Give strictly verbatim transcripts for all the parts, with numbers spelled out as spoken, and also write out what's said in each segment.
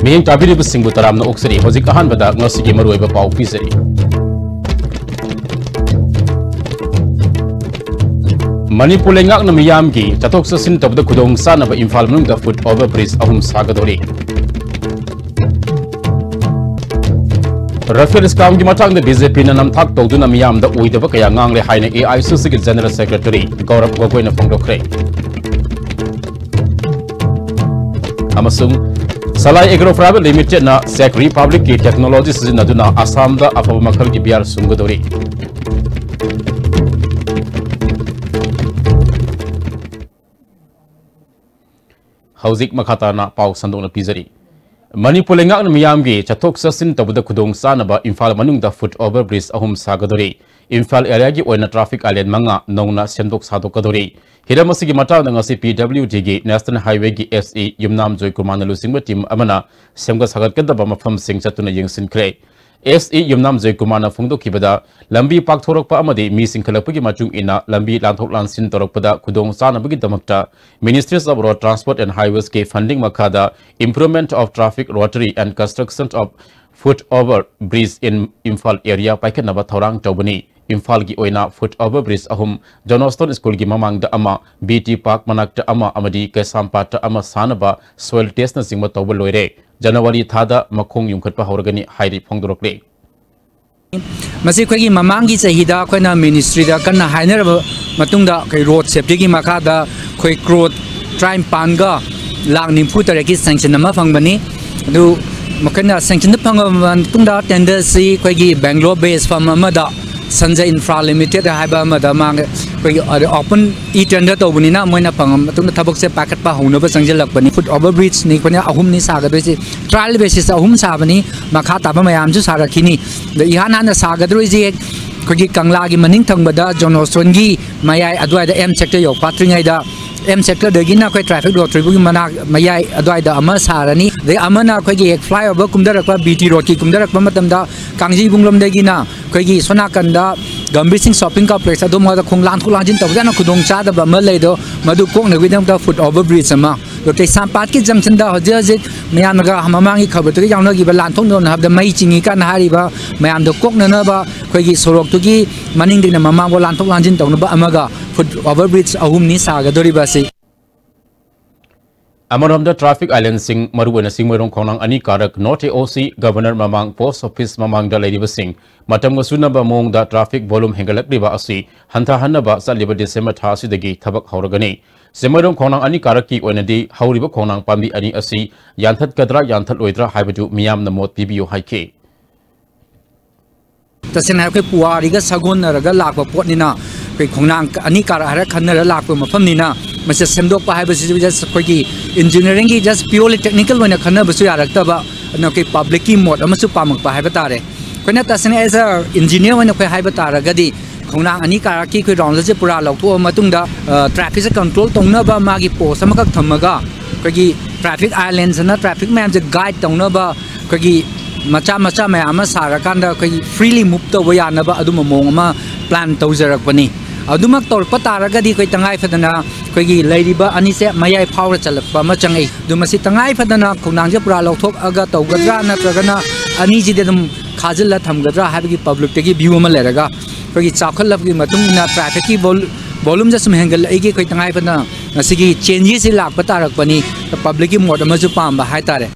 ꯃꯤꯠꯌꯦꯡ ꯇꯥꯕꯤꯔꯤꯕꯁꯤꯡꯕꯨ ꯇꯔꯥꯝꯅ ꯑꯣꯛꯆꯔꯤ꯫ ꯍꯧꯖꯤꯛ ꯑꯍꯥꯟꯕꯗ ꯉꯁꯤꯒꯤ ꯃꯔꯨꯑꯣꯏꯕ ꯄꯥꯎ ꯄꯤꯖꯔꯤ꯫ ꯃꯅꯤꯄꯨꯔ ꯂꯩꯉꯥꯛꯅ ꯃꯤꯌꯥꯝꯒꯤ ꯆꯠꯊꯣꯛ ꯆꯠꯁꯤꯟ ꯇꯧꯕꯗ ꯈꯨꯗꯣꯡ ꯆꯥꯅꯕ ꯏꯝꯐꯥꯜ ꯃꯅꯨꯡꯗ ꯐꯨꯠ ꯑꯣꯚꯔ ꯕ꯭ꯔꯤꯖ ꯑꯍꯨꯝ ꯁꯥꯒꯗꯧꯔꯤ꯫ ꯔꯐꯦꯜ ꯁ꯭ꯀꯥꯝꯒꯤ ꯃꯇꯥꯡꯗ ꯕꯤ ꯖꯦ ꯄꯤꯅ ꯅꯝꯊꯥꯛ ꯇꯧꯗꯨꯅ ꯃꯤꯌꯥꯝꯗ ꯑꯣꯏꯗꯕ ꯀꯌꯥ ꯉꯥꯡꯂꯦ ꯍꯥꯏꯅ ꯑꯦ ꯑꯥꯏ ꯁꯤ ꯁꯤꯒꯤ ꯖꯦꯅꯔꯦꯜ ꯁꯦꯀ꯭ꯔꯦꯇꯔꯤ ꯒꯧꯔꯕ ꯒꯣꯒꯣꯏꯅ ꯐꯣꯡꯗꯣꯛꯈ꯭ꯔꯦ꯫ ꯑꯃꯁꯨꯡ ꯁꯂꯥꯏ ꯑꯦꯒ꯭ꯔꯣ ꯄ꯭ꯔꯥꯏꯚꯦꯠ ꯂꯤꯃꯤꯇꯦꯗꯅ ꯆꯦꯛ ꯔꯤꯄꯕ꯭ꯂꯤꯛꯀꯤ ꯇꯦꯛꯅꯣꯂꯣꯖꯤ ꯁꯤꯖꯤꯟꯅꯗꯨꯅ ꯑꯁꯥꯝꯗ ꯑꯐꯕ ꯃꯈꯜꯒꯤ ꯕꯤꯌꯥꯔ ꯁꯨꯡꯒꯗꯧꯔꯤ꯫ ꯍꯧꯖꯤꯛ ꯃꯈꯥ ꯇꯥꯅ ꯄꯥꯎ ꯁꯟꯗꯣꯛꯅ ꯄꯤꯖꯔꯤ꯫ ꯃꯅꯤꯄꯨꯔ ꯂꯩꯉꯥꯛꯅ ꯃꯤꯌꯥꯝꯒꯤ ꯆꯠꯊꯣꯛ ꯆꯠꯁꯤꯟ ꯇꯧꯕꯗ ꯈꯨꯗꯣꯡ ꯆꯥꯅꯕ ꯏꯝꯐꯥꯜ ꯃꯅꯨꯡꯗ ꯐꯨꯠ ꯑꯣꯚꯔ ꯕ꯭ꯔꯤꯖ ꯑꯍꯨꯝ ꯁꯥꯒꯗꯧꯔꯤ꯫ ꯏꯝꯐꯥꯜ ꯑꯦꯔꯤꯌꯥꯒꯤ ꯑꯣꯏꯅ ꯇ꯭ꯔꯥꯐꯤꯛ ꯑꯥꯏꯂꯦꯟ ꯃꯉꯥ ꯅꯧꯅ ꯁꯦꯝꯗꯣꯛ ꯁꯥꯗꯣꯛꯀꯗꯧꯔꯤ꯫ ꯍꯤꯔꯝ ꯑꯁꯤꯒꯤ ꯃꯇꯥꯡꯗ ꯉꯁꯤ ꯄꯤ ꯗꯕ꯭ꯂꯤꯎ ꯗꯤꯒꯤ ꯅꯦꯁꯅꯦꯜ ꯍꯥꯏꯋꯦꯒꯤ ꯑꯦꯁ ꯏ ꯌꯨꯝꯅꯥꯝ ꯖꯣꯏꯀꯨꯃꯥꯔꯅ ꯂꯨꯆꯤꯡꯕ ꯇꯤꯝ ꯑꯃꯅ ꯁꯦꯝꯒꯠ ꯁꯥꯒꯠꯀꯗꯕ ꯃꯐꯝꯁꯤꯡ ꯆꯠꯇꯨꯅ ꯌꯦꯡꯁꯤꯟꯈ꯭ꯔꯦ꯫ ꯑꯦꯁ ꯏ ꯌꯨꯝꯅꯥꯝ ꯖꯣꯏꯀꯨꯃꯥꯔꯅ ꯐꯣꯡꯗꯣꯛꯈꯤꯕꯗ, ꯂꯝꯕꯤ ꯄꯥꯛꯊꯣꯔꯛꯄ ꯑꯃꯗꯤ ꯃꯤ ꯆꯤꯟꯈꯠꯂꯛꯄꯒꯤ ꯃꯇꯨꯡ ꯏꯟꯅ ꯂꯝꯕꯤ ꯂꯥꯟꯊꯣꯛ ꯂꯥꯟꯁꯤꯟ ꯇꯧꯔꯛꯄꯗ ꯈꯨꯗꯣꯡ ꯆꯥꯅꯕꯒꯤꯗꯃꯛꯇ Ministries of Road Transport and Highways ꯀꯤ funding ꯃꯈꯥꯗ Improvement of Traffic Rotary and Construction of Foot Over Bridge in Imphal Area ꯄꯥꯏꯈꯠꯅꯕ ꯊꯧꯔꯥꯡ ꯇꯧꯕꯅꯤ꯫ ꯏꯝꯐꯥꯜꯒꯤ ꯑꯣꯏꯅ ꯐꯨꯠ ꯑꯣꯚꯔ ꯕ꯭ꯔꯤꯖ ꯑꯍꯨꯝ, ꯖꯣꯅꯣꯁꯇꯣꯟ ꯁ꯭ꯀꯨꯜꯒꯤ ꯃꯃꯥꯡꯗ ꯑꯃ, ꯕꯤ ꯇꯤ ꯄꯥꯔꯛ ꯃꯅꯥꯛꯇ ꯑꯃ ꯑꯃꯗꯤ ꯀꯩꯁꯥꯝꯄꯥꯠꯇ ꯑꯃ ꯁꯥꯅꯕ ꯁꯣꯏꯜ ꯇꯦꯁꯅꯆꯤꯡꯕ ꯇꯧꯕ ꯂꯣꯏꯔꯦ꯫ ꯖꯅꯋꯥꯔꯤ ꯊꯥꯗ ꯃꯈꯣꯡ ꯌꯨꯡꯈꯠꯄ ꯍꯧꯔꯒꯅꯤ ꯍꯥꯏꯔꯤ ꯐꯣꯡꯗꯣꯔꯛꯂꯤ꯫ ꯃꯁꯤ ꯑꯩꯈꯣꯏꯒꯤ ꯃꯃꯥꯡꯒꯤ ꯆꯍꯤꯗ ꯑꯩꯈꯣꯏꯅ ꯃꯤꯅꯤꯁꯇ꯭ꯔꯤꯗ ꯀꯟꯅ ꯍꯥꯏꯅꯔꯕ ꯃꯇꯨꯡꯗ, ꯑꯩꯈꯣꯏ ꯔꯣꯗ ꯁꯦꯐꯇꯤꯒꯤ ꯃꯈꯥꯗ ꯑꯩꯈꯣꯏ ꯀ꯭ꯔꯣꯔ ꯇꯔꯥꯅꯤꯄꯥꯟꯒ ꯂꯥꯛ ꯅꯤꯐꯨ ꯇꯔꯦꯠꯀꯤ ꯁꯦꯡꯁꯟ ꯑꯃ ꯐꯪꯕꯅꯤ꯫ ꯑꯗꯨ ꯃꯈꯣꯏꯅ ꯁꯦꯡꯁꯟꯗꯨ ꯐꯪꯉꯕ ꯃꯇꯨꯡꯗ, ꯇꯦꯟꯗꯔꯁꯤ ꯑꯩꯈꯣꯏꯒꯤ ꯕꯦꯡꯒ꯭ꯂꯣꯔ ꯕꯦꯁ ꯐꯔꯝ ꯑꯃꯗ, ꯁꯟꯖꯌ ꯏꯟꯐ꯭ꯔꯥ ꯂꯤꯃꯤꯇꯦꯗ ꯍꯥꯏꯕ ꯑꯃꯗ, ꯃꯥꯒꯤ ꯑꯩꯈꯣꯏꯒꯤ ꯑꯣꯄꯟ ꯏ ꯇꯦꯟꯗꯔ ꯇꯧꯕꯅꯤꯅ, ꯃꯣꯏꯅ ꯐꯪꯉꯕ ꯃꯇꯨꯡꯗ ꯊꯕꯛꯁꯦ ꯄꯥꯏꯈꯠꯄ ꯍꯧꯅꯕ ꯆꯪꯁꯤꯜꯂꯛꯄꯅꯤ꯫ ꯐꯨꯠ ꯑꯣꯚꯔ ꯕ꯭ꯔꯤꯖꯅꯤ ꯑꯩꯈꯣꯏꯅ ꯑꯍꯨꯝꯅꯤ ꯁꯥꯒꯗꯣꯏꯁꯦ꯫ ꯇ꯭ꯔꯥꯏꯌꯦꯜ ꯕꯦꯁꯤꯁꯇ ꯑꯍꯨꯝ ꯁꯥꯕꯅꯤ, ꯃꯈꯥ ꯇꯥꯕ ꯃꯌꯥꯝꯁꯨ ꯁꯥꯔꯛꯈꯤꯅꯤ꯫ ꯑꯗ ꯏꯍꯥꯟ ꯍꯥꯟꯅ ꯁꯥꯒꯗꯧꯔꯤꯁꯦ ꯑꯩꯈꯣꯏꯒꯤ ꯀꯪꯂꯥꯒꯤ ꯃꯅꯤꯡ ꯊꯪꯕꯗ ꯖꯣꯟ ꯍꯣꯁꯇꯣꯟꯒꯤ ꯃꯌꯥꯏ ꯑꯗꯨꯋꯥꯏꯗ, ꯑꯦꯝ ꯁꯦꯛꯇꯔ ꯌꯧ ꯐꯥꯠꯇ꯭ꯔꯤꯉꯩꯗ, ꯑꯦꯝ ꯁꯦꯛꯇꯔꯗꯒꯤꯅ ꯑꯩꯈꯣꯏ ꯇ꯭ꯔꯥꯐꯤꯛ ꯔꯣꯗ ꯇ꯭ꯔꯤꯕꯨꯒꯤ ꯃꯅꯥꯛ ꯃꯌꯥꯏ ꯑꯗꯨꯋꯥꯏꯗ ꯑꯃ ꯁꯥꯔꯅꯤ꯫ ꯑꯗꯩ ꯑꯃꯅ ꯑꯩꯈꯣꯏꯒꯤ ꯍꯦꯛ ꯐ꯭ꯂꯥꯏꯑꯣꯚꯔ ꯀꯨꯝꯊꯔꯛꯄ, ꯕꯤ ꯇꯤ ꯔꯣꯗꯀꯤ ꯀꯨꯝꯊꯔꯛꯄ ꯃꯇꯝꯗ ꯀꯥꯡꯖꯩꯕꯨꯡꯂꯣꯝꯗꯒꯤꯅ ꯑꯩꯈꯣꯏꯒꯤ ꯁꯣꯝ ꯅꯥꯀꯟꯗ ꯒꯝꯚꯤꯔ ꯁꯤꯡ ꯁꯣꯞꯄꯤꯡ ꯀꯣꯝꯄ꯭ꯂꯦꯛꯁ ꯑꯗꯣꯝ ꯈꯣꯡ ꯂꯥꯟꯊꯣꯛ ꯂꯥꯟꯁꯤꯟ ꯇꯧꯕꯗ ꯌꯥꯝꯅ ꯈꯨꯗꯣꯡ ꯆꯥꯗꯕ ꯑꯃ ꯂꯩꯗꯣ, ꯃꯗꯨ ꯀꯣꯛꯅꯕꯒꯤꯗꯃꯛꯇ ꯐꯨꯠ ꯑꯣꯚꯔ ꯕ꯭ꯔꯤꯖ ꯑꯃ ꯑꯗꯣ ꯀꯩꯁꯥꯝꯄꯥꯠꯀꯤ ꯖꯪꯁꯟꯗ ꯍꯧꯖꯤꯛ ꯍꯧꯖꯤꯛ ꯃꯌꯥꯝꯅꯒ ꯃꯃꯥꯡꯒꯤ ꯈꯕꯔꯗꯨꯒ ꯌꯥꯎꯅꯈꯤꯕ ꯂꯥꯟꯊꯣꯛꯅꯅ ꯍꯥꯏꯕꯗ ꯃꯩ ꯆꯤꯡꯉꯤ ꯀꯥꯟꯅ ꯍꯥꯏꯔꯤꯕ ꯃꯌꯥꯝꯗꯣ ꯀꯣꯛꯅꯅꯕ ꯑꯩꯈꯣꯏꯒꯤ ꯁꯣꯔꯣꯛꯇꯨꯒꯤ ꯃꯅꯤꯡꯗꯒꯤꯅ ꯃꯃꯥꯡꯐꯥꯎ ꯂꯥꯟꯊꯣꯛ ꯂꯥꯟꯁꯤꯟ ꯇꯧꯅꯕ ꯑꯃꯒ ꯐꯨꯠ ꯑꯣꯚꯔ ꯕ꯭ꯔꯤꯖ ꯑꯍꯨꯝꯅꯤ ꯁꯥꯒꯗꯧꯔꯤꯕ ꯑꯁꯤ꯫ ꯑꯃꯔꯣꯝꯗ traffic islandꯁꯤꯡ, ꯃꯔꯨꯑꯣꯏꯅ ꯆꯤꯡꯃꯩꯔꯣꯡ ꯈꯣꯡꯅꯥꯡ ꯑꯅꯤ ꯀꯥꯔꯛ North A O C, Governor ꯃꯃꯥꯡ, Post Office ꯃꯃꯥꯡꯗ ꯂꯩꯔꯤꯕꯁꯤꯡ ꯃꯇꯝꯒ ꯆꯨꯅꯕ ꯃꯑꯣꯡꯗ traffic volume ꯍꯦꯟꯒꯠꯂꯛꯂꯤꯕ ꯑꯁꯤ ꯍꯟꯊꯍꯟꯅꯕ ꯆꯠꯂꯤꯕ December ꯊꯥ ꯑꯁꯤꯗꯒꯤ ꯊꯕꯛ ꯍꯧꯔꯒꯅꯤ꯫ ꯆꯤꯡꯃꯩꯔꯣꯡ ꯈꯣꯡꯅꯥꯡ ꯑꯅꯤ ꯀꯥꯔꯛꯀꯤ ꯑꯣꯏꯅꯗꯤ ꯍꯧꯔꯤꯕ ꯈꯣꯡꯅꯥꯡ ꯄꯥꯝꯕꯤ ꯑꯅꯤ ꯑꯁꯤ ꯌꯥꯟꯊꯠꯀꯗ꯭ꯔꯥ ꯌꯥꯟꯊꯠꯂꯣꯏꯗ꯭ꯔꯥ ꯍꯥꯏꯕꯗꯨ ꯃꯤꯌꯥꯝꯅ ꯃꯣꯠ ꯄꯤꯕꯤꯌꯨ ꯍꯥꯏꯈꯤ꯫ ꯇꯁꯦꯡꯅ ꯑꯩꯈꯣꯏ ꯄꯨꯋꯥꯔꯤꯒ ꯁꯥꯒꯣꯟꯅꯔꯒ ꯂꯥꯛꯄ ꯄꯣꯠꯅꯤꯅ, ꯑꯩꯈꯣꯏ ꯈꯣꯡꯅꯥꯡ ꯑꯅꯤ ꯀꯥꯔꯛ ꯍꯥꯏꯔ ꯈꯟꯅꯔ ꯂꯥꯛꯄ ꯃꯐꯝꯅꯤꯅ, ꯃꯁꯤ ꯁꯦꯝꯗꯣꯛꯄ ꯍꯥꯏꯕꯁꯤꯁꯨ just ꯑꯩꯈꯣꯏꯒꯤ engineeringꯒꯤ just purely technical ꯑꯣꯏꯅ ꯈꯟꯅꯕꯁꯨ ꯌꯥꯔꯛꯇꯕ, ꯑꯗꯨꯅ ꯑꯩꯈꯣꯏ publicꯀꯤ ꯃꯣꯠ ꯑꯃꯁꯨ ꯄꯥꯝꯃꯛꯄ ꯍꯥꯏꯕ ꯇꯥꯔꯦ꯫ ꯑꯩꯈꯣꯏꯅ ꯇꯁꯦꯡꯅ as a engineer ꯑꯣꯏꯅ ꯑꯩꯈꯣꯏ ꯍꯥꯏꯕ ꯇꯥꯔꯒꯗꯤ, ꯈꯣꯡꯅꯥꯡ ꯑꯅꯤ ꯀꯥꯔꯛꯀꯤ ꯑꯩꯈꯣꯏ roundꯁꯦ ꯄꯨꯔꯥ ꯂꯧꯊꯣꯛꯑ ꯃꯇꯨꯡꯗ, ꯑ, trafficꯁꯦ control ꯇꯧꯅꯕ ꯃꯥꯒꯤ post ꯑꯃꯈꯛ ꯊꯝꯃꯒ, ꯑꯩꯈꯣꯏꯒꯤ traffic islandsꯅ traffic ꯃꯌꯥꯝꯁꯦ guide ꯇꯧꯅꯕ ꯑꯩꯈꯣꯏꯒꯤ ꯃꯆꯥ ꯃꯆꯥ ꯃꯌꯥꯝ ꯑꯃ ꯁꯥꯔꯀꯥꯟꯗ ꯑꯩꯈꯣꯏꯒꯤ freely move ꯇꯧꯕ ꯌꯥꯅꯕ ꯑꯗꯨꯝꯕ ꯃꯑꯣꯡ ꯑꯃ plan ꯇꯧꯖꯔꯛꯄꯅꯤ꯫ ꯑꯗꯨꯃꯛ ꯇꯧꯔꯛꯄ ꯇꯥꯔꯒꯗꯤ ꯑꯩꯈꯣꯏ ꯇꯉꯥꯏ ꯐꯗꯅ ꯑꯩꯈꯣꯏꯒꯤ ꯂꯩꯔꯤꯕ ꯑꯅꯤꯁꯦ ꯃꯌꯥꯏ ꯐꯥꯎꯔ ꯆꯜꯂꯛꯄ ꯑꯃ ꯆꯪꯉꯛꯏ꯫ ꯑꯗꯨ ꯃꯁꯤ ꯇꯉꯥꯏ ꯐꯗꯅ ꯈꯣꯡꯅꯥꯡꯁꯦ ꯄꯨꯔꯥ ꯂꯧꯊꯣꯛꯑꯒ ꯇꯧꯒꯗ꯭ꯔꯥ, ꯅꯠꯇ꯭ꯔꯒꯅ ꯑꯅꯤꯁꯤꯗꯤ ꯑꯗꯨꯝ ꯈꯥꯖꯤꯜꯂ ꯊꯝꯒꯗ꯭ꯔꯥ ꯍꯥꯏꯕꯒꯤ publicꯇꯒꯤ view ꯑꯃ ꯂꯩꯔꯒ, ꯑꯩꯈꯣꯏꯒꯤ ꯆꯥꯎꯈꯠꯂꯛꯄꯒꯤ ꯃꯇꯨꯡ ꯏꯟꯅ trafficꯀꯤ vol-, volumeꯁꯦ ꯁꯨꯝ ꯍꯦꯟꯒꯠꯂꯛꯏꯒꯤ ꯑꯩꯈꯣꯏ ꯇꯉꯥꯏ ꯐꯗꯅ ꯉꯁꯤꯒꯤ changesꯁꯤ ꯂꯥꯛꯄ ꯇꯥꯔꯛꯄꯅꯤ꯫ Publicꯀꯤ ꯃꯣꯠ ꯑꯃꯁꯨ ꯄꯥꯝꯕ ꯍꯥꯏꯇꯥꯔꯦ꯫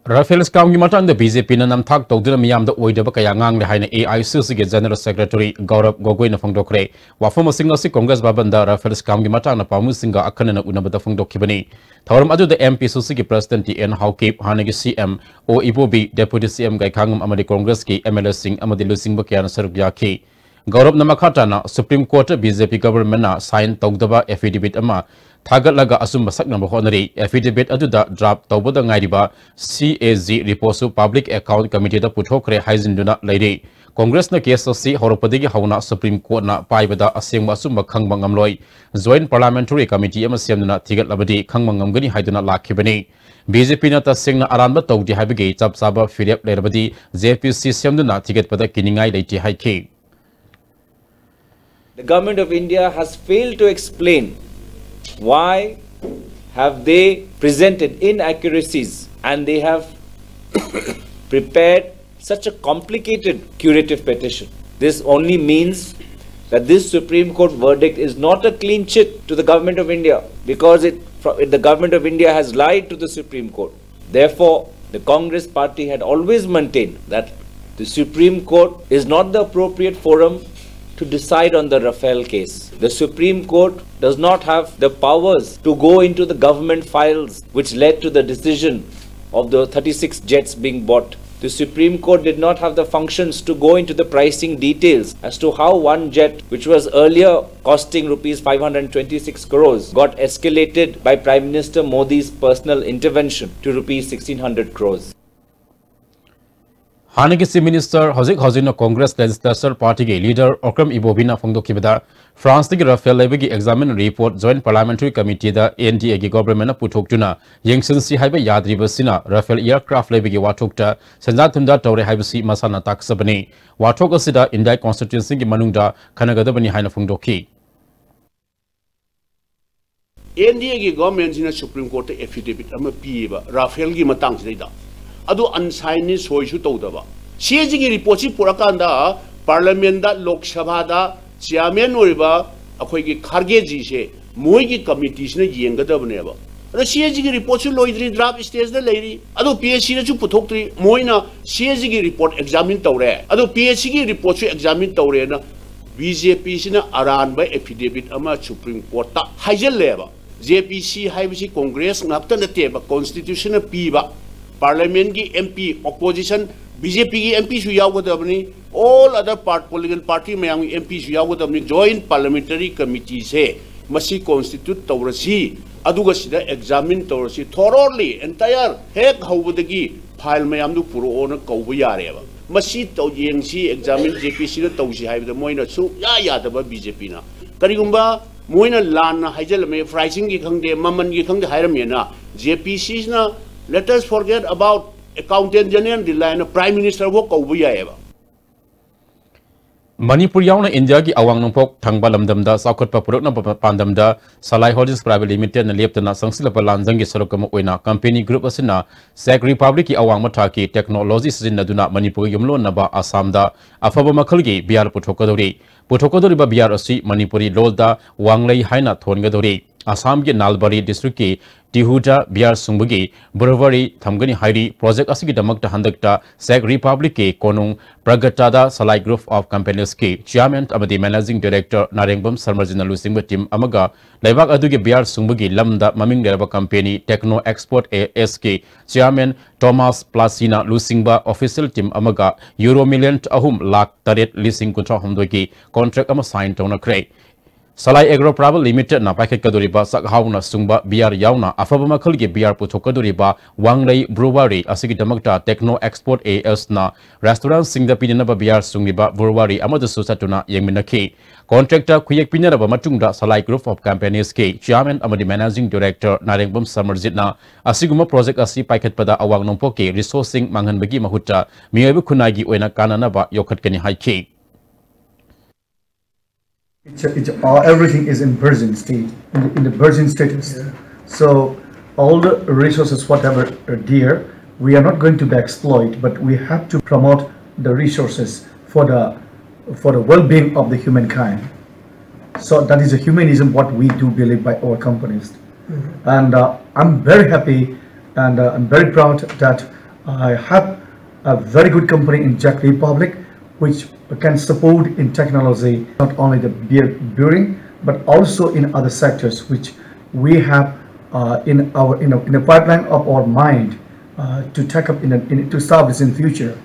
ꯔꯥꯐꯦꯜ scamꯒꯤ ꯃꯇꯥꯡꯗ BJPꯅ ꯅꯝꯊꯥꯛ ꯇꯧꯗꯨꯅ ꯃꯤꯌꯥꯝꯗ ꯑꯣꯏꯗꯕ ꯀꯌꯥ ꯉꯥꯡꯂꯦ ꯍꯥꯏꯅ AICCꯒꯤ General Secretary ꯒꯧꯔꯕ ꯒꯣꯒꯣꯏꯅ ꯐꯣꯡꯗꯣꯛꯈ꯭ꯔꯦ꯫ ꯋꯥꯐꯝꯁꯤꯡ ꯑꯁꯤ Congress ꯚꯕꯟꯗ ꯔꯥꯐꯦꯜ scamꯒꯤ ꯃꯇꯥꯡꯗ ꯄꯥꯎꯃꯤꯁꯤꯡꯒ ꯑꯈꯟꯅꯅ ꯎꯅꯕꯗ ꯐꯣꯡꯗꯣꯛꯈꯤꯕꯅꯤ꯫ ꯊꯧꯔꯝ ꯑꯗꯨꯗ MPCCꯒꯤ President ꯇꯤ ꯑꯦꯟ ꯍꯥꯎꯀꯤꯞ, ꯍꯥꯟꯅꯒꯤ CM ꯑꯣ ꯏꯕꯣꯕꯤ, Deputy CM ꯒꯩꯈꯥꯡꯉꯝ ꯑꯃꯗꯤ Congressꯀꯤ MLAꯁꯤꯡ ꯑꯃꯗꯤ ꯂꯨꯆꯤꯡꯕ ꯀꯌꯥꯅ ꯁꯔꯨꯛ ꯌꯥꯈꯤ꯫ ꯒꯧꯔꯕꯅ ꯃꯈꯥ ꯇꯥꯅ Supreme Court BJP governmentꯅ sign ꯇꯧꯗꯕ affidavit ꯑꯃ ꯊꯥꯒꯠꯂꯒ ꯑꯆꯨꯝꯕ ꯁꯛꯅꯕ ꯍꯣꯠꯅꯔꯤ꯫ Affidavit ꯑꯗꯨꯗ draft ꯇꯧꯕꯗ ꯉꯥꯏꯔꯤꯕ CAG reportꯁꯨ Public Account Committeeꯗ ꯄꯨꯊꯣꯛꯈ꯭ꯔꯦ ꯍꯥꯏꯖꯤꯟꯗꯨꯅ ꯂꯩꯔꯤ꯫ Congressꯅ case ꯑꯁꯤ ꯍꯧꯔꯛꯄꯗꯒꯤ ꯍꯧꯅ Supreme Courtꯅ ꯄꯥꯏꯕꯗ ꯑꯁꯦꯡꯕ ꯑꯆꯨꯝꯕ ꯈꯪꯕ ꯉꯝꯂꯣꯏ꯫ Joint Parliamentary Committee ꯑꯃ ꯁꯦꯝꯗꯨꯅ ꯊꯤꯒꯠꯂꯕꯗꯤ ꯈꯪꯕ ꯉꯝꯒꯅꯤ ꯍꯥꯏꯗꯨꯅ ꯂꯥꯛꯈꯤꯕꯅꯤ꯫ BJPꯅ ꯇꯁꯦꯡꯅ ꯑꯔꯥꯟꯕ ꯇꯧꯗꯦ ꯍꯥꯏꯕꯒꯤ ꯆꯞ ꯆꯥꯕ ꯐꯤꯔꯦꯞ ꯂꯩꯔꯕꯗꯤ JPC ꯁꯦꯝꯗꯨꯅ ꯊꯤꯒꯠꯄꯗ ꯀꯤꯅꯤꯡꯉꯥꯏ ꯂꯩꯇꯦ ꯍꯥꯏꯈꯤ꯫ The Government of India has failed to explain why have they presented inaccuracies and they have prepared such a complicated curative petition? This only means that this Supreme Court verdict is not a clean chit to the Government of India, because it, the Government of India has lied to the Supreme Court. Therefore, the Congress party had always maintained that the Supreme Court is not the appropriate forum to decide on the Rafale case. The Supreme Court does not have the powers to go into the government files which led to the decision of the thirty-six jets being bought. The Supreme Court did not have the functions to go into the pricing details as to how one jet, which was earlier costing rupees five hundred twenty-six crores, got escalated by Prime Minister Modi's personal intervention to rupees sixteen hundred crores. ꯍꯥꯟꯅꯒꯤ Chief Minister, ꯍꯧꯖꯤꯛ ꯍꯧꯖꯤꯛꯅ Congress Legislature Partyꯒꯤ leader Okrem Ibobiꯅ ꯐꯣꯡꯗꯣꯛꯈꯤꯕꯗ, Franceꯇꯒꯤ Rafale ꯂꯩꯕꯒꯤ examine report Joint Parliamentary Committeeꯗ N D Aꯒꯤ governmentꯅ ꯄꯨꯊꯣꯛꯇꯨꯅ ꯌꯦꯡꯁꯤꯟꯁꯤ ꯍꯥꯏꯕ ꯌꯥꯗ꯭ꯔꯤꯕꯁꯤꯅ Rafale aircraft ꯂꯩꯕꯒꯤ ꯋꯥꯊꯣꯛꯇ ꯁꯦꯟꯖꯥ ꯊꯨꯝꯖꯥ ꯇꯧꯔꯦ ꯍꯥꯏꯕꯁꯤ ꯃꯁꯥꯅ ꯇꯥꯛꯆꯕꯅꯤ꯫ ꯋꯥꯊꯣꯛ ꯑꯁꯤꯗ India Constitutionꯒꯤ ꯃꯅꯨꯡꯗ ꯈꯟꯅꯒꯗꯕꯅꯤ ꯍꯥꯏꯅ ꯐꯣꯡꯗꯣꯛꯈꯤ꯫ N D Aꯒꯤ governmentꯁꯤꯅ Supreme Courtꯇ affidavit ꯑꯃ ꯄꯤꯌꯦꯕ Rafaleꯒꯤ ꯃꯇꯥꯡꯁꯤꯗꯩꯗ꯫ ꯑꯗꯨ unsignedꯅꯤ, ꯁꯣꯏꯁꯨ ꯇꯧꯗꯕ꯫ CAGꯒꯤ reportꯁꯤ ꯄꯨꯔꯛꯀꯥꯟꯗ Parliamentꯇ, Lok Sabhaꯗ chairman ꯑꯣꯏꯔꯤꯕ ꯑꯩꯈꯣꯏꯒꯤ Khargeꯖꯤꯁꯦ ꯃꯣꯏꯒꯤ committeeꯁꯤꯅ ꯌꯦꯡꯒꯗꯕꯅꯦꯕ꯫ ꯑꯗꯣ CAGꯒꯤ reportꯁꯨ ꯂꯣꯏꯗ꯭ꯔꯤ, draft stageꯇ ꯂꯩꯔꯤ꯫ ꯑꯗꯣ PACꯅꯁꯨ ꯄꯨꯊꯣꯛꯇ꯭ꯔꯤ꯫ ꯃꯣꯏꯅ CAGꯒꯤ report examine ꯇꯧꯔꯦ, ꯑꯗꯣ PACꯒꯤ reportꯁꯨ examine ꯇꯧꯔꯦꯅ BJPꯁꯤꯅ ꯑꯔꯥꯟꯕ affidavit ꯑꯃ Supreme Courtꯇ ꯍꯥꯏꯖꯜꯂꯦꯕ꯫ JPC ꯍꯥꯏꯕꯁꯤ Congress ꯉꯥꯛꯇ ꯅꯠꯇꯦꯕ, Constitutionꯅ ꯄꯤꯕ꯫ Parliamentꯀꯤ MP, opposition, BJPꯒꯤ MPꯁꯨ ꯌꯥꯎꯒꯗꯕꯅꯤ, all other part, political party ꯃꯌꯥꯝꯒꯤ MPꯁꯨ ꯌꯥꯎꯒꯗꯕꯅꯤ꯫ Joint Parliamentary Committeeꯁꯦ ꯃꯁꯤ constitute ꯇꯧꯔꯁꯤ, ꯑꯗꯨꯒ ꯁꯤꯗ examine ꯇꯧꯔꯁꯤ, thoroughly, entire, ꯍꯦꯛ ꯍꯧꯕꯗꯒꯤ file ꯃꯌꯥꯝꯗꯨ ꯄꯨꯔꯛꯑꯣꯅ ꯀꯧꯕ ꯌꯥꯔꯦꯕ꯫ ꯃꯁꯤ ꯇꯧ-, ꯌꯦꯡꯁꯤ, examine JPCꯗ ꯇꯧꯁꯤ ꯍꯥꯏꯕꯗ ꯃꯣꯏꯅ ꯁꯨꯡꯌꯥ ꯌꯥꯗꯕ BJPꯅ꯫ ꯀꯔꯤꯒꯨꯝꯕ ꯃꯣꯏꯅ ꯂꯥꯟꯅ ꯍꯥꯏꯖꯜꯂꯝꯃꯦ, pricingꯒꯤ ꯈꯪꯗꯦ, ꯃꯃꯜꯒꯤ ꯈꯪꯗꯦ ꯍꯥꯏꯔꯝꯃꯦꯅ, JPCꯁꯤꯅ let us forget about Accountant General ꯗꯤ ꯂꯥꯏꯅ Prime Minister ꯐꯥꯎ ꯀꯧꯕ ꯌꯥꯏꯑꯕ꯫ ꯃꯅꯤꯄꯨꯔ ꯌꯥꯎꯅ ꯏꯟꯗꯤꯌꯥꯒꯤ ꯑꯋꯥꯡ ꯅꯣꯡꯄꯣꯛ ꯊꯪꯕ ꯂꯝꯗꯝꯗ ꯆꯥꯎꯈꯠꯄ ꯄꯨꯔꯛꯅꯕ ꯄꯥꯟꯗꯝꯗ ꯁꯂꯥꯏ ꯍꯣꯜꯗꯤꯡꯁ ꯄ꯭ꯔꯥꯏꯚꯦꯠ ꯂꯤꯃꯤꯇꯦꯗꯅ ꯂꯦꯞꯇꯅ ꯆꯪꯁꯤꯜꯂꯕ ꯂꯥꯟꯖꯪꯒꯤ ꯁꯔꯨꯛ ꯑꯃ ꯑꯣꯏꯅ ꯀꯝꯄꯦꯅꯤ ꯒ꯭ꯔꯨꯞ ꯑꯁꯤꯅ ꯆꯦꯛ ꯔꯤꯄꯕ꯭ꯂꯤꯛꯀꯤ ꯑꯋꯥꯡꯕ ꯊꯥꯛꯀꯤ ꯇꯦꯛꯅꯣꯂꯣꯖꯤ ꯁꯤꯖꯤꯟꯅꯗꯨꯅ ꯃꯅꯤꯄꯨꯔꯒ ꯌꯨꯝꯂꯣꯟꯅꯕ ꯑꯁꯥꯝꯗ ꯑꯐꯕ ꯃꯈꯜꯒꯤ ꯕꯤꯌꯥꯔ ꯄꯨꯊꯣꯛꯀꯗꯧꯔꯤ꯫ ꯄꯨꯊꯣꯛꯀꯗꯧꯔꯤꯕ ꯕꯤꯌꯥꯔ ꯑꯁꯤ ꯃꯅꯤꯄꯨꯔꯤ ꯂꯣꯜꯗ ꯋꯥꯡꯂꯩ ꯍꯥꯏꯅ ꯊꯣꯟꯒꯗꯧꯔꯤ꯫ ꯑꯁꯥꯝꯒꯤ ꯅꯥꯜꯕꯥꯔꯤ ꯗꯤꯁꯇ꯭ꯔꯤꯛꯀꯤ ꯇꯤꯍꯨꯗ ꯕꯤꯌꯥꯔ ꯁꯨꯡꯕꯒꯤ ꯕ꯭ꯔꯨꯋꯔꯤ ꯊꯝꯒꯅꯤ ꯍꯥꯏꯔꯤ꯫ ꯄ꯭ꯔꯣꯖꯦꯛ ꯑꯁꯤꯒꯤꯗꯃꯛꯇ ꯍꯟꯗꯛꯇ ꯆꯦꯛ ꯔꯤꯄꯕ꯭ꯂꯤꯛꯀꯤ ꯀꯣꯅꯨꯡ ꯄ꯭ꯔꯒꯇꯥꯗ ꯁꯂꯥꯏ ꯒ꯭ꯔꯨꯞ ꯑꯣꯐ ꯀꯝꯄꯦꯅꯤꯁꯀꯤ ꯆꯤꯌꯥꯔꯃꯦꯟ ꯑꯃꯗꯤ ꯃꯦꯅꯦꯖꯤꯡ ꯗꯤꯔꯦꯛꯇꯔ ꯅꯥꯔꯦꯡꯕꯝ ꯁꯔꯃꯔꯖꯤꯠꯅ ꯂꯨꯆꯤꯡꯕ ꯇꯤꯝ ꯑꯃꯒ ꯂꯩꯕꯥꯛ ꯑꯗꯨꯒꯤ ꯕꯤꯌꯥꯔ ꯁꯨꯡꯕꯒꯤ ꯂꯝꯗ ꯃꯃꯤꯡ ꯂꯩꯔꯕ ꯀꯝꯄꯦꯅꯤ ꯇꯦꯛꯅꯣ ꯑꯦꯛꯁꯄꯣꯔꯠ ꯑꯦ ꯑꯦꯁꯀꯤ ꯆꯤꯌꯥꯔꯃꯦꯟ ꯇꯣꯃꯥꯁ ꯄ꯭ꯂꯥꯁꯤꯅ ꯂꯨꯆꯤꯡꯕ ꯑꯣꯐꯤꯁꯤꯌꯦꯜ ꯇꯤꯝ ꯑꯃꯒ ꯌꯨꯔꯣ ꯃꯤꯂꯤꯌꯟ ꯑꯍꯨꯝ ꯂꯥꯈ ꯇꯔꯦꯠ ꯂꯤꯁꯤꯡ ꯀꯨꯟꯊ꯭ꯔꯥ ꯍꯨꯝꯗꯣꯏꯒꯤ ꯀꯣꯟꯇ꯭ꯔꯦꯛ ꯑꯃ ꯁꯥꯏꯟ ꯇꯧꯅꯈ꯭ꯔꯦ꯫ ꯁꯂꯥꯏ ꯑꯦꯒ꯭ꯔꯣ ꯄ꯭ꯔꯥꯏꯚꯦꯠ ꯂꯤꯃꯤꯇꯦꯗꯅ ꯄꯥꯏꯈꯠꯀꯗꯧꯔꯤꯕ ꯆꯥꯛꯍꯥꯎꯅ ꯁꯨꯡꯕ ꯕꯤꯌꯥꯔ ꯌꯥꯎꯅ ꯑꯐꯕ ꯃꯈꯜꯒꯤ ꯕꯤꯌꯥꯔ ꯄꯨꯊꯣꯛꯀꯗꯧꯔꯤꯕ ꯋꯥꯡꯂꯩ ꯕ꯭ꯔꯨꯋꯥꯔꯤ ꯑꯁꯤꯒꯤꯗꯃꯛꯇ ꯇꯦꯛꯅꯣ ꯑꯦꯛꯁꯄꯣꯔꯠ ꯑꯦ ꯑꯦꯁꯅ ꯔꯦꯁꯇꯨꯔꯦꯟꯠꯁꯤꯡꯗ ꯄꯤꯅꯅꯕ ꯕꯤꯌꯥꯔ ꯁꯨꯡꯂꯤꯕ ꯕ꯭ꯔꯨꯋꯥꯔꯤ ꯑꯃꯗꯁꯨ ꯆꯠꯇꯨꯅ ꯌꯦꯡꯃꯤꯟꯅꯈꯤ꯫ ꯀꯣꯟꯇ꯭ꯔꯦꯛꯇ ꯈꯨꯌꯦꯛ ꯄꯤꯅꯔꯕ ꯃꯇꯨꯡꯗ ꯁꯂꯥꯏ ꯒ꯭ꯔꯨꯞ ꯑꯣꯐ ꯀꯝꯄꯦꯅꯤꯁꯀꯤ ꯆꯤꯌꯥꯔꯃꯦꯟ ꯑꯃꯗꯤ ꯃꯦꯅꯦꯖꯤꯡ ꯗꯤꯔꯦꯛꯇꯔ ꯅꯥꯔꯦꯡꯕꯝ ꯁꯃꯔꯖꯤꯠꯅ ꯑꯁꯤꯒꯨꯝꯕ ꯄ꯭ꯔꯣꯖꯦꯛ ꯑꯁꯤ ꯄꯥꯏꯈꯠꯄꯗ ꯑꯋꯥꯡ ꯅꯣꯡꯄꯣꯛꯀꯤ ꯔꯤꯁꯣꯔꯁꯁꯤꯡ ꯃꯥꯡꯍꯟꯕꯒꯤ ꯃꯍꯨꯠꯇ ꯃꯤꯑꯣꯏꯕ ꯈꯨꯟꯅꯥꯏꯒꯤ ꯑꯣꯏꯅ ꯀꯥꯟꯅꯅꯕ ꯌꯣꯛꯈꯠꯀꯅꯤ ꯍꯥꯏꯈꯤ꯫ It's, a, it's a, uh, everything is in virgin state, in the, in the virgin status. So all the resources, whatever are there, we are not going to be exploit, but we have to promote the resources for the for the well-being of the humankind. So that is a humanism what we do believe by our companies. And uh, I'm very happy and uh, I'm very proud that I have a very good company in Czech Republic, which can support in technology, not only the beer brewing, but also in other sectors which we have uh, in our in a, in a pipeline of our mind uh, to take up in, a, in to establish in future.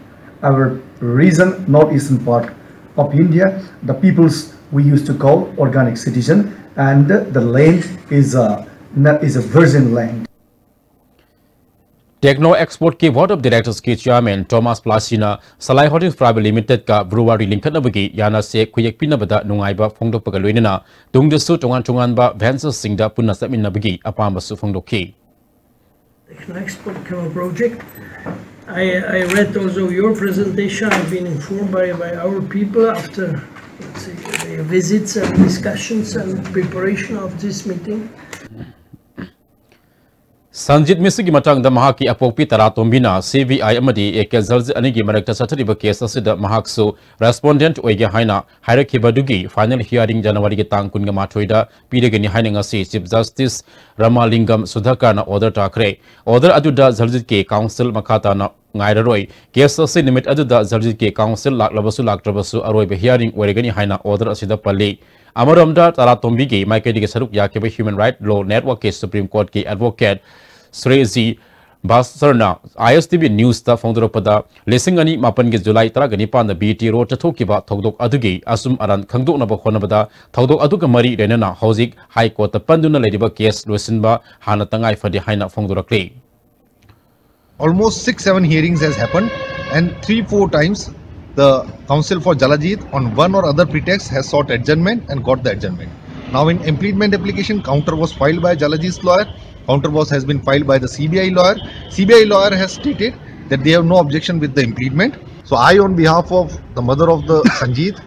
Our region, northeastern part of India, the peoples we used to call organic citizen, and the land is a is a virgin land. Techno ꯑꯦꯛꯁꯄꯣꯔꯠꯀꯤ board of ꯗꯤꯔꯦꯛꯇꯔꯁꯀꯤ chairman Thomas ꯄ꯭ꯂꯥꯁꯤꯅ Salai holdings private ꯂꯤꯃꯤꯇꯦꯗꯀ brewery ꯂꯤꯡꯈꯠꯅꯕꯒꯤ ꯌꯥꯅꯁꯦ ꯈꯨꯌꯦꯛ ꯄꯤꯅꯕꯗ ꯅꯨꯡꯉꯥꯏꯕ ꯐꯣꯡꯗꯣꯛꯄꯒ ꯂꯣꯏꯅꯅ ꯇꯨꯡꯗꯁꯨ ꯇꯣꯉꯥꯟ ꯇꯣꯉꯥꯟꯕ ꯚꯦꯟꯆꯔꯁꯤꯡꯗ ꯄꯨꯟꯅ ꯆꯠꯃꯤꯟꯅꯕꯒꯤ ꯑꯄꯥꯝꯕꯁꯨ ꯐꯣꯡꯗꯣꯛꯈꯤ꯫ Techno Export Kemo project. I, I read also your presentation. I've been informed by, by our people after, let's say, the visits and discussions and preparation of this meeting. Sanjit ꯃꯤꯁꯤꯒꯤ ꯃꯇꯥꯡꯗ ꯃꯍꯥꯛꯀꯤ ꯑꯄꯣꯛꯄꯤ ꯇꯔꯥꯇꯣꯝꯕꯤꯅ ꯁꯤ ꯕꯤ ꯑꯥꯏ ꯑꯃꯗꯤ A K ꯖꯜꯖꯤꯠ ꯑꯅꯤꯒꯤ ꯃꯔꯛꯇ ꯆꯠꯊꯔꯤꯕ case ꯑꯁꯤꯗ ꯃꯍꯥꯛꯁꯨ ꯔꯦꯁꯄꯣꯟꯗꯦꯟꯠ ꯑꯣꯏꯒꯦ ꯍꯥꯏꯅ ꯍꯥꯏꯔꯛꯈꯤꯕ ꯑꯗꯨꯒꯤ ꯐꯥꯏꯅꯦꯜ ꯍꯤꯌꯥꯔꯤꯡ ꯖꯅꯋꯥꯔꯤꯒꯤ ꯇꯥꯡ ꯀꯨꯟꯒ ꯃꯥꯊꯣꯏꯗ ꯄꯤꯔꯒꯅꯤ ꯍꯥꯏꯅ ꯉꯁꯤ ꯆꯤꯐ ꯖꯁꯇꯤꯁ ꯔꯃꯥꯂꯤꯡꯒꯝ ꯁꯨꯙꯥꯀꯔꯅ ꯑꯣꯔꯗꯔ ꯇꯥꯈ꯭ꯔꯦ꯫ ꯑꯣꯔꯗꯔ ꯑꯗꯨꯗ ꯖꯜꯖꯤꯠꯀꯤ ꯀꯥꯎꯟꯁꯤꯜ ꯃꯈꯥ ꯇꯥꯅ ꯉꯥꯏꯔꯔꯣꯏ꯫ ꯀꯦꯁ ꯑꯁꯤ ꯅꯨꯃꯤꯠ ꯑꯗꯨꯗ ꯖꯜꯖꯤꯠꯀꯤ ꯀꯥꯎꯟꯁꯤꯜ ꯂꯥꯛꯂꯕꯁꯨ ꯂꯥꯛꯇ꯭ꯔꯕꯁꯨ ꯑꯔꯣꯏꯕ ꯍꯤꯌꯥꯔꯤꯡ ꯑꯣꯏꯔꯒꯅꯤ ꯍꯥꯏꯅ ꯑꯣꯔꯗꯔ ꯑꯁꯤꯗ ꯄꯜꯂꯤ꯫ ꯑꯃꯔꯣꯝꯗ ꯇꯔꯥꯇꯣꯝꯕꯤꯒꯤ ꯃꯥꯏꯀꯩꯗꯒꯤ ꯁꯔꯨꯛ ꯌꯥꯈꯤꯕ ꯍ꯭ꯌꯨꯃꯦꯟ ꯔꯥꯏꯠ ꯂꯣ ꯅꯦꯠꯋꯥꯔꯛꯀꯤ ꯁꯨꯄ꯭ꯔꯤꯝ ꯀꯣꯔꯠꯀꯤ ꯑꯦꯗꯚꯣꯀꯦꯠ ꯁ꯭ꯔꯦꯖꯤ ꯕꯥꯁꯔꯅ ꯑꯥꯏ ꯑꯦꯁ ꯇꯤ ꯚꯤ ꯅ꯭ꯌꯨꯁꯇ ꯐꯣꯡꯗꯣꯔꯛꯄꯗ, ꯂꯤꯁꯤꯡ ꯑꯅꯤ ꯃꯥꯄꯟꯒꯤ ꯖꯨꯂꯥꯏ ꯇꯔꯥꯒ ꯅꯤꯄꯥꯟꯗ ꯕꯤ ꯇꯤ ꯔꯣꯗꯇ ꯊꯣꯛꯈꯤꯕ ꯊꯧꯗꯣꯛ ꯑꯗꯨꯒꯤ ꯑꯆꯨꯝ ꯑꯔꯥꯟ ꯈꯪꯗꯣꯛꯅꯕ ꯍꯣꯠꯅꯕꯗ ꯊꯧꯗꯣꯛ ꯑꯗꯨꯒ ꯃꯔꯤ ꯂꯩꯅꯅ ꯍꯧꯖꯤꯛ ꯍꯥꯏ ꯀꯣꯔꯠꯇ ꯄꯟꯗꯨꯅ ꯂꯩꯔꯤꯕ ꯀꯦꯁ ꯂꯣꯏꯁꯤꯟꯕ ꯍꯥꯟꯅ ꯇꯉꯥꯏ ꯐꯗꯦ ꯍꯥꯏꯅ ꯐꯣꯡꯗꯣꯔꯛꯂꯤ꯫ Almost six, seven hearings has happened, and three, four times the counsel for Jalajit on one or other pretext has sought adjournment and got the adjournment. Now, in impleadment application, counter was filed by Jalajit's lawyer, counter was has been filed by the C B I lawyer. C B I lawyer has stated that they have no objection with the impleadment. So, I, on behalf of the mother of the Sanjit,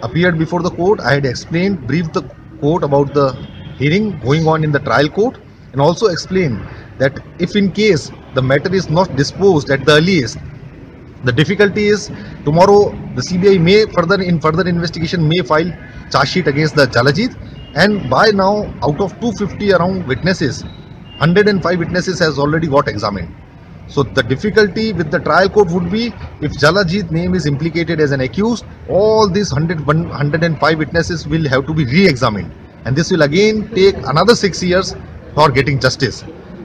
appeared before the court. I had explained, briefed the court about the hearing going on in the trial court, and also explained that if in case the matter is not disposed at the earliest, the difficulty is tomorrow the C B I may further, in further investigation, may file charge sheet against the Jalajit, and by now, out of two fifty around witnesses, hundred and five witnesses has already got examined. So the difficulty with the trial court would be, if Jalajit name is implicated as an accused, all these hundred, one hundred and five witnesses will have to be re-examined, and this will again take another six years for getting justice.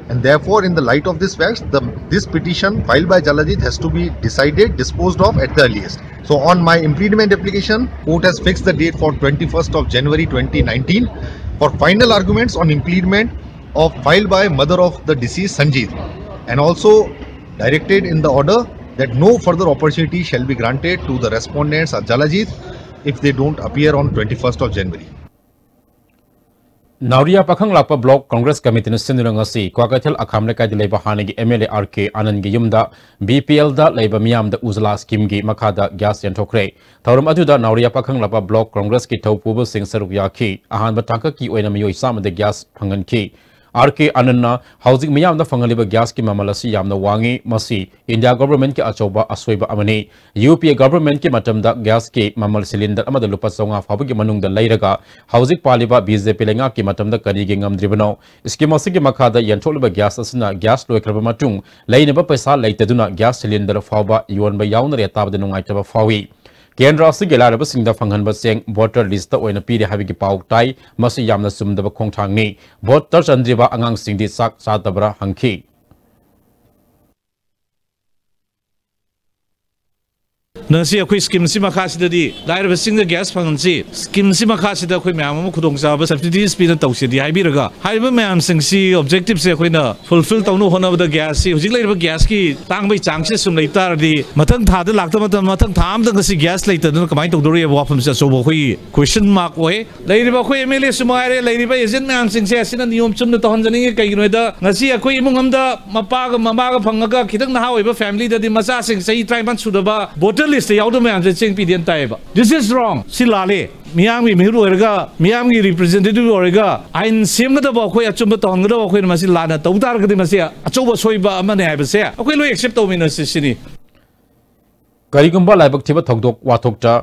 And therefore, in the light of this fact, the, this petition filed by Jalajit has to be decided, disposed of at the earliest. So on my impleadment application, court has fixed the date for twenty-first of January twenty nineteen for final arguments on impleadment of, filed by mother of the deceased Sanjit, and also directed in the order that no further opportunity shall be granted to the respondents or Jalajit if they don't appear on twenty-first of January. ꯅꯥꯎꯔꯤꯌꯥ ꯄꯥꯈꯪ ꯂꯥꯛꯄ block Congress ꯀꯃꯤꯇꯤꯅ ꯁꯤꯟꯗꯨꯅ ꯉꯁꯤ ꯀ꯭ꯋꯥꯀꯩꯊꯦꯜ ꯑꯈꯥꯝ ꯂꯩꯀꯥꯏꯗ ꯂꯩꯕ ꯍꯥꯟꯅꯒꯤ M L A R ꯀꯦ ꯑꯥꯅꯟꯗꯒꯤ ꯌꯨꯝꯗ B P ꯑꯦꯜꯗ ꯂꯩꯕ ꯃꯤꯌꯥꯝꯗ ꯎꯖꯂꯥ ꯁ꯭ꯀꯤꯝꯒꯤ ꯃꯈꯥꯗ ꯒ꯭ꯌꯥꯁ ꯌꯦꯟꯊꯣꯛꯈ꯭ꯔꯦ꯫ ꯊꯧꯔꯝ ꯑꯗꯨꯗ ꯅꯥꯎꯔꯤꯌꯥ ꯄꯥꯈꯪ ꯂꯥꯛꯄ ꯕ꯭ꯂꯣꯛ ꯀꯣꯡꯒ꯭ꯔꯦꯁꯀꯤ ꯊꯧꯄꯨꯕꯁꯤꯡ ꯁꯔꯨꯛ ꯌꯥꯈꯤ꯫ ꯑꯍꯥꯟꯕ ꯇꯥꯡꯀꯛꯀꯤ ꯑꯣꯏꯅ ꯃꯤꯑꯣꯏ ꯆꯥꯝꯃꯗ ꯒ꯭ꯌꯥꯁ ꯐꯪꯍꯟꯈꯤ꯫ ꯑꯥꯔ ꯀꯦ ꯑꯥꯅꯟꯗꯅ ꯍꯧꯖꯤꯛ ꯃꯤꯌꯥꯝꯗ ꯐꯪꯍꯜꯂꯤꯕ ꯒ꯭ꯌꯥꯁꯀꯤ ꯃꯃꯜ ꯑꯁꯤ ꯌꯥꯝꯅ ꯋꯥꯡꯉꯤ, ꯃꯁꯤ ꯏꯟꯗꯤꯌꯥ ꯒꯣꯚꯔꯟꯃꯦꯟꯠꯀꯤ ꯑꯆꯧꯕ ꯑꯁꯣꯏꯕ ꯑꯃꯅꯤ꯫ ꯌꯨ ꯄꯤ ꯑꯦ ꯒꯣꯚꯔꯟꯃꯦꯟꯠꯀꯤ ꯃꯇꯝꯗ ꯒ꯭ꯌꯥꯁꯀꯤ ꯃꯃꯜ ꯁꯤꯂꯤꯟꯗꯔ ꯑꯃꯗ ꯂꯨꯄꯥ ꯆꯥꯝꯃꯉꯥ ꯐꯥꯎꯕꯒꯤ ꯃꯅꯨꯡꯗ ꯂꯩꯔꯒ, ꯍꯧꯖꯤꯛ ꯄꯥꯜꯂꯤꯕ ꯕꯤ ꯖꯦ ꯄꯤ ꯂꯩꯉꯥꯛꯀꯤ ꯃꯇꯝꯗ ꯀꯔꯤꯒꯤ ꯉꯝꯗ꯭ꯔꯤꯕꯅꯣ? ꯁ꯭ꯀꯤꯝ ꯑꯁꯤꯒꯤ ꯃꯈꯥꯗ ꯌꯦꯟꯊꯣꯛꯂꯤꯕ ꯒ꯭ꯌꯥꯁ ꯑꯁꯤꯅ ꯒ꯭ꯌꯥꯁ ꯂꯣꯏꯈ꯭ꯔꯕ ꯃꯇꯨꯡ ꯂꯩꯅꯕ ꯄꯩꯁꯥ ꯂꯩꯇꯗꯨꯅ ꯒ꯭ꯌꯥꯁ ꯁꯤꯂꯤꯟꯗꯔ ꯐꯥꯎꯕ ꯌꯣꯟꯕ ꯌꯥꯎꯅꯔꯦ ꯇꯥꯕꯗ ꯅꯨꯡꯉꯥꯏꯇꯕ ꯐꯥꯎꯏ꯫ ꯀꯦꯟꯗ꯭ꯔ ꯑꯁꯤꯒꯤ ꯂꯥꯏꯔꯕꯁꯤꯡꯗ ꯐꯪꯍꯟꯕ ꯆꯦꯡ ꯚꯣꯇꯔ ꯂꯤꯁꯇ ꯑꯣꯏꯅ ꯄꯤꯔꯦ ꯍꯥꯏꯕꯒꯤ ꯄꯥꯎ ꯇꯥꯏ꯫ ꯃꯁꯤ ꯌꯥꯝꯅ ꯆꯨꯝꯗꯕ ꯈꯣꯡꯊꯥꯡꯅꯤ꯫ ꯚꯣꯇꯔ ꯆꯟꯗ꯭ꯔꯤꯕ ꯑꯉꯥꯡꯁꯤꯡꯗꯤ ꯆꯥꯛ ꯆꯥꯗꯕ꯭ꯔꯥ ꯍꯪꯈꯤ꯫ ꯉꯁꯤ ꯑꯩꯈꯣꯏ ꯁ꯭ꯀꯤꯝꯁꯤ ꯃꯈꯥꯁꯤꯗꯗꯤ ꯂꯥꯏꯔꯕꯁꯤꯡꯗ ꯒ꯭ꯌꯥꯁ ꯐꯪꯍꯟꯁꯤ, ꯁ꯭ꯀꯤꯝꯁꯤ ꯃꯈꯥꯁꯤꯗ ꯑꯩꯈꯣꯏ ꯃꯌꯥꯝ ꯑꯃ ꯈꯨꯗꯣꯡꯆꯥꯕ ꯁꯕꯁꯤꯗꯤꯁ ꯄꯤꯅ ꯇꯧꯁꯤꯗꯤ ꯍꯥꯏꯕꯤꯔꯒ, ꯍꯥꯏꯔꯤꯕ ꯃꯌꯥꯝꯁꯤꯡꯁꯤ ꯑꯣꯕꯖꯦꯛꯇꯤꯞꯁꯦ ꯑꯩꯈꯣꯏꯅ ꯐꯨꯜꯐꯤꯜ ꯇꯧꯅꯕ ꯍꯣꯠꯅꯕꯗ ꯒ꯭ꯌꯥꯁꯁꯤ ꯍꯧꯖꯤꯛ ꯂꯩꯔꯤꯕ ꯒ꯭ꯌꯥꯁꯀꯤ ꯇꯥꯡꯕꯒꯤ ꯆꯥꯡꯁꯤ ꯁꯨꯝ ꯂꯩ ꯇꯥꯔꯗꯤ, ꯃꯊꯪ ꯊꯥꯗ ꯂꯥꯛꯇꯕ ꯃꯇꯝ, ꯃꯊꯪ ꯊꯥ ꯑꯃꯗ ꯉꯁꯤ ꯒ꯭ꯌꯥꯁ ꯂꯩꯇꯗꯅ ꯀꯃꯥꯏꯅ ꯇꯧꯗꯧꯔꯤ ꯍꯥꯏꯕ ꯋꯥꯐꯝꯁꯤ ꯑꯆꯧꯕ ꯑꯩꯈꯣꯏꯒꯤ ꯀ꯭ꯋꯦꯁꯟ ꯃꯥꯔꯛ ꯑꯣꯏ꯫ ꯂꯩꯔꯤꯕ ꯑꯩꯈꯣꯏ ꯑꯦꯝ ꯑꯦꯜ ꯑꯦꯁꯨ ꯃꯉꯥꯏꯔꯦ, ꯂꯩꯔꯤꯕ ꯑꯦꯖꯦꯟꯠ ꯃꯌꯥꯝꯁꯤꯡꯁꯦ ꯑꯁꯤꯅ ꯅꯤꯌꯣꯝ ꯆꯨꯝꯅ ꯇꯧꯍꯟꯖꯅꯤꯡꯉꯤ꯫ ꯀꯩꯒꯤꯅꯣ ꯍꯥꯏꯗ, ꯉꯁꯤ ꯑꯩꯈꯣꯏ ꯏꯃꯨꯡ ꯑꯃꯗ ꯃꯄꯥꯒ ꯃꯃꯥꯒ ꯐꯪꯉꯒ, ꯈꯤꯇꯪ ꯅꯍꯥ ꯑꯣꯏꯕ ꯐꯦꯃꯤꯂꯤꯗꯗꯤ ꯃꯆꯥꯁꯤꯡ ꯆꯍꯤ ꯇꯔꯥꯅꯤꯄꯥꯟ ꯁꯨꯗꯕ ꯚꯣꯇꯔ ꯂꯤꯁꯇ ꯌꯥꯎꯗꯕ ꯃꯌꯥꯝꯁꯦ ꯆꯦꯡ ꯄꯤꯗꯦꯅ ꯇꯥꯏꯌꯦꯕ꯫ This is wrong. ꯁꯤ ꯂꯥꯜꯂꯦ꯫ ꯃꯤꯌꯥꯝꯒꯤ ꯃꯤꯍꯨꯠ ꯑꯣꯏꯔꯒ, ꯃꯤꯌꯥꯝꯒꯤ ꯔꯤꯄ꯭ꯔꯖꯦꯟꯇꯦꯇꯤꯚ ꯑꯣꯏꯔꯒ, ꯑꯥꯏꯟ ꯁꯦꯝꯒꯗꯕ ꯑꯩꯈꯣꯏ, ꯑꯆꯨꯝꯕ ꯇꯧꯍꯟꯒꯗꯕ ꯑꯩꯈꯣꯏꯅ ꯃꯁꯤ ꯂꯥꯟꯅ ꯇꯧ ꯇꯥꯔꯒꯗꯤ, ꯃꯁꯤ ꯑꯆꯧꯕ ꯑꯁꯣꯏꯕ ꯑꯃꯅꯦ ꯍꯥꯏꯕꯁꯦ ꯑꯩꯈꯣꯏ ꯂꯣꯏ ꯑꯦꯛꯁꯦꯞ ꯇꯧꯃꯤꯟꯅꯁꯤ ꯁꯤꯅꯤ꯫ ꯀꯔꯤꯒꯨꯝꯕ ꯂꯥꯏꯕꯛ ꯊꯤꯕ ꯊꯧꯗꯣꯛ ꯋꯥꯊꯣꯛꯇ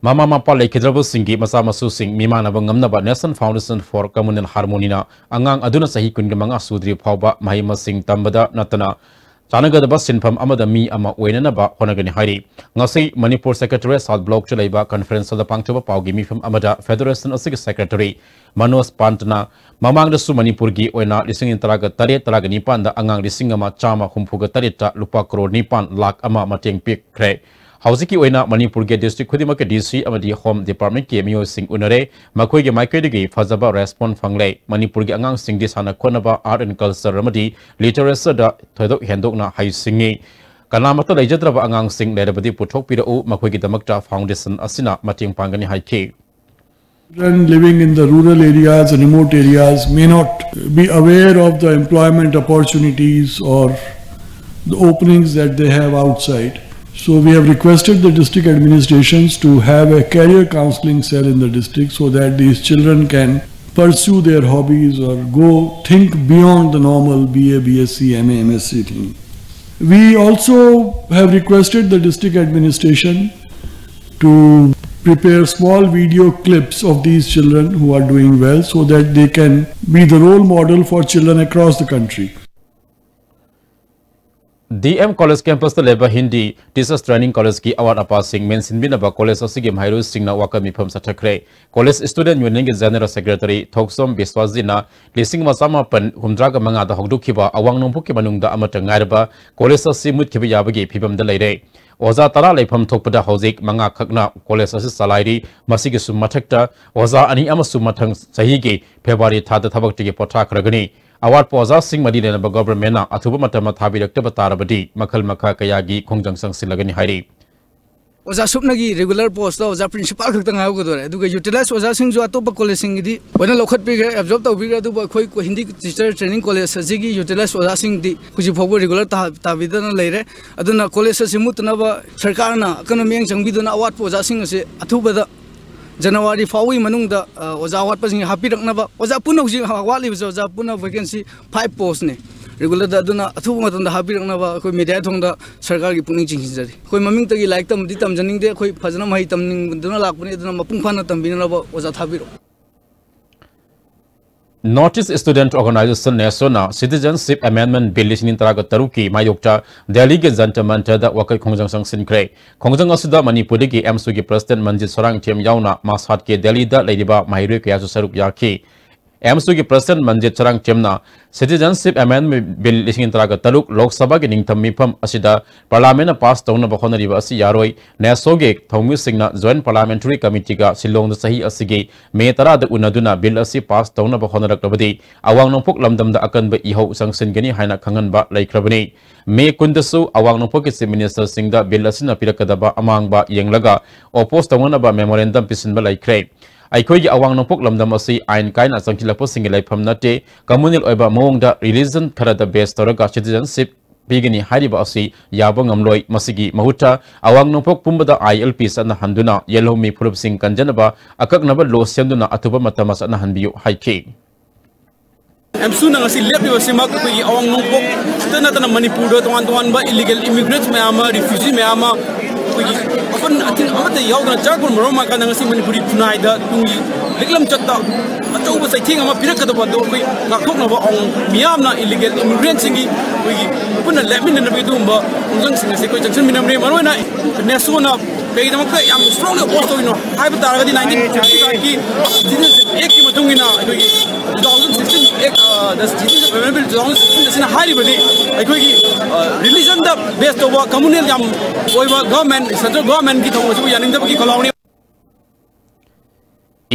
ꯃꯃꯥ ꯃꯄꯥ ꯂꯩꯈꯤꯗ꯭ꯔꯕꯁꯤꯡꯒꯤ ꯃꯆꯥ ꯃꯁꯨꯁꯤꯡ ꯃꯤꯃꯥꯟꯅꯕ ꯉꯝꯅꯕ National Foundation for Communal Harmony ꯅ ꯑꯉꯥꯡ ꯑꯗꯨꯅ ꯆꯍꯤ ꯀꯨꯟꯒ ꯃꯉꯥ ꯁꯨꯗ꯭ꯔꯤ ꯐꯥꯎꯕ ꯃꯍꯩ ꯃꯁꯤꯡ ꯇꯝꯕꯗ ꯅꯠꯇꯅ ꯆꯥꯟꯅꯒꯗꯕ ꯁꯤꯟꯐꯝ ꯑꯃꯗ ꯃꯤ ꯑꯃ ꯑꯣꯏꯅꯅꯕ ꯍꯣꯠꯅꯒꯅꯤ ꯍꯥꯏꯔꯤ꯫ ꯉꯁꯤ ꯃꯅꯤꯄꯨꯔ ꯁꯦꯀ꯭ꯔꯦꯇꯔꯤꯌꯦꯠ ꯁꯥꯎꯠ ꯕ꯭ꯂꯣꯛꯇ ꯂꯩꯕ ꯀꯟꯐꯔꯦꯟꯁ ꯍꯣꯜꯗ ꯄꯥꯡꯊꯣꯛꯄ ꯄꯥꯎꯒꯤ ꯃꯤꯐꯝ ꯑꯃꯗ ꯐꯦꯗꯔꯦꯁꯟ ꯑꯁꯤꯒꯤ ꯁꯦꯀ꯭ꯔꯦꯇꯔꯤ ꯃꯅꯣꯖ ꯄꯥꯟꯇꯅ ꯃꯃꯥꯡꯗꯁꯨ ꯃꯅꯤꯄꯨꯔꯒꯤ ꯑꯣꯏꯅ ꯂꯤꯁꯤꯡ ꯇꯔꯥꯒ ꯇꯔꯦꯠ, ꯇꯔꯥꯒ ꯅꯤꯄꯥꯟꯗ ꯑꯉꯥꯡ ꯂꯤꯁꯤꯡ ꯑꯃ ꯆꯥꯝꯃ ꯍꯨꯝꯐꯨꯒ ꯇꯔꯦꯠꯇ ꯂꯨꯄꯥ ꯀꯔꯣꯔ ꯅꯤꯄꯥꯟ ꯂꯥꯈ ꯑꯃ ꯃꯇꯦꯡ ꯄꯤꯈ꯭ꯔꯦ꯫ ꯍꯧꯖꯤꯛꯀꯤ ꯑꯣꯏꯅ ꯃꯅꯤꯄꯨꯔꯒꯤ ꯗꯤꯁꯇ꯭ꯔꯤꯛ ꯈꯨꯗꯤꯡꯃꯛꯀꯤ ꯗꯤ ꯁꯤ ꯑꯃꯗꯤ ꯍꯣꯝ ꯗꯤꯄꯥꯔꯠꯃꯦꯟꯠꯀꯤ ꯃꯤꯑꯣꯏꯁꯤꯡ ꯎꯅꯔꯦ꯫ ꯃꯈꯣꯏꯒꯤ ꯃꯥꯏꯀꯩꯗꯒꯤ ꯐꯖꯕ ꯔꯦꯁꯄꯣꯟꯁ ꯐꯪꯂꯦ꯫ ꯃꯅꯤꯄꯨꯔꯒꯤ ꯑꯉꯥꯡꯁꯤꯡꯗꯤ ꯁꯥꯟꯅ ꯈꯣꯠꯅꯕ, ꯑꯥꯔꯠ ꯑꯦꯟ ꯀꯜꯆꯔ ꯑꯃꯗꯤ ꯂꯤꯇꯔꯦꯆꯔꯗ ꯊꯣꯏꯗꯣꯛ ꯍꯦꯟꯗꯣꯛꯅ ꯍꯩꯁꯤꯡꯉꯤ꯫ ꯀꯅꯥꯃꯠꯇ ꯂꯩꯖꯗ꯭ꯔꯕ ꯑꯉꯥꯡꯁꯤꯡ ꯂꯩꯔꯕꯗꯤ ꯄꯨꯊꯣꯛꯄꯤꯔꯛꯎ, ꯃꯈꯣꯏꯒꯤꯗꯃꯛꯇ ꯐꯥꯎꯟꯗꯦꯁꯟ ꯑꯁꯤꯅ ꯃꯇꯦꯡ ꯄꯥꯡꯒꯅꯤ ꯍꯥꯏꯈꯤ꯫ Children living in the rural areas, remote areas may not be aware of the employment opportunities or the openings that they have outside. So we have requested the district administrations to have a career counseling cell in the district so that these children can pursue their hobbies or go think beyond the normal B A, B S C, M A, M S C thing. We also have requested the district administration to prepare small video clips of these children who are doing well so that they can be the role model for children across the country. D M College campus ꯇ ꯂꯩꯕ Hindi Teachers Training College ꯀꯤ ꯑꯋꯥꯠ ꯑꯄꯥꯁꯤꯡ ꯃꯦꯟꯁꯤꯟꯕꯤꯅꯕ college ꯑꯁꯤꯒꯤ ꯃꯍꯩꯔꯣꯏꯁꯤꯡꯅ ꯋꯥꯀꯠ ꯃꯤꯐꯝ ꯆꯠꯊꯈ꯭ꯔꯦ꯫ College Student Union ꯒꯤ General Secretary ꯊꯣꯛꯆꯣꯝ ꯕꯤꯁ꯭ꯋꯥꯁꯖꯤꯅ ꯂꯤꯁꯤꯡ ꯑꯃ ꯆꯥꯃꯥꯄꯟ ꯍꯨꯝꯗ꯭ꯔꯥꯒ ꯃꯉꯥꯗ ꯍꯧꯗꯣꯛꯈꯤꯕ ꯑꯋꯥꯡ ꯅꯣꯡꯄꯣꯛꯀꯤ ꯃꯅꯨꯡꯗ ꯑꯃꯠꯇ ꯉꯥꯏꯔꯕ college ꯑꯁꯤ ꯃꯨꯠꯈꯤꯕ ꯌꯥꯕꯒꯤ ꯐꯤꯕꯝꯗ ꯂꯩꯔꯦ꯫ ꯑꯣꯖꯥ ꯇꯔꯥ ꯂꯩꯐꯝ ꯊꯣꯛꯄꯗ ꯍꯧꯖꯤꯛ ꯃꯉꯥ ꯈꯛꯅ college ꯑꯁꯤ ꯆꯂꯥꯏꯔꯤ꯫ ꯃꯁꯤꯒꯤꯁꯨ ꯃꯊꯛꯇ ꯑꯣꯖꯥ ꯑꯅꯤ ꯑꯃꯁꯨ ꯃꯊꯪ ꯆꯍꯤꯒꯤ February ꯊꯥꯗ ꯊꯕꯛꯇꯒꯤ ꯄꯣꯊꯥꯈ꯭ꯔꯒꯅꯤ꯫ ꯑꯋꯥꯠꯄ ꯑꯣꯖꯥꯁꯤꯡ ꯃꯔꯤ ꯂꯩꯅꯕ government ꯅ ꯑꯊꯨꯕ ꯃꯇꯝꯗ ꯊꯥꯕꯤꯔꯛꯇꯕ ꯇꯥꯔꯕꯗꯤ ꯃꯈꯜ ꯃꯈꯥ ꯀꯌꯥꯒꯤ ꯈꯣꯡꯖꯪ ꯆꯪꯁꯤꯜꯂꯒꯅꯤ ꯍꯥꯏꯔꯤ꯫ ꯑꯣꯖꯥ ꯁꯨꯞꯅꯒꯤ regular post ꯇ ꯑꯣꯖꯥ principal ꯈꯛꯇ ꯉꯥꯏꯍꯧꯒꯗꯣꯔꯦ꯫ ꯑꯗꯨꯒ utilized ꯑꯣꯖꯥꯁꯤꯡꯁꯨ ꯑꯇꯣꯞꯄ college ꯁꯤꯡꯒꯤꯗꯤ ꯂꯣꯏꯅ ꯂꯧꯈꯠꯄꯤꯈ꯭ꯔꯦ, absorb ꯇꯧꯕꯤꯈ꯭ꯔꯦ꯫ ꯑꯗꯨꯕꯨ ꯑꯩꯈꯣꯏ Hindi Teacher Training College ꯑꯁꯤꯒꯤ utilized ꯑꯣꯖꯥꯁꯤꯡꯗꯤ ꯍꯧꯖꯤꯛ ꯐꯥꯎꯕ regular ꯇꯥ- ꯇꯥꯕꯤꯗꯅ ꯂꯩꯔꯦ꯫ ꯑꯗꯨꯅ college ꯑꯁꯤ ꯃꯨꯠꯇꯅꯕ ꯁꯔꯀꯥꯔꯅ ꯑꯀꯟꯕ ꯃꯤꯠꯌꯦꯡ ꯆꯪꯕꯤꯗꯨꯅ ꯑꯋꯥꯠꯄ ꯑꯣꯖꯥꯁꯤꯡ ꯑꯁꯤ ꯑꯊꯨꯕꯗ January ꯐꯥꯎꯕꯒꯤ ꯃꯅꯨꯡꯗ ꯑ, ꯑꯣꯖꯥ ꯑꯋꯥꯠꯄꯁꯤꯡ ꯍꯥꯞꯄꯤꯔꯛꯅꯕ꯫ ꯑꯣꯖꯥ ꯄꯨꯟꯅ ꯍꯧꯖꯤꯛ ꯋꯥꯠꯂꯤꯕꯁꯦ ꯑꯣꯖꯥ ꯄꯨꯟꯅ vacancy five post ꯅꯤ꯫ Regular ꯗ ꯑꯗꯨꯅ ꯑꯊꯨꯕ ꯃꯇꯝꯗ ꯍꯥꯞꯄꯤꯔꯛꯅꯕ ꯑꯩꯈꯣꯏ media ꯊꯣꯡꯗ ꯁꯔꯀꯥꯔꯒꯤ ꯄꯨꯛꯅꯤꯡ ꯆꯤꯡꯁꯤꯟꯖꯔꯤ꯫ ꯑꯩꯈꯣꯏ ꯃꯃꯤꯡꯇꯒꯤ ꯂꯥꯏꯔꯤꯛ ꯇꯝꯕꯗꯤ ꯇꯝꯖꯅꯤꯡꯗꯦ, ꯑꯩꯈꯣꯏ ꯐꯖꯅ ꯃꯍꯩ ꯇꯝꯅꯤꯡꯗꯨꯅ ꯂꯥꯛꯄꯅꯤ꯫ ꯑꯗꯨꯅ ꯃꯄꯨꯡ ꯐꯥꯅ ꯇꯝꯕꯤꯅꯅꯕ ꯑꯣꯖꯥ ꯊꯥꯕꯤꯔꯛꯎ꯫ North East Student Organization, NESO ꯅ Citizenship Amendment Bill ꯂꯤꯁꯤꯡ ꯇꯔꯥꯒ ꯇꯔꯨꯛꯀꯤ ꯃꯥꯌꯣꯛꯇ ꯗꯦꯜꯂꯤꯒꯤ ꯖꯟꯇꯔ ꯃꯟꯇꯔꯗ ꯋꯥꯀꯠ ꯈꯣꯡꯖꯪ ꯆꯪꯁꯤꯟꯈ꯭ꯔꯦ꯫ ꯈꯣꯡꯖꯪ ꯑꯁꯤꯗ ꯃꯅꯤꯄꯨꯔꯗꯒꯤ AMSU ꯒꯤ President ꯃꯟꯖꯤꯠ ꯁꯣꯔꯥꯡꯊꯦꯝ ꯌꯥꯎꯅ ꯃꯁꯥꯠꯀꯤ ꯗꯦꯜꯂꯤꯗ ꯂꯩꯔꯤꯕ ꯃꯍꯩꯔꯣꯏ ꯀꯌꯥꯁꯨ ꯁꯔꯨꯛ ꯌꯥꯈꯤ꯫ AMSU ꯒꯤ President ꯃꯟꯖꯤꯠ ꯁꯣꯔꯥꯡꯊꯦꯝꯅ Citizenship Amendment Bill ꯂꯤꯁꯤꯡ ꯇꯔꯥꯒ ꯇꯔꯨꯛ ꯂꯣꯛ ꯁꯚꯥꯒꯤ ꯅꯤꯡꯊꯝ ꯃꯤꯐꯝ ꯑꯁꯤꯗ Parliament ꯅ pass ꯇꯧꯅꯕ ꯍꯣꯠꯅꯔꯤꯕ ꯑꯁꯤ ꯌꯥꯔꯣꯏ꯫ NESO ꯒꯤ ꯊꯧꯃꯤꯁꯤꯡꯅ Joint Parliamentary Committee ꯒ ꯁꯤꯜꯂꯣꯡꯗ ꯆꯍꯤ ꯑꯁꯤꯒꯤ May ꯇꯔꯥꯗ ꯎꯅꯗꯨꯅ bill ꯑꯁꯤ pass ꯇꯧꯅꯕ ꯍꯣꯠꯅꯔꯛꯂꯕꯗꯤ ꯑꯋꯥꯡ ꯅꯣꯡꯄꯣꯛ ꯂꯝꯗꯝꯗ ꯑꯀꯟꯕ ꯏꯍꯧ ꯆꯪꯁꯤꯟꯒꯅꯤ ꯍꯥꯏꯅ ꯈꯪꯍꯟꯕ ꯂꯩꯈ꯭ꯔꯕꯅꯤ꯫ May ꯀꯨꯟꯗꯁꯨ ꯑꯋꯥꯡ ꯅꯣꯡꯄꯣꯛꯀꯤ Chief Minister ꯁꯤꯡꯗ bill ꯑꯁꯤꯅ ꯄꯤꯔꯛꯀꯗꯕ ꯑꯃꯥꯡꯕ ꯌꯦꯡꯂꯒ oppose ꯇꯧꯅꯅꯕ memorandum ꯄꯤꯁꯤꯟꯕ ꯂꯩꯈ꯭ꯔꯦ꯫ ꯑꯩꯈꯣꯏꯒꯤ ꯑꯋꯥꯡ ꯅꯣꯡꯄꯣꯛ ꯂꯝꯗꯝ ꯑꯁꯤ ꯑꯥꯏꯟ ꯀꯥꯏꯅ ꯆꯪꯁꯤꯜꯂꯛꯄꯁꯤꯡꯒꯤ ꯂꯩꯐꯝ ꯅꯠꯇꯦ꯫ Communal ꯑꯣꯏꯕ ꯃꯑꯣꯡꯗ religion ꯈꯔꯗ base ꯇꯧꯔꯒ citizenship ꯄꯤꯒꯅꯤ ꯍꯥꯏꯔꯤꯕ ꯑꯁꯤ ꯌꯥꯕ ꯉꯝꯂꯣꯏ꯫ ꯃꯁꯤꯒꯤ ꯃꯍꯨꯠꯇ ꯑꯋꯥꯡ ꯅꯣꯡꯄꯣꯛ ꯄꯨꯝꯕꯗ I L P ꯆꯠꯅꯍꯟꯗꯨꯅ ꯌꯦꯜꯍꯧꯃꯤ ꯐꯨꯔꯨꯞꯁꯤꯡ ꯀꯟꯖꯅꯕ ꯑꯀꯛꯅꯕ law ꯁꯦꯝꯗꯨꯅ ꯑꯊꯨꯕ ꯃꯇꯝꯗ ꯆꯠꯅꯍꯟꯕꯤꯌꯨ ꯍꯥꯏꯈꯤ꯫ ꯑꯦꯝꯁꯨꯅ ꯉꯁꯤ ꯂꯦꯞꯂꯤꯕꯁꯤꯃꯛ ꯑꯩꯈꯣꯏꯒꯤ ꯑꯋꯥꯡ ꯅꯣꯡꯄꯣꯛꯇ ꯅꯠꯇꯅ ꯃꯅꯤꯄꯨꯔꯗ ꯇꯣꯉꯥꯟ ꯇꯣꯉꯥꯟꯕ illegal immigrants ꯃꯌꯥꯝ ꯑꯃ, refugee ꯃꯌꯥꯝ ꯑꯃ ꯑꯩꯈꯣꯏꯒꯤ ꯑꯄꯟ ꯑꯊꯤꯡ ꯑꯃꯠꯇ ꯌꯥꯎꯗꯅ ꯆꯥꯔꯛꯄꯅ ꯃꯔꯝ ꯑꯣꯏꯔꯀꯥꯟꯗ ꯉꯁꯤ ꯃꯅꯤꯄꯨꯔꯤ ꯈꯨꯟꯅꯥꯏꯗ ꯇꯨꯡꯒꯤ ꯂꯤꯛꯂꯝꯆꯠꯇ ꯑꯆꯧꯕ ꯆꯩꯊꯦꯡ ꯑꯃ ꯄꯤꯔꯛꯀꯗꯕ ꯑꯗꯨ ꯑꯩꯈꯣꯏ ꯉꯥꯛꯊꯣꯛꯅꯕ ꯑꯋꯥꯡ ꯃꯤꯌꯥꯝꯅ illegal immigrantꯁꯤꯡꯒꯤ ꯑꯩꯈꯣꯏꯒꯤ ꯄꯨꯟꯅ ꯂꯦꯞꯃꯤꯟꯅꯅꯕꯒꯤ ꯑꯗꯨꯒꯨꯝꯕ ꯈꯣꯡꯖꯪꯁꯤꯡ ꯑꯁꯤ ꯑꯩꯈꯣꯏ ꯆꯪꯁꯤꯟꯃꯤꯟꯅꯕꯅꯤ꯫ ꯃꯔꯨꯑꯣꯏꯅ ꯅꯦꯁꯣꯅ ꯀꯩꯒꯤꯗꯃꯛꯇ ꯌꯥꯝ strongly oppose ꯇꯧꯔꯤꯅꯣ ꯍꯥꯏꯕ ꯇꯥꯔꯒꯗꯤ, nineteen fifty fiveꯀꯤ Citizenship Actꯀꯤ ꯃꯇꯨꯡ ꯏꯟꯅ ꯑꯩꯈꯣꯏꯒꯤ two thousand sixteen Act, ꯑ, the Citizenship Amendment Bill two thousand sixteen ꯑꯁꯤꯅ ꯍꯥꯏꯔꯤꯕꯗꯤ ꯑꯩꯈꯣꯏꯒꯤ, ꯑ, religionꯗ base ꯇꯧꯕ communal ꯌꯥꯝ ꯑꯣꯏꯕ government, central governmentꯀꯤ ꯊꯧꯑꯣꯡ ꯑꯁꯤꯕꯨ ꯌꯥꯅꯤꯡꯗꯕꯒꯤ ꯈꯣꯜꯂꯥꯎꯅꯤ꯫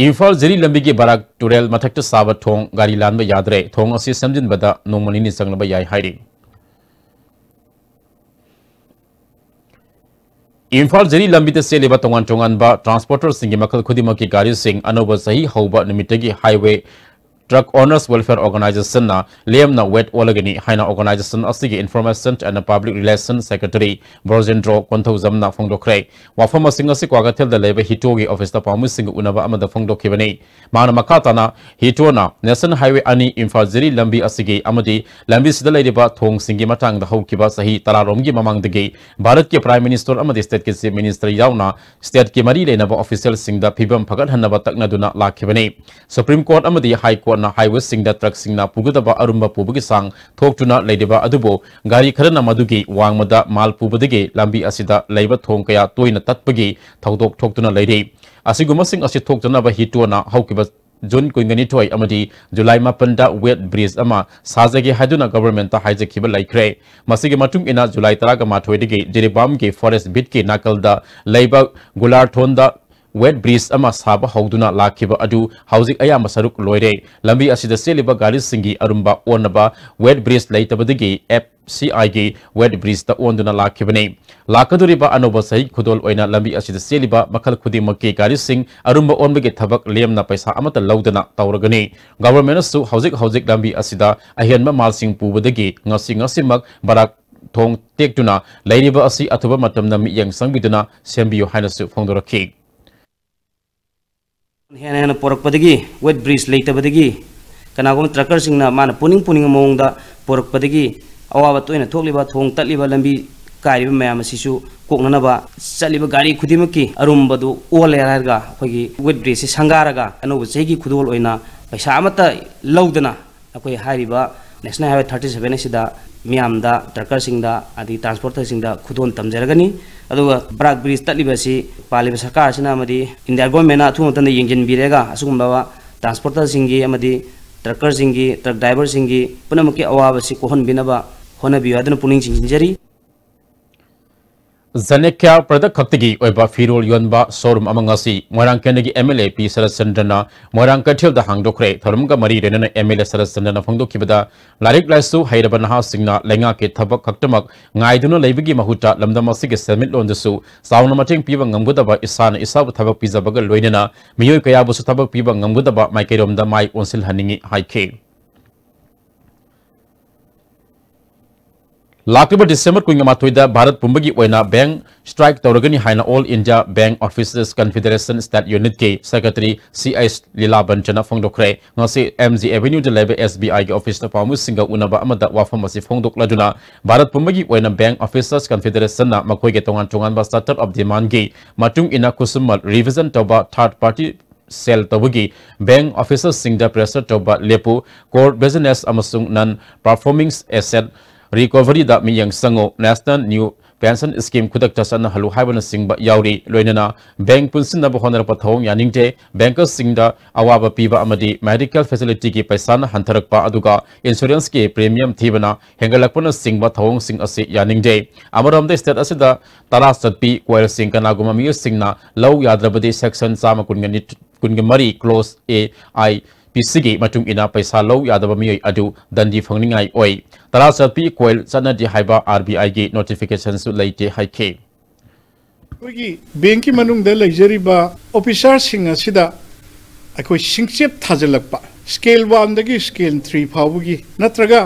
ꯏꯝꯐꯥꯜ ꯖꯤꯔꯤ ꯂꯝꯕꯤꯒꯤ ꯕꯔꯥꯛ ꯇꯨꯔꯦꯜ ꯃꯊꯛꯇ ꯁꯥꯕ ꯊꯣꯡ ꯒꯥꯔꯤ ꯂꯥꯟꯕ ꯌꯥꯗ꯭ꯔꯦ꯫ ꯊꯣꯡ ꯑꯁꯤ ꯁꯦꯝꯖꯤꯟꯕꯗ ꯅꯣꯡꯃ ꯅꯤꯅꯤ ꯆꯪꯂꯕ ꯌꯥꯏ ꯍꯥꯏꯔꯤ꯫ ꯏꯝꯐꯥꯜ ꯖꯤꯔꯤ ꯂꯝꯕꯤꯗ ꯆꯦꯜꯂꯤꯕ ꯇꯣꯉꯥꯟ ꯇꯣꯉꯥꯟꯕ transporterꯁꯤꯡꯒꯤ ꯃꯈꯜ ꯈꯨꯗꯤꯡꯃꯛꯀꯤ ꯒꯥꯔꯤꯁꯤꯡ ꯑꯅꯧꯕ ꯆꯍꯤ ꯍꯧꯕ ꯅꯨꯃꯤꯠꯇꯒꯤ Highway Truck Owners Welfare Organizationꯅ ꯂꯦꯝꯅ wait ꯑꯣꯜꯂꯒꯅꯤ ꯍꯥꯏꯅ organization ꯑꯁꯤꯒꯤ Information and Public Relations Secretary ꯕ꯭ꯔꯣꯖꯦꯟꯗ꯭ꯔꯣ ꯀꯣꯟꯊꯧꯖꯝꯅ ꯐꯣꯡꯗꯣꯛꯈ꯭ꯔꯦ꯫ ꯋꯥꯐꯝ ꯑꯁꯤꯡ ꯑꯁꯤ ꯀ꯭ꯋꯥꯀꯩꯊꯦꯜꯗ ꯂꯩꯕ ꯍꯤꯇꯣꯒꯤ officeꯇ ꯄꯥꯎꯃꯤꯁꯤꯡꯒ ꯎꯅꯕ ꯑꯃꯗ ꯐꯣꯡꯗꯣꯛꯈꯤꯕꯅꯤ꯫ ꯃꯥꯅ ꯃꯈꯥ ꯇꯥꯅ ꯍꯤꯇꯣꯅ National Highway ꯑꯅꯤ ꯏꯝꯐꯥꯜ ꯖꯤꯔꯤ ꯂꯝꯕꯤ ꯑꯁꯤꯒꯤ ꯑꯃꯗꯤ ꯂꯝꯕꯤꯁꯤꯗ ꯂꯩꯔꯤꯕ ꯊꯣꯡꯁꯤꯡꯒꯤ ꯃꯇꯥꯡꯗ ꯍꯧꯈꯤꯕ ꯆꯍꯤ ꯇꯔꯥꯔꯣꯝꯒꯤ ꯃꯃꯥꯡꯗꯒꯤ ꯚꯥꯔꯠꯀꯤ Prime Minister ꯑꯃꯗꯤ stateꯀꯤ Chief Minister ꯌꯥꯎꯅ stateꯀꯤ ꯃꯔꯤ ꯂꯩꯅꯕ officialꯁꯤꯡꯗ ꯐꯤꯕꯝ ꯐꯒꯠꯍꯟꯅꯕ ꯇꯛꯅꯗꯨꯅ ꯂꯥꯛꯈꯤꯕꯅꯤ꯫ Supreme Court ꯑꯃꯗꯤ High Courtꯅ highwayꯁꯤꯡꯗ truckꯁꯤꯡꯅ ꯄꯨꯒꯗꯕ ꯑꯔꯨꯝꯕ ꯄꯨꯕꯒꯤ ꯆꯥꯡ ꯊꯣꯛꯇꯨꯅ ꯂꯩꯔꯤꯕ ꯑꯗꯨꯕꯨ ꯒꯥꯔꯤ ꯈꯔꯅ ꯃꯗꯨꯒꯤ ꯋꯥꯡꯃꯗ ꯃꯥꯜ ꯄꯨꯕꯗꯒꯤ ꯂꯝꯕꯤ ꯑꯁꯤꯗ ꯂꯩꯕ ꯊꯣꯡ ꯀꯌꯥ ꯇꯣꯏꯅ ꯇꯠꯄꯒꯤ ꯊꯧꯗꯣꯛ ꯊꯣꯛꯇꯨꯅ ꯂꯩꯔꯤ꯫ ꯑꯁꯤꯒꯨꯝꯕꯁꯤꯡ ꯑꯁꯤ ꯊꯣꯛꯇꯅꯕ ꯍꯤꯇꯣꯅ ꯍꯧꯈꯤꯕ ꯖꯨꯟ ꯀꯨꯟꯒ ꯅꯤꯊꯣꯏ ꯑꯃꯗꯤ ꯖꯨꯂꯥꯏ ꯃꯥꯄꯟꯗ weight bridge ꯑꯃ ꯁꯥꯖꯒꯦ ꯍꯥꯏꯗꯨꯅ governmentꯇ ꯍꯥꯏꯖꯈꯤꯕ ꯂꯩꯈ꯭ꯔꯦ꯫ ꯃꯁꯤꯒꯤ ꯃꯇꯨꯡ ꯏꯟꯅ ꯖꯨꯂꯥꯏ ꯇꯔꯥꯒ ꯃꯥꯊꯣꯏꯗꯒꯤ ꯖꯤꯔꯤꯕꯥꯝꯒꯤ forest beatꯀꯤ ꯅꯥꯀꯜꯗ ꯂꯩꯕ ꯒꯨꯂꯥꯔꯊꯣꯟꯗ weight bridge ꯑꯃ ꯁꯥꯕ ꯍꯧꯗꯨꯅ ꯂꯥꯛꯈꯤꯕ ꯑꯗꯨ ꯍꯧꯖꯤꯛ ꯑꯌꯥꯝꯕ ꯁꯔꯨꯛ ꯂꯣꯏꯔꯦ꯫ ꯂꯝꯕꯤ ꯑꯁꯤꯗ ꯆꯦꯜꯂꯤꯕ ꯒꯥꯔꯤꯁꯤꯡꯒꯤ ꯑꯔꯨꯝꯕ ꯑꯣꯟꯅꯕ weight bridge ꯂꯩꯇꯕꯗꯒꯤ ꯑꯦꯐ ꯁꯤ ꯑꯥꯏꯒꯤ weight bridgeꯇ ꯑꯣꯟꯗꯨꯅ ꯂꯥꯛꯈꯤꯕꯅꯤ꯫ ꯂꯥꯛꯀꯗꯧꯔꯤꯕ ꯑꯅꯧꯕ ꯆꯍꯤ ꯈꯨꯗꯣꯜ ꯑꯣꯏꯅ ꯂꯝꯕꯤ ꯑꯁꯤꯗ ꯆꯦꯜꯂꯤꯕ ꯃꯈꯜ ꯈꯨꯗꯤꯡꯃꯛꯀꯤ ꯒꯥꯔꯤꯁꯤꯡ ꯑꯔꯨꯝꯕ ꯑꯣꯟꯕꯒꯤ ꯊꯕꯛ ꯂꯦꯝꯅ ꯄꯩꯁꯥ ꯑꯃꯠꯇ ꯂꯧꯗꯅ ꯇꯧꯔꯒꯅꯤ꯫ ꯒꯚꯔꯟꯃꯦꯟꯠꯅꯁꯨ ꯍꯧꯖꯤꯛ ꯍꯧꯖꯤꯛ ꯂꯝꯕꯤ ꯑꯁꯤꯗ ꯑꯍꯦꯟꯕ ꯃꯥꯜꯁꯤꯡ ꯄꯨꯕꯗꯒꯤ ꯉꯁꯤ ꯉꯁꯤꯃꯛ ꯕꯔꯥꯛ ꯊꯣꯡ ꯇꯦꯛꯇꯨꯅ ꯂꯩꯔꯤꯕ ꯑꯁꯤ ꯑꯊꯨꯕ ꯃꯇꯝꯗ ꯃꯤꯠꯌꯦꯡ ꯆꯪꯕꯤꯗꯨꯅ ꯁꯦꯝꯕꯤꯌꯨ ꯍꯥꯏꯅꯁꯨ ꯐꯣꯡꯗꯣꯔꯛꯈꯤ꯫ ꯍꯦꯟꯅ ꯍꯦꯟꯅ ꯄꯣꯔꯛꯄꯗꯒꯤ, weight bridge ꯂꯩꯇꯕꯗꯒꯤ, ꯀꯅꯥꯒꯨꯝꯕ ꯇ꯭ꯔꯛꯀꯔꯁꯤꯡꯅ ꯃꯥꯅ ꯄꯨꯅꯤꯡ ꯄꯨꯅꯤꯡꯕ ꯃꯑꯣꯡꯗ ꯄꯣꯔꯛꯄꯗꯒꯤ ꯑꯋꯥꯕ ꯇꯣꯏꯅ ꯊꯣꯛꯂꯤꯕ, ꯊꯣꯡ ꯇꯠꯂꯤꯕ, ꯂꯝꯕꯤ ꯀꯥꯏꯔꯤꯕ ꯃꯌꯥꯝ ꯑꯁꯤꯁꯨ ꯀꯣꯛꯅꯅꯕ ꯆꯠꯂꯤꯕ ꯒꯥꯔꯤ ꯈꯨꯗꯤꯡꯃꯛꯀꯤ ꯑꯔꯨꯝꯕꯗꯨ ꯑꯣꯜꯂꯦ ꯍꯥꯏꯔꯒ ꯑꯩꯈꯣꯏꯒꯤ weight bridgeꯁꯤ ꯁꯪꯒꯥꯔꯒ ꯑꯅꯧꯕ ꯆꯍꯤꯒꯤ ꯈꯨꯗꯣꯜ ꯑꯣꯏꯅ ꯄꯩꯁꯥ ꯑꯃꯠꯇ ꯂꯧꯗꯅ ꯑꯩꯈꯣꯏ ꯍꯥꯏꯔꯤꯕ National Highway thirty seven ꯑꯁꯤꯗ ꯃꯤꯌꯥꯝꯗ, ꯇ꯭ꯔꯛꯀꯔꯁꯤꯡꯗ ꯑꯗꯒꯤ ꯇ꯭ꯔꯥꯟꯁꯄꯣꯔꯇꯔꯁꯤꯡꯗ ꯈꯨꯗꯣꯜ ꯇꯝꯖꯔꯒꯅꯤ꯫ ꯑꯗꯨꯒ ꯕ꯭ꯔꯥꯛ bridge ꯇꯠꯂꯤꯕ ꯑꯁꯤ ꯄꯥꯜꯂꯤꯕ ꯁꯔꯀꯥꯔ ꯑꯁꯤꯅ ꯑꯃꯗꯤ ꯏꯟꯗꯤꯌꯥ ꯒꯣꯔꯃꯦꯟꯅ ꯑꯊꯨꯕ ꯃꯇꯝꯗ ꯌꯦꯡꯁꯤꯟꯕꯤꯔꯒ ꯑꯁꯤꯒꯨꯝꯂꯕ ꯇ꯭ꯔꯥꯟꯁꯄꯣꯔꯇꯔꯁꯤꯡꯒꯤ ꯑꯃꯗꯤ ꯇ꯭ꯔꯛꯀꯔꯁꯤꯡꯒꯤ, ꯇ꯭ꯔꯛ ꯗ꯭ꯔꯥꯏꯚꯔꯁꯤꯡꯒꯤ ꯄꯨꯝꯅꯃꯛꯀꯤ ꯑꯋꯥꯕꯁꯤ ꯀꯣꯛꯍꯟꯕꯤꯅꯕ ꯍꯣꯠꯅꯕꯤꯌꯨ ꯍꯥꯏꯗꯨꯅ ꯄꯨꯛꯅꯤꯡ ꯆꯤꯡꯁꯤꯟꯖꯔꯤ꯫ ꯖꯅꯦꯀ꯭ꯌꯥ ꯄ꯭ꯔꯗꯛ ꯈꯛꯇꯒꯤ ꯑꯣꯏꯕ ꯐꯤꯔꯣꯜ ꯌꯣꯟꯕ ꯁꯣꯔꯨꯝ ꯑꯃ ꯉꯁꯤ ꯃꯣꯏꯔꯥꯡ ꯀꯦꯟꯗ꯭ꯔꯒꯤ ꯑꯦꯝ ꯑꯦꯜ ꯑꯦ ꯄꯤ ꯁꯔꯠꯆꯟꯗ꯭ꯔꯅ ꯃꯣꯏꯔꯥꯡ ꯀꯩꯊꯦꯜꯗ ꯍꯥꯡꯗꯣꯛꯈ꯭ꯔꯦ꯫ ꯊꯧꯔꯝꯒ ꯃꯔꯤ ꯂꯩꯅꯅ ꯑꯦꯝ ꯑꯦꯜ ꯑꯦ ꯁꯔꯠꯆꯟꯗ꯭ꯔꯅ ꯐꯣꯡꯗꯣꯛꯈꯤꯕꯗ, ꯂꯥꯏꯔꯤꯛ ꯂꯥꯏꯁꯨ ꯍꯩꯔꯕ ꯅꯍꯥꯁꯤꯡꯅ ꯂꯩꯉꯥꯛꯀꯤ ꯊꯕꯛ ꯈꯛꯇꯃꯛ ꯉꯥꯏꯗꯨꯅ ꯂꯩꯕꯒꯤ ꯃꯍꯨꯠꯇ ꯂꯝꯗꯝ ꯑꯁꯤꯒꯤ ꯁꯦꯟꯃꯤꯠꯂꯣꯟꯗꯁꯨ ꯆꯥꯎꯅ ꯃꯇꯦꯡ ꯄꯤꯕ ꯉꯝꯒꯗꯕ, ꯏꯁꯥꯅ ꯏꯁꯥꯕꯨ ꯊꯕꯛ ꯄꯤꯖꯕꯒ ꯂꯣꯏꯅꯅ ꯃꯤꯑꯣꯏ ꯀꯌꯥꯕꯨꯁꯨ ꯊꯕꯛ ꯄꯤꯕ ꯉꯝꯒꯗꯕ ꯃꯥꯏꯀꯩꯔꯣꯝꯗ ꯃꯥꯏ ꯑꯣꯟꯁꯤꯜꯍꯟꯅꯤꯡꯏ ꯍꯥꯏꯈꯤ꯫ ꯂꯥꯛꯂꯤꯕ ꯗꯤꯁꯦꯝꯕꯔ ꯀꯨꯟꯃꯥꯊꯣꯏꯗ ꯚꯥꯔꯠ ꯄꯨꯝꯕꯒꯤ ꯑꯣꯏꯅ bank strike ꯇꯧꯔꯒꯅꯤ ꯍꯥꯏꯅ All India Bank Officers Confederation State Unitꯀꯤ secretary ꯁꯤ ꯑꯩꯆ ꯂꯤꯂꯥꯕꯟꯆꯅ ꯐꯣꯡꯗꯣꯛꯈ꯭ꯔꯦ꯫ ꯉꯁꯤ ꯑꯦꯝ ꯖꯤ ꯑꯦꯚꯦꯅ꯭ꯌꯨꯗ ꯂꯩꯕ ꯑꯦꯁ ꯕꯤ ꯑꯥꯏꯒꯤ ꯑꯣꯐꯤꯁꯇ ꯄꯥꯎꯃꯤꯁꯤꯡꯒ ꯎꯅꯕ ꯑꯃꯗ ꯋꯥꯐꯝ ꯑꯁꯤ ꯐꯣꯡꯗꯣꯛꯂꯗꯨꯅ, ꯚꯥꯔꯠ ꯄꯨꯝꯕꯒꯤ ꯑꯣꯏꯅ Bank Officers Confederationꯅ ꯃꯈꯣꯏꯒꯤ ꯇꯣꯉꯥꯟ ꯇꯣꯉꯥꯟꯕ charter of demandꯒꯤ ꯃꯇꯨꯡ ꯏꯟꯅ ꯈꯨꯠꯁꯨꯃꯟ revision ꯇꯧꯕ, third party sale ꯇꯧꯕꯒꯤ bank officerꯁꯤꯡꯗ pressure ꯇꯧꯕ ꯂꯦꯞꯄꯨ, core business ꯑꯃꯁꯨꯡ non performing asset recoveryꯗ ꯃꯤꯠꯌꯦꯡ ꯆꯪꯉꯨ, National New ꯄꯦꯟꯁꯟ ꯁ꯭ꯀꯤꯝ ꯈꯨꯗꯛꯇ ꯆꯠꯅꯍꯜꯂꯨ ꯍꯥꯏꯕꯅꯆꯤꯡꯕ ꯌꯥꯎꯔꯤ꯫ ꯂꯣꯏꯅꯅ ꯕꯦꯡꯛ ꯄꯨꯟꯁꯤꯟꯅꯕ ꯍꯣꯠꯅꯔꯛꯄ ꯊꯧꯑꯣꯡ ꯌꯥꯅꯤꯡꯗꯦ, ꯕꯦꯡꯀꯔꯁꯤꯡꯗ ꯑꯋꯥꯕ ꯄꯤꯕ ꯑꯃꯗꯤ ꯃꯦꯗꯤꯀꯦꯜ ꯐꯦꯁꯤꯂꯤꯇꯤꯒꯤ ꯄꯩꯁꯥꯅ ꯍꯟꯊꯔꯛꯄ ꯑꯗꯨꯒ ꯏꯟꯁꯨꯔꯦꯟꯁꯀꯤ ꯄ꯭ꯔꯤꯃꯤꯌꯝ ꯊꯤꯕꯅ ꯍꯦꯟꯒꯠꯂꯛꯄꯅꯆꯤꯡꯕ ꯊꯧꯑꯣꯡꯁꯤꯡ ꯑꯁꯤ ꯌꯥꯅꯤꯡꯗꯦ꯫ ꯑꯃꯔꯣꯝꯗ, ꯁ꯭ꯇꯦꯠ ꯑꯁꯤꯗ ꯇꯔꯥ ꯆꯠꯄꯤ ꯀꯣꯏꯜꯁꯤꯡ ꯀꯅꯥꯒꯨꯝꯕ ꯃꯤꯑꯣꯏꯁꯤꯡꯅ ꯂꯧ ꯌꯥꯗ꯭ꯔꯕꯗꯤ ꯁꯦꯛꯁꯟ ꯆꯥꯝꯃ ꯀꯨꯟꯒ ꯅꯤꯊ-, ꯀꯨꯟꯒ ꯃꯔꯤ ꯀ꯭ꯂꯣꯖ ꯑꯦ ꯑꯥꯏ ꯄꯤ ꯁꯤꯒꯤ ꯃꯇꯨꯡ ꯏꯟꯅ ꯄꯩꯁꯥ ꯂꯧ ꯌꯥꯗꯕ ꯃꯤꯑꯣꯏ ꯑꯗꯨ ꯗꯟꯗꯤ ꯐꯪꯅꯤꯡꯉꯥꯏ ꯑꯣꯏ꯫ ꯇꯔꯥ ꯆꯠꯄꯤ ꯀꯣꯏꯜ ꯆꯠꯅꯗꯦ ꯍꯥꯏꯕ ꯑꯥꯔ ꯕꯤ ꯑꯥꯏꯒꯤ ꯅꯣꯇꯤꯐꯤꯀꯦꯁꯟꯁꯨ ꯂꯩꯇꯦ ꯍꯥꯏꯈꯤ꯫ ꯑꯩꯈꯣꯏꯒꯤ ꯕꯦꯡꯀꯤ ꯃꯅꯨꯡꯗ ꯂꯩꯖꯔꯤꯕ ꯑꯣꯐꯤꯁꯥꯔꯁꯤꯡ ꯑꯁꯤꯗ ꯑꯩꯈꯣꯏ ꯁꯤꯡꯆꯦꯞ ꯊꯥꯖꯤꯜꯂꯛꯄ, ꯁ꯭ꯀꯦꯜ ꯋꯥꯟꯗꯒꯤ ꯁ꯭ꯀꯦꯜ ꯊ꯭ꯔꯤ ꯐꯥꯎꯕꯒꯤ ꯅꯠꯇ꯭ꯔꯒ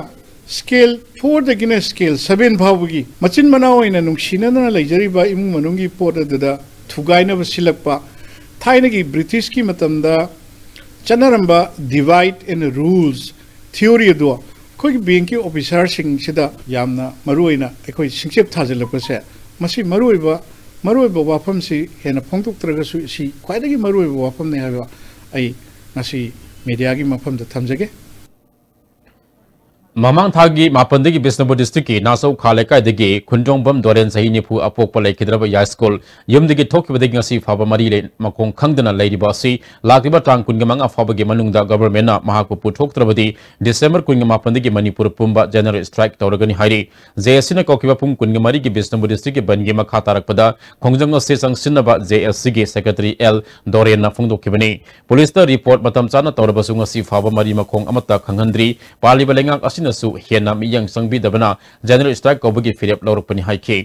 ꯁ꯭ꯀꯦꯜ ꯐꯣꯔꯗꯒꯤꯅ ꯁ꯭ꯀꯦꯜ ꯁꯚꯦꯟ ꯐꯥꯎꯕꯒꯤ ꯃꯆꯤꯟ ꯃꯅꯥꯎ ꯑꯣꯏꯅ ꯅꯨꯡꯁꯤꯅꯗꯅ ꯂꯩꯖꯔꯤꯕ ꯏꯃꯨꯡ ꯃꯅꯨꯡꯒꯤ ꯄꯣꯠ ꯑꯗꯨꯗ ꯊꯨꯒꯥꯏꯅꯕ ꯁꯤꯜꯂꯛꯄ, ꯊꯥꯏꯅꯒꯤ ꯕ꯭ꯔꯤꯇꯤꯁꯀꯤ ꯃꯇꯝꯗ ꯆꯠꯅꯔꯝꯕ divide and rules theory ꯑꯗꯣ ꯑꯩꯈꯣꯏꯒꯤ ꯕꯦꯡꯀꯤ ꯑꯣꯐꯤꯁꯥꯔꯁꯤꯡꯁꯤꯗ ꯌꯥꯝꯅ ꯃꯔꯨꯑꯣꯏꯅ ꯑꯩꯈꯣꯏ ꯁꯤꯡꯆꯦꯞ ꯊꯥꯖꯤꯜꯂꯛꯄꯁꯦ, ꯃꯁꯤ ꯃꯔꯨꯑꯣꯏꯕ, ꯃꯔꯨꯑꯣꯏꯕ ꯋꯥꯐꯝꯁꯤ ꯍꯦꯟꯅ ꯐꯣꯡꯗꯣꯛꯇ꯭ꯔꯒꯁꯨ ꯁꯤ ꯈ꯭ꯋꯥꯏꯗꯒꯤ ꯃꯔꯨꯑꯣꯏꯕ ꯋꯥꯐꯝꯅꯤ ꯍꯥꯏꯕ ꯑꯩ ꯉꯁꯤ ꯃꯦꯗꯤꯌꯥꯒꯤ ꯃꯐꯝꯗ ꯊꯝꯖꯒꯦ꯫ ꯃꯃꯥꯡ ꯊꯥꯒꯤ ꯃꯥꯄꯟꯗꯒꯤ ꯕꯤꯁꯅꯨꯄꯨꯔ ꯗꯤꯁꯇ꯭ꯔꯤꯛꯀꯤ ꯅꯥꯆꯧ ꯈꯥ ꯂꯩꯀꯥꯏꯗꯒꯤ ꯈꯨꯟꯗ꯭ꯔꯣꯡꯕꯝ ꯗꯣꯔꯦꯟ, ꯆꯍꯤ ꯅꯤꯐꯨ, ꯑꯄꯣꯛꯄ ꯂꯩꯈꯤꯗ꯭ꯔꯕ ꯌꯥꯏꯁ꯭ꯀꯨꯜ ꯌꯨꯝꯗꯒꯤ ꯊꯣꯛꯈꯤꯕꯗꯒꯤ ꯉꯁꯤ ꯐꯥꯎꯕ ꯃꯔꯤ ꯂꯩ-, ꯃꯈꯣꯡ ꯈꯪꯗꯅ ꯂꯩꯔꯤꯕ ꯑꯁꯤ ꯂꯥꯛꯂꯤꯕ ꯇꯥꯡ ꯀꯨꯟꯃꯉꯥ ꯐꯥꯎꯕꯒꯤ ꯃꯅꯨꯡꯗ ꯒꯚꯔꯟꯃꯦꯟꯠꯅ ꯃꯍꯥꯛꯄꯨ ꯄꯨꯊꯣꯛꯇ꯭ꯔꯕꯗꯤ ꯗꯤꯁꯦꯝꯕꯔ ꯀꯨꯟꯃꯥꯄꯟꯗꯒꯤ ꯃꯅꯤꯄꯨꯔ ꯄꯨꯝꯕ ꯖꯦꯅꯔꯦꯜ ꯁ꯭ꯇ꯭ꯔꯥꯏꯛ ꯇꯧꯔꯒꯅꯤ ꯍꯥꯏꯔꯤ꯫ ꯖꯦ ꯑꯦꯁ ꯁꯤꯅ ꯀꯧꯈꯤꯕ ꯄꯨꯡ ꯀꯨꯟꯃꯔꯤꯒꯤ ꯕꯤꯁꯅꯨꯄꯨꯔ ꯗꯤꯁꯇ꯭ꯔꯤꯛꯀꯤ ꯕꯟꯒꯤ ꯃꯈꯥ ꯇꯥꯔꯛꯄꯗ ꯈꯣꯡꯖꯪ ꯑꯁꯤ ꯆꯪꯁꯤꯟꯅꯕ ꯖꯦ ꯑꯦꯁ ꯁꯤꯒꯤ ꯁꯦꯀ꯭ꯔꯦꯇꯔꯤ ꯑꯦꯜ ꯗꯣꯔꯦꯟꯅ ꯐꯣꯡꯗꯣꯛꯈꯤꯕꯅꯤ꯫ ꯄꯨꯂꯤꯁꯇ ꯔꯤꯄꯣꯔꯠ ꯃꯇꯝ ꯆꯥꯅ ꯇꯧꯔꯕꯁꯨ ꯉꯁꯤ ꯐꯥꯎꯕ ꯃꯔꯤ ꯃꯈꯣꯡ ꯑꯃꯠꯇ ꯈꯪꯍꯟꯗ꯭ꯔꯤ꯫ ꯄꯥꯜꯂꯤꯕ ꯂꯩꯉꯥꯛ ꯑꯁꯤꯅꯁꯨ ꯍꯦꯟꯅ ꯃꯤꯠꯌꯦꯡ ꯆꯪꯕꯤꯗꯕꯅ ꯖꯦꯅꯔꯦꯜ ꯁ꯭ꯇ꯭ꯔꯥꯏꯛ ꯀꯧꯕꯒꯤ ꯐꯤꯔꯦꯞ ꯂꯧꯔꯛꯄꯅꯤ ꯍꯥꯏꯈꯤ꯫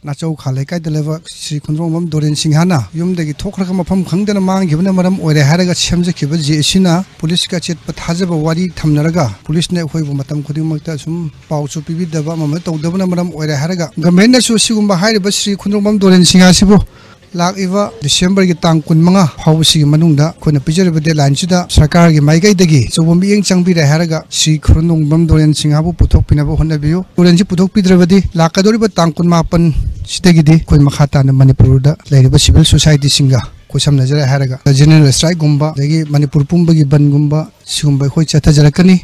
ꯅꯥꯆꯧ ꯈꯥ ꯂꯩꯀꯥꯏꯗ ꯂꯩꯕ ꯁ꯭ꯔꯤ ꯈꯨꯟꯗ꯭ꯔꯣꯡꯕꯝ ꯗꯣꯔꯦꯟ ꯁꯤꯡꯍꯅ ꯌꯨꯝꯗꯒꯤ ꯊꯣꯛꯈ꯭ꯔꯒ ꯃꯐꯝ ꯈꯪꯗꯅ ꯃꯥꯡꯈꯤꯕꯅ ꯃꯔꯝ ꯑꯣꯏꯔꯦ ꯍꯥꯏꯔꯒ ꯁꯦꯝꯖꯈꯤꯕ ꯖꯦ ꯑꯦꯁ ꯁꯤꯅ ꯄꯨꯂꯤꯁꯀ ꯑꯆꯦꯠꯄ ꯊꯥꯖꯕ ꯋꯥꯔꯤ ꯊꯝꯅꯔꯒ ꯄꯨꯂꯤꯁꯅ ꯑꯩꯈꯣꯏꯕꯨ ꯃꯇꯝ ꯈꯨꯗꯤꯡꯃꯛꯇ ꯁꯨꯝ ꯄꯥꯎꯁꯨ ꯄꯤꯕꯤꯗꯕ, ꯑꯃ ꯑꯃ ꯇꯧꯗꯕꯅ ꯃꯔꯝ ꯑꯣꯏꯔꯦ ꯍꯥꯏꯔꯒ ꯒꯚꯔꯟꯃꯦꯟꯠꯅꯁꯨ ꯁꯤꯒꯨꯝꯕ ꯍꯥꯏꯔꯤꯕ ꯁ꯭ꯔꯤ ꯈꯨꯟꯗ꯭ꯔꯣꯡꯕꯝ ꯗꯣꯔꯦꯟ ꯁꯤꯡꯍ ꯑꯁꯤꯕꯨ ꯂꯥꯛꯂꯤꯕ ꯗꯤꯁꯦꯝꯕꯔꯒꯤ ꯇꯥꯡ ꯀꯨꯟꯃꯉꯥ ꯐꯥꯎꯕꯁꯤꯒꯤ ꯃꯅꯨꯡꯗ ꯑꯩꯈꯣꯏꯅ ꯄꯤꯖꯔꯤꯕ ꯗꯦꯗꯂꯥꯏꯟꯁꯤꯗ ꯁꯔꯀꯥꯔꯒꯤ ꯃꯥꯏꯀꯩꯗꯒꯤ ꯑꯆꯧꯕ ꯃꯤꯠꯌꯦꯡ ꯆꯪꯕꯤꯔꯦ ꯍꯥꯏꯔꯒ ꯁ꯭ꯔꯤ ꯈꯨꯟꯗ꯭ꯔꯣꯡꯕꯝ ꯗꯣꯔꯦꯟ ꯁꯤꯡꯍꯕꯨ ꯄꯨꯊꯣꯛꯄꯤꯅꯕ ꯍꯣꯠꯅꯕꯤꯌꯨ꯫ ꯗꯣꯔꯦꯟꯁꯤ ꯄꯨꯊꯣꯛꯄꯤꯗ꯭ꯔꯕꯗꯤ ꯂꯥꯛꯀꯗꯧꯔꯤꯕ ꯇꯥꯡ ꯀꯨꯟꯃꯥꯄꯟ ꯁꯤꯗꯒꯤꯗꯤ ꯑꯩꯈꯣꯏ ꯃꯈꯥ ꯇꯥꯅ ꯃꯅꯤꯄꯨꯔꯗ ꯂꯩꯔꯤꯕ ꯁꯤꯚꯤꯜ ꯁꯣꯁꯥꯏꯇꯤꯁꯤꯡꯒ ꯈꯨꯠꯁꯝꯅꯖꯔꯦ ꯍꯥꯏꯔꯒ ꯖꯦꯅꯔꯦꯜ ꯁ꯭ꯇ꯭ꯔꯥꯏꯛꯒꯨꯝꯕ, ꯑꯗꯒꯤ ꯃꯅꯤꯄꯨꯔ ꯄꯨꯝꯕꯒꯤ ꯕꯟꯒꯨꯝꯕ, ꯁꯤꯒꯨꯝꯕ ꯑꯩꯈꯣꯏ ꯆꯠꯊꯖꯔꯛꯀꯅꯤ꯫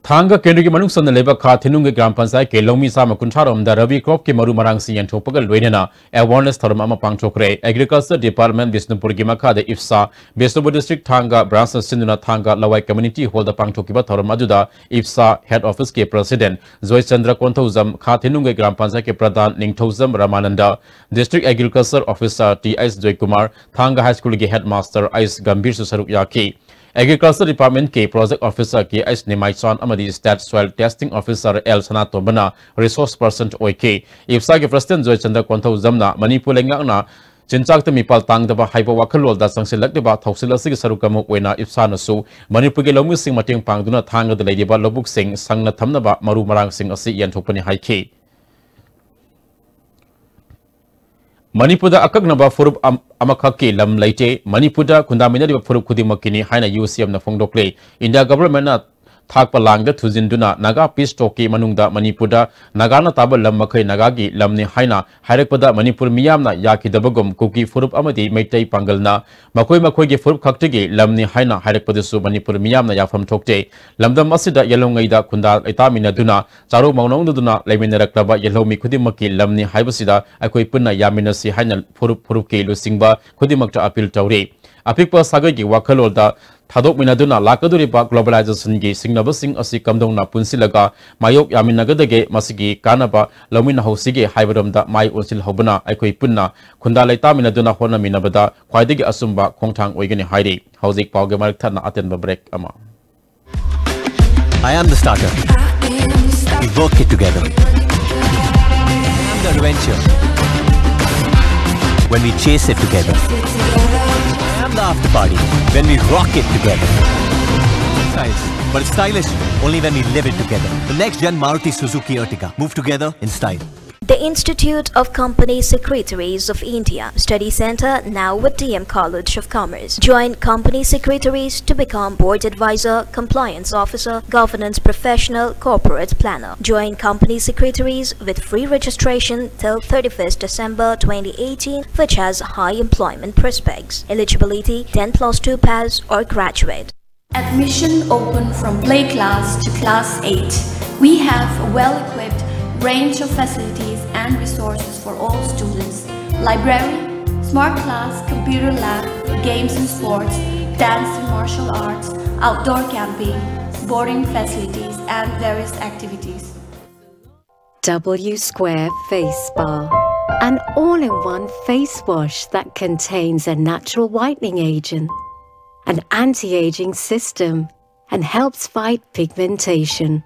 ꯊꯥꯡꯒ ꯀꯦꯟꯗ꯭ꯔꯒꯤ ꯃꯅꯨꯡ ꯆꯟꯅ ꯂꯩꯕ ꯈꯥ ꯊꯤꯅꯨꯡꯒꯤ ꯒ꯭ꯔꯥꯝ ꯄꯟꯆꯥꯌꯠꯀꯤ ꯂꯧꯃꯤ ꯆꯥꯝꯃ ꯀꯨꯟꯊ꯭ꯔꯥ ꯔꯣꯝꯗ ꯔꯕꯤ ꯀ꯭ꯔꯣꯞꯀꯤ ꯃꯔꯨ ꯃꯔꯥꯡꯁꯤꯡ ꯌꯦꯟꯊꯣꯛꯄꯒ ꯂꯣꯏꯅꯅ ꯑꯦꯋꯥꯔꯅꯦꯁ ꯊꯧꯔꯝ ꯑꯃ ꯄꯥꯡꯊꯣꯛꯈ꯭ꯔꯦ꯫ ꯑꯦꯒ꯭ꯔꯤꯀꯜꯆꯔ ꯗꯤꯄꯥꯔꯠꯃꯦꯟ ꯕꯤꯁꯅꯨꯄꯨꯔꯒꯤ ꯃꯈꯥꯗ ꯏꯞꯁꯥ, ꯕꯤꯁꯅꯨꯄꯨꯔ ꯗꯤꯁꯇ꯭ꯔꯤꯛ ꯊꯥꯡꯒ ꯕ꯭ꯔꯥꯟꯁꯅ ꯁꯤꯟꯗꯨꯅ ꯊꯥꯡꯒ ꯂꯋꯥꯏ ꯀꯝꯃ꯭ꯌꯨꯅꯤꯇꯤ ꯍꯣꯜꯗ ꯄꯥꯡꯊꯣꯛꯈꯤꯕ ꯊꯧꯔꯝ ꯑꯗꯨꯗ ꯏꯞꯁꯥ ꯍꯦꯗ ꯑꯣꯐꯤꯁꯀꯤ ꯄ꯭ꯔꯁꯤꯗꯦꯟ ꯖꯣꯏꯆꯟꯗ꯭ꯔ ꯀꯣꯟꯊꯧꯖꯝ, ꯈꯥ ꯊꯤꯅꯨꯡꯒꯤ ꯒ꯭ꯔꯥꯝ ꯄꯟꯆꯥꯌꯠꯀꯤ ꯄ꯭ꯔꯙꯥꯟ Ningthoujam Ramananda, district agriculture officer T H Joykumar, Thanga high ꯁ꯭ꯀꯨꯜꯒꯤ ꯍꯦꯗ ꯃꯥꯁꯇꯔ ꯑꯩꯆ ꯒꯝꯚꯤꯔꯁꯨ ꯁꯔꯨꯛ ꯌꯥꯈꯤ꯫ ꯑꯦꯒ꯭ꯔꯤꯀꯜꯆꯔ ꯗꯤꯄꯥꯔꯠꯃꯦꯟꯀꯤ project officer K H Nimaichand ꯑꯃꯗꯤ state soil testing officer L ꯁꯅꯥꯇꯣꯝꯕꯅ ꯔꯤꯁꯣꯔꯁ ꯄꯔꯁꯟ ꯑꯣꯏꯈꯤ꯫ ꯏꯞꯁꯥꯒꯤ ꯄ꯭ꯔꯁꯤꯗꯦꯟ ꯖꯣꯏꯆꯟꯗ꯭ꯔ ꯀꯣꯟꯊꯧꯖꯝꯅ ꯃꯅꯤꯄꯨꯔ ꯂꯩꯉꯥꯛꯅ ꯆꯤꯟꯖꯥꯛꯇ ꯃꯤꯄꯥꯜ ꯇꯥꯡꯗꯕ ꯍꯥꯏꯕ ꯋꯥꯈꯜꯂꯣꯟꯗ ꯆꯪꯁꯤꯜꯂꯛꯂꯤꯕ ꯊꯧꯁꯤꯜ ꯑꯁꯤꯒꯤ ꯁꯔꯨꯛ ꯑꯃ ꯑꯣꯏꯅ ꯏꯞꯁꯥꯅꯁꯨ ꯃꯅꯤꯄꯨꯔꯒꯤ ꯂꯧꯃꯤꯁꯤꯡ ꯃꯇꯦꯡ ꯄꯥꯡꯗꯨꯅ ꯊꯥꯡꯒꯗ ꯂꯩꯔꯤꯕ ꯂꯧꯕꯨꯛꯁꯤꯡ ꯁꯪꯅ ꯊꯝꯅꯕ ꯃꯔꯨ ꯃꯔꯥꯡꯁꯤꯡ ꯑꯁꯤ ꯌꯦꯟꯊꯣꯛꯄꯅꯤ ꯍꯥꯏꯈꯤ꯫ ꯃꯅꯤꯄꯨꯔꯗ ꯑꯀꯛꯅꯕ ꯐꯨꯔꯨꯞ ꯑꯝ-, ꯑꯃꯈꯛꯀꯤ ꯂꯝ ꯂꯩꯇꯦ꯫ ꯃꯅꯤꯄꯨꯔꯗ ꯈꯨꯟꯗꯥꯃꯤꯟꯅꯔꯤꯕ ꯐꯨꯔꯨꯞ ꯈꯨꯗꯤꯡꯃꯛꯀꯤꯅꯤ ꯍꯥꯏꯅ ꯌꯨ ꯁꯤ ꯑꯦꯝꯅ ꯐꯣꯡꯗꯣꯛꯂꯦ꯫ ꯏꯟꯗꯤꯌꯥ ꯒꯚꯔꯟꯃꯦꯟꯠꯅ ꯊꯥꯛꯄ ꯂꯥꯡꯗ ꯊꯨꯖꯤꯟꯗꯨꯅ ꯅꯥꯒꯥ ꯄꯤꯁ ꯇꯣꯛꯀꯤ ꯃꯅꯨꯡꯗ ꯃꯅꯤꯄꯨꯔꯗ ꯅꯥꯒꯥꯅ ꯇꯥꯕ ꯂꯝ ꯃꯈꯩ ꯅꯥꯒꯥꯒꯤ ꯂꯝꯅꯤ ꯍꯥꯏꯅ ꯍꯥꯏꯔꯛꯄꯗ ꯃꯅꯤꯄꯨꯔ ꯃꯤꯌꯥꯝꯅ ꯌꯥꯈꯤꯗꯕꯒꯨꯝ ꯀꯨꯀꯤ ꯐꯨꯔꯨꯞ ꯑꯃꯗꯤ ꯃꯩꯇꯩ ꯄꯥꯡꯒꯜꯅ ꯃꯈꯣꯏ ꯃꯈꯣꯏꯒꯤ ꯐꯨꯔꯨꯞ ꯈꯛꯇꯒꯤ ꯂꯝꯅꯤ ꯍꯥꯏꯅ ꯍꯥꯏꯔꯛꯄꯗꯁꯨ ꯃꯅꯤꯄꯨꯔ ꯃꯤꯌꯥꯝꯅ ꯌꯥꯐꯝ ꯊꯣꯛꯇꯦ꯫ ꯂꯝꯗꯝ ꯑꯁꯤꯗ ꯌꯦꯜꯍꯧꯉꯩꯗ ꯈꯨꯟꯗꯥ ꯂꯩꯇꯥꯃꯤꯟꯅꯗꯨꯅ ꯆꯥꯔꯣ ꯃꯥꯎꯅꯧꯅꯗꯨꯅ ꯂꯩꯃꯤꯟꯅꯔꯛꯂꯕ ꯌꯦꯜꯍꯧꯃꯤ ꯈꯨꯗꯤꯡꯃꯛꯀꯤ ꯂꯝꯅꯤ ꯍꯥꯏꯕꯁꯤꯗ ꯑꯩꯈꯣꯏ ꯄꯨꯟꯅ ꯌꯥꯃꯤꯟꯅꯁꯤ ꯍꯥꯏꯅ ꯐꯨꯔꯨꯞ ꯐꯨꯔꯨꯞꯀꯤ ꯂꯨꯆꯤꯡꯕ ꯈꯨꯗꯤꯡꯃꯛꯇ ꯑꯄꯤꯜ ꯇꯧꯔꯤ꯫ ꯑꯄꯤꯛꯄ ꯁꯥꯒꯩꯒꯤ ꯋꯥꯈꯜꯂꯣꯟꯗ ꯊꯥꯗꯣꯛꯃꯤꯟꯅꯗꯨꯅ ꯂꯥꯛꯀꯗꯧꯔꯤꯕ globalizationꯒꯤ ꯁꯤꯡꯅꯕꯁꯤꯡ ꯑꯁꯤ ꯀꯝꯗꯧꯅ ꯄꯨꯟꯁꯤꯜꯂꯒ ꯃꯥꯌꯣꯛ ꯌꯥꯃꯤꯟꯅꯒꯗꯒꯦ, ꯃꯁꯤꯒꯤ ꯀꯥꯟꯅꯕ ꯂꯧꯃꯤꯟꯅꯍꯧꯁꯤꯒꯦ ꯍꯥꯏꯕꯔꯣꯝꯗ ꯃꯥꯏ ꯑꯣꯟꯁꯤꯜꯍꯧꯕꯅ ꯑꯩꯈꯣꯏ ꯄꯨꯟꯅ ꯈꯨꯟꯗꯥ ꯂꯩꯇꯥꯃꯤꯟꯅꯗꯨꯅ ꯍꯣꯠꯅꯃꯤꯟꯅꯕꯗ ꯈ꯭ꯋꯥꯏꯗꯒꯤ ꯑꯆꯨꯝꯕ ꯈꯣꯡꯊꯥꯡ ꯑꯣꯏꯒꯅꯤ ꯍꯥꯏꯔꯤ꯫ ꯍꯧꯖꯤꯛ ꯄꯥꯎꯒꯤ ꯃꯔꯛ ꯊꯠꯅ ꯑꯇꯦꯟꯕ break ꯑꯃ꯫ I am the starter. We work it together. I am the adventure. When we chase it together. I am the after party. When we rock it together. Styles, but it's stylish only when we live it together. The next gen Maruti Suzuki Ertiga. Move together in style. The Institute of Company Secretaries of India Study Center, now with D M College of Commerce. Join company secretaries to become board advisor, compliance officer, governance professional, corporate planner. Join company secretaries with free registration till thirty-first December twenty eighteen, which has high employment prospects. Eligibility: ten plus two pass or graduate. Admission open from play class to class eight. We have a well-equipped range of facilities and resources for all students. Library, smart class, computer lab, games and sports, dance and martial arts, outdoor camping, boarding facilities, and various activities. W Square Face Spa. An all in one face wash that contains a natural whitening agent, an anti aging system, and helps fight pigmentation.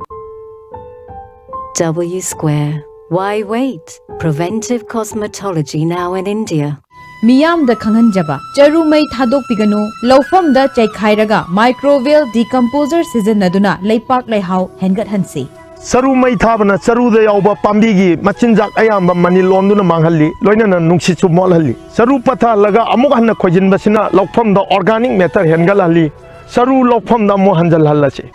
W Square. Why wait? Preventive cosmetology now in India. ꯃꯤꯌꯥꯝꯗ ꯈꯪꯍꯟꯖꯕ, ꯆꯔꯨ ꯃꯩ ꯊꯥꯗꯣꯛꯄꯤꯒꯅꯨ꯫ ꯂꯧꯐꯝꯗ ꯆꯩꯈꯥꯏꯔꯒ microbial decomposer ꯁꯤꯖꯤꯟꯅꯗꯨꯅ ꯂꯩꯄꯥꯛ ꯂꯩꯍꯥꯎ ꯍꯦꯟꯒꯠꯍꯟꯁꯤ꯫ ꯆꯔꯨ ꯃꯩ ꯊꯥꯕꯅ ꯆꯔꯨꯗ ꯌꯥꯎꯕ ꯄꯥꯝꯕꯤꯒꯤ ꯃꯆꯤꯟꯖꯥꯛ ꯑꯌꯥꯝꯕ ꯃꯅꯤꯜ ꯑꯣꯟꯗꯨꯅ ꯃꯥꯡꯍꯜꯂꯤ, ꯂꯣꯏꯅꯅ ꯅꯨꯡꯁꯤꯠꯁꯨ ꯃꯣꯠꯍꯜꯂꯤ꯫ ꯆꯔꯨ ꯄꯠꯊꯍꯜꯂꯒ ꯑꯃꯨꯛ ꯍꯟꯅ ꯈꯣꯏꯖꯤꯟꯕꯁꯤꯅ ꯂꯧꯐꯝꯗ organic matter ꯍꯦꯟꯒꯠꯍꯜꯂꯤ꯫ ꯆꯔꯨ ꯂꯧꯐꯝꯗ ꯑꯃꯨꯛ ꯍꯟꯖꯜꯍꯜꯂꯁꯤ꯫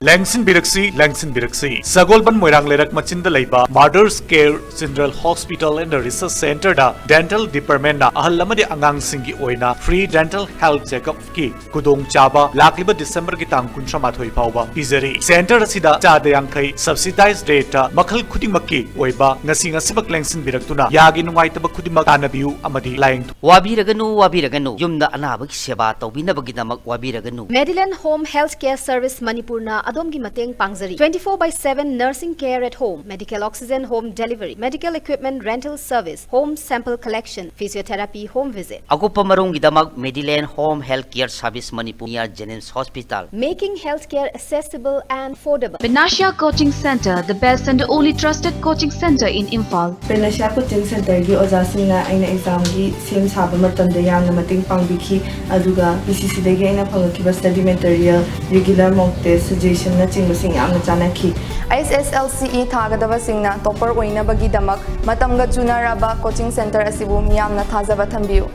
ꯂꯦꯡꯁꯤꯟꯕꯤꯔꯛꯁꯤ, ꯂꯦꯡꯁꯤꯟꯕꯤꯔꯛꯁꯤ꯫ ꯁꯒꯣꯜꯕꯟ ꯃꯣꯏꯔꯥꯡ ꯂꯩꯔꯛ ꯃꯆꯤꯟꯗ ꯂꯩꯕ Mother's Care General Hospital and Research Centerꯗ dental departmentꯅ ꯑꯍꯜ ꯑꯃꯗꯤ ꯑꯉꯥꯡꯁꯤꯡꯒꯤ ꯑꯣꯏꯅ free dental health checkupꯀꯤ ꯈꯨꯗꯣꯡꯆꯥꯕ ꯂꯥꯛꯂꯤꯕ ꯗꯤꯁꯦꯝꯕꯔꯒꯤ ꯇꯥꯡ ꯀꯨꯟꯊ꯭ꯔꯥ ꯃꯥꯊꯣꯏ ꯐꯥꯎꯕ ꯄꯤꯖꯔꯤ꯫ Center ꯑꯁꯤꯗ ꯆꯥꯗ ꯌꯥꯡꯈꯩ subsidized rateꯇ ꯃꯈꯜ ꯈꯨꯗꯤꯡꯃꯛꯀꯤ ꯑꯣꯏꯕ ꯉꯁꯤ ꯉꯁꯤꯃꯛ ꯂꯦꯡꯁꯤꯟꯕꯤꯔꯛꯇꯨꯅ ꯌꯥꯒꯤ ꯅꯨꯡꯉꯥꯏꯇꯕ ꯈꯨꯗꯤꯡꯃꯛ ꯇꯥꯟꯅꯕꯤꯌꯨ ꯑꯃꯗꯤ ꯂꯥꯌꯦꯡꯊꯣꯛ꯫ ꯋꯥꯕꯤꯔꯒꯅꯨ, ꯋꯥꯕꯤꯔꯒꯅꯨ, ꯌꯨꯝꯗ ꯑꯅꯥꯕꯒꯤ ꯁꯦꯕꯥ ꯇꯧꯕꯤꯅꯕꯒꯤꯗꯃꯛ ꯋꯥꯕꯤꯔꯒꯅꯨ꯫ Medilane Home Health Care Service ꯃꯅꯤꯄꯨꯔꯅ ꯑꯗꯣꯝꯒꯤ ꯃꯇꯦꯡ ꯄꯥꯡꯖꯔꯤ꯫ Twenty four by seven nursing care at home, medical oxygen home delivery, medical equipment rental service, home sample collection, physiotherapy, home visit. ꯑꯀꯨꯞꯄ ꯃꯔꯣꯜꯒꯤꯗꯃꯛ Medilane Home Health Care Service Manipur near Jenims Hospital. Making healthcare accessible and affordable. Panacea Coaching Center, the best and only trusted coaching center in Imphal. Panacea Coaching Centerꯒꯤ ꯑꯣꯖꯥꯁꯤꯡꯅ ꯑꯩꯅ examꯒꯤ ꯁꯦꯝ ꯁꯥꯕ ꯃꯇꯝꯗ ꯌꯥꯝꯅ ꯃꯇꯦꯡ ꯄꯥꯡꯕꯤꯈꯤ꯫ ꯑꯗꯨꯒ P C Cꯗꯒꯤ ꯑꯩꯅ ꯐꯪꯉꯛꯈꯤꯕ study material, regular mock test, suggestionꯅꯆꯤꯡꯕꯁꯤꯡ ꯌꯥꯝꯅ ꯆꯥꯟꯅꯈꯤ꯫ H S L C ꯊꯥꯒꯗꯕꯁꯤꯡꯅ topper ꯑꯣꯏꯅꯕꯒꯤꯗꯃꯛ ꯃꯇꯝꯒ ꯆꯨꯅꯔꯕ coaching center ꯑꯁꯤꯕꯨ ꯃꯤꯌꯥꯝꯅ ꯊꯥꯖꯕ ꯊꯝꯕꯤꯌꯨ꯫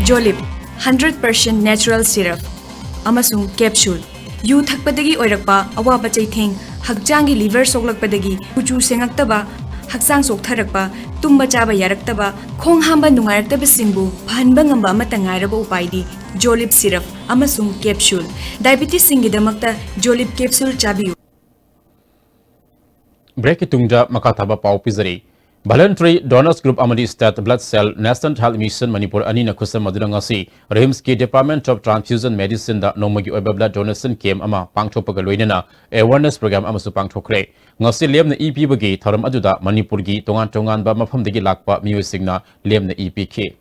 Jolib hundred percent natural syrup ꯑꯃꯁꯨꯡ capsule꯫ ꯌꯨ ꯊꯛꯄꯗꯒꯤ ꯑꯣꯏꯔꯛꯄ ꯑꯋꯥꯕ ꯆꯩꯊꯦꯡ, ꯍꯛꯆꯥꯡꯒꯤ liver ꯁꯣꯛꯂꯛꯄꯗꯒꯤ ꯀꯨꯆꯨ ꯁꯦꯡꯉꯛꯇꯕ, ꯍꯛꯆꯥꯡ ꯆꯣꯛꯊꯔꯛꯄ, ꯇꯨꯝꯕ ꯆꯥꯕ ꯌꯥꯔꯛꯇꯕ, ꯈꯣꯡ ꯍꯥꯝꯕ ꯅꯨꯡꯉꯥꯏꯔꯛꯇꯕꯁꯤꯡꯕꯨ ꯐꯍꯟꯕ ꯉꯝꯕ ꯑꯃꯠꯇ ꯉꯥꯏꯔꯕ ꯎꯄꯥꯏꯗꯤ ꯖꯣꯂꯤꯞ ꯁꯤꯔꯞ ꯑꯃꯁꯨꯡ ꯀꯦꯞꯁꯨꯜ꯫ ꯗꯥꯏꯕꯤꯇꯤꯁꯁꯤꯡꯒꯤꯗꯃꯛꯇ ꯖꯣꯂꯤꯞ ꯀꯦꯞꯁꯨꯜ ꯆꯥꯕꯤꯌꯨ꯫ ꯕ꯭ꯔꯦꯛꯀꯤ ꯇꯨꯡꯗ ꯃꯈꯥ ꯇꯥꯕ ꯄꯥꯎ ꯄꯤꯖꯔꯤ꯫ Voluntary Donors Group ꯑꯃꯗꯤ State Blood Cell National Health Mission Manipur ꯑꯅꯤꯅ ꯈꯨꯠꯁꯝꯅꯗꯨꯅ ꯉꯁꯤ ꯔꯤꯝꯁꯀꯤ Department of Transfusion Medicineꯗ ꯅꯣꯡꯃꯒꯤ ꯑꯣꯏꯕ blood donation camp ꯑꯃ ꯄꯥꯡꯊꯣꯛꯄꯒ ꯂꯣꯏꯅꯅ awareness program ꯑꯃꯁꯨ ꯄꯥꯡꯊꯣꯛꯈ꯭ꯔꯦ꯫ ꯉꯁꯤ ꯂꯦꯝꯅ ꯏ ꯄꯤꯕꯒꯤ ꯊꯧꯔꯝ ꯑꯗꯨꯗ ꯃꯅꯤꯄꯨꯔꯒꯤ ꯇꯣꯉꯥꯟ ꯇꯣꯉꯥꯟꯕ ꯃꯐꯝꯗꯒꯤ ꯂꯥꯛꯄ ꯃꯤꯑꯣꯏꯁꯤꯡꯅ ꯂꯦꯝꯅ ꯏ ꯄꯤꯈꯤ꯫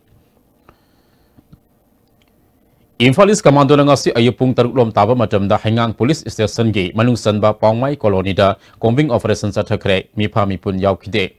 ꯏꯝꯐꯥꯜ ꯏꯁ ꯀꯃꯥꯟꯗꯣꯅ ꯉꯁꯤ ꯑꯌꯨꯛ ꯄꯨꯡ ꯇꯔꯨꯛ ꯂꯣꯝ ꯇꯥꯕ ꯃꯇꯝꯗ ꯍꯩꯉꯥꯡ ꯄꯨꯂꯤꯁ ꯁ꯭ꯇꯦꯁꯟꯒꯤ ꯃꯅꯨꯡ ꯆꯟꯕ ꯄꯥꯎꯃꯥꯏ ꯀꯣꯂꯣꯅꯤꯗ combing operation ꯆꯠꯊꯈ꯭ꯔꯦ꯫ ꯃꯤꯐꯥ ꯃꯤꯄꯨꯟ ꯌꯥꯎꯈꯤꯗꯦ꯫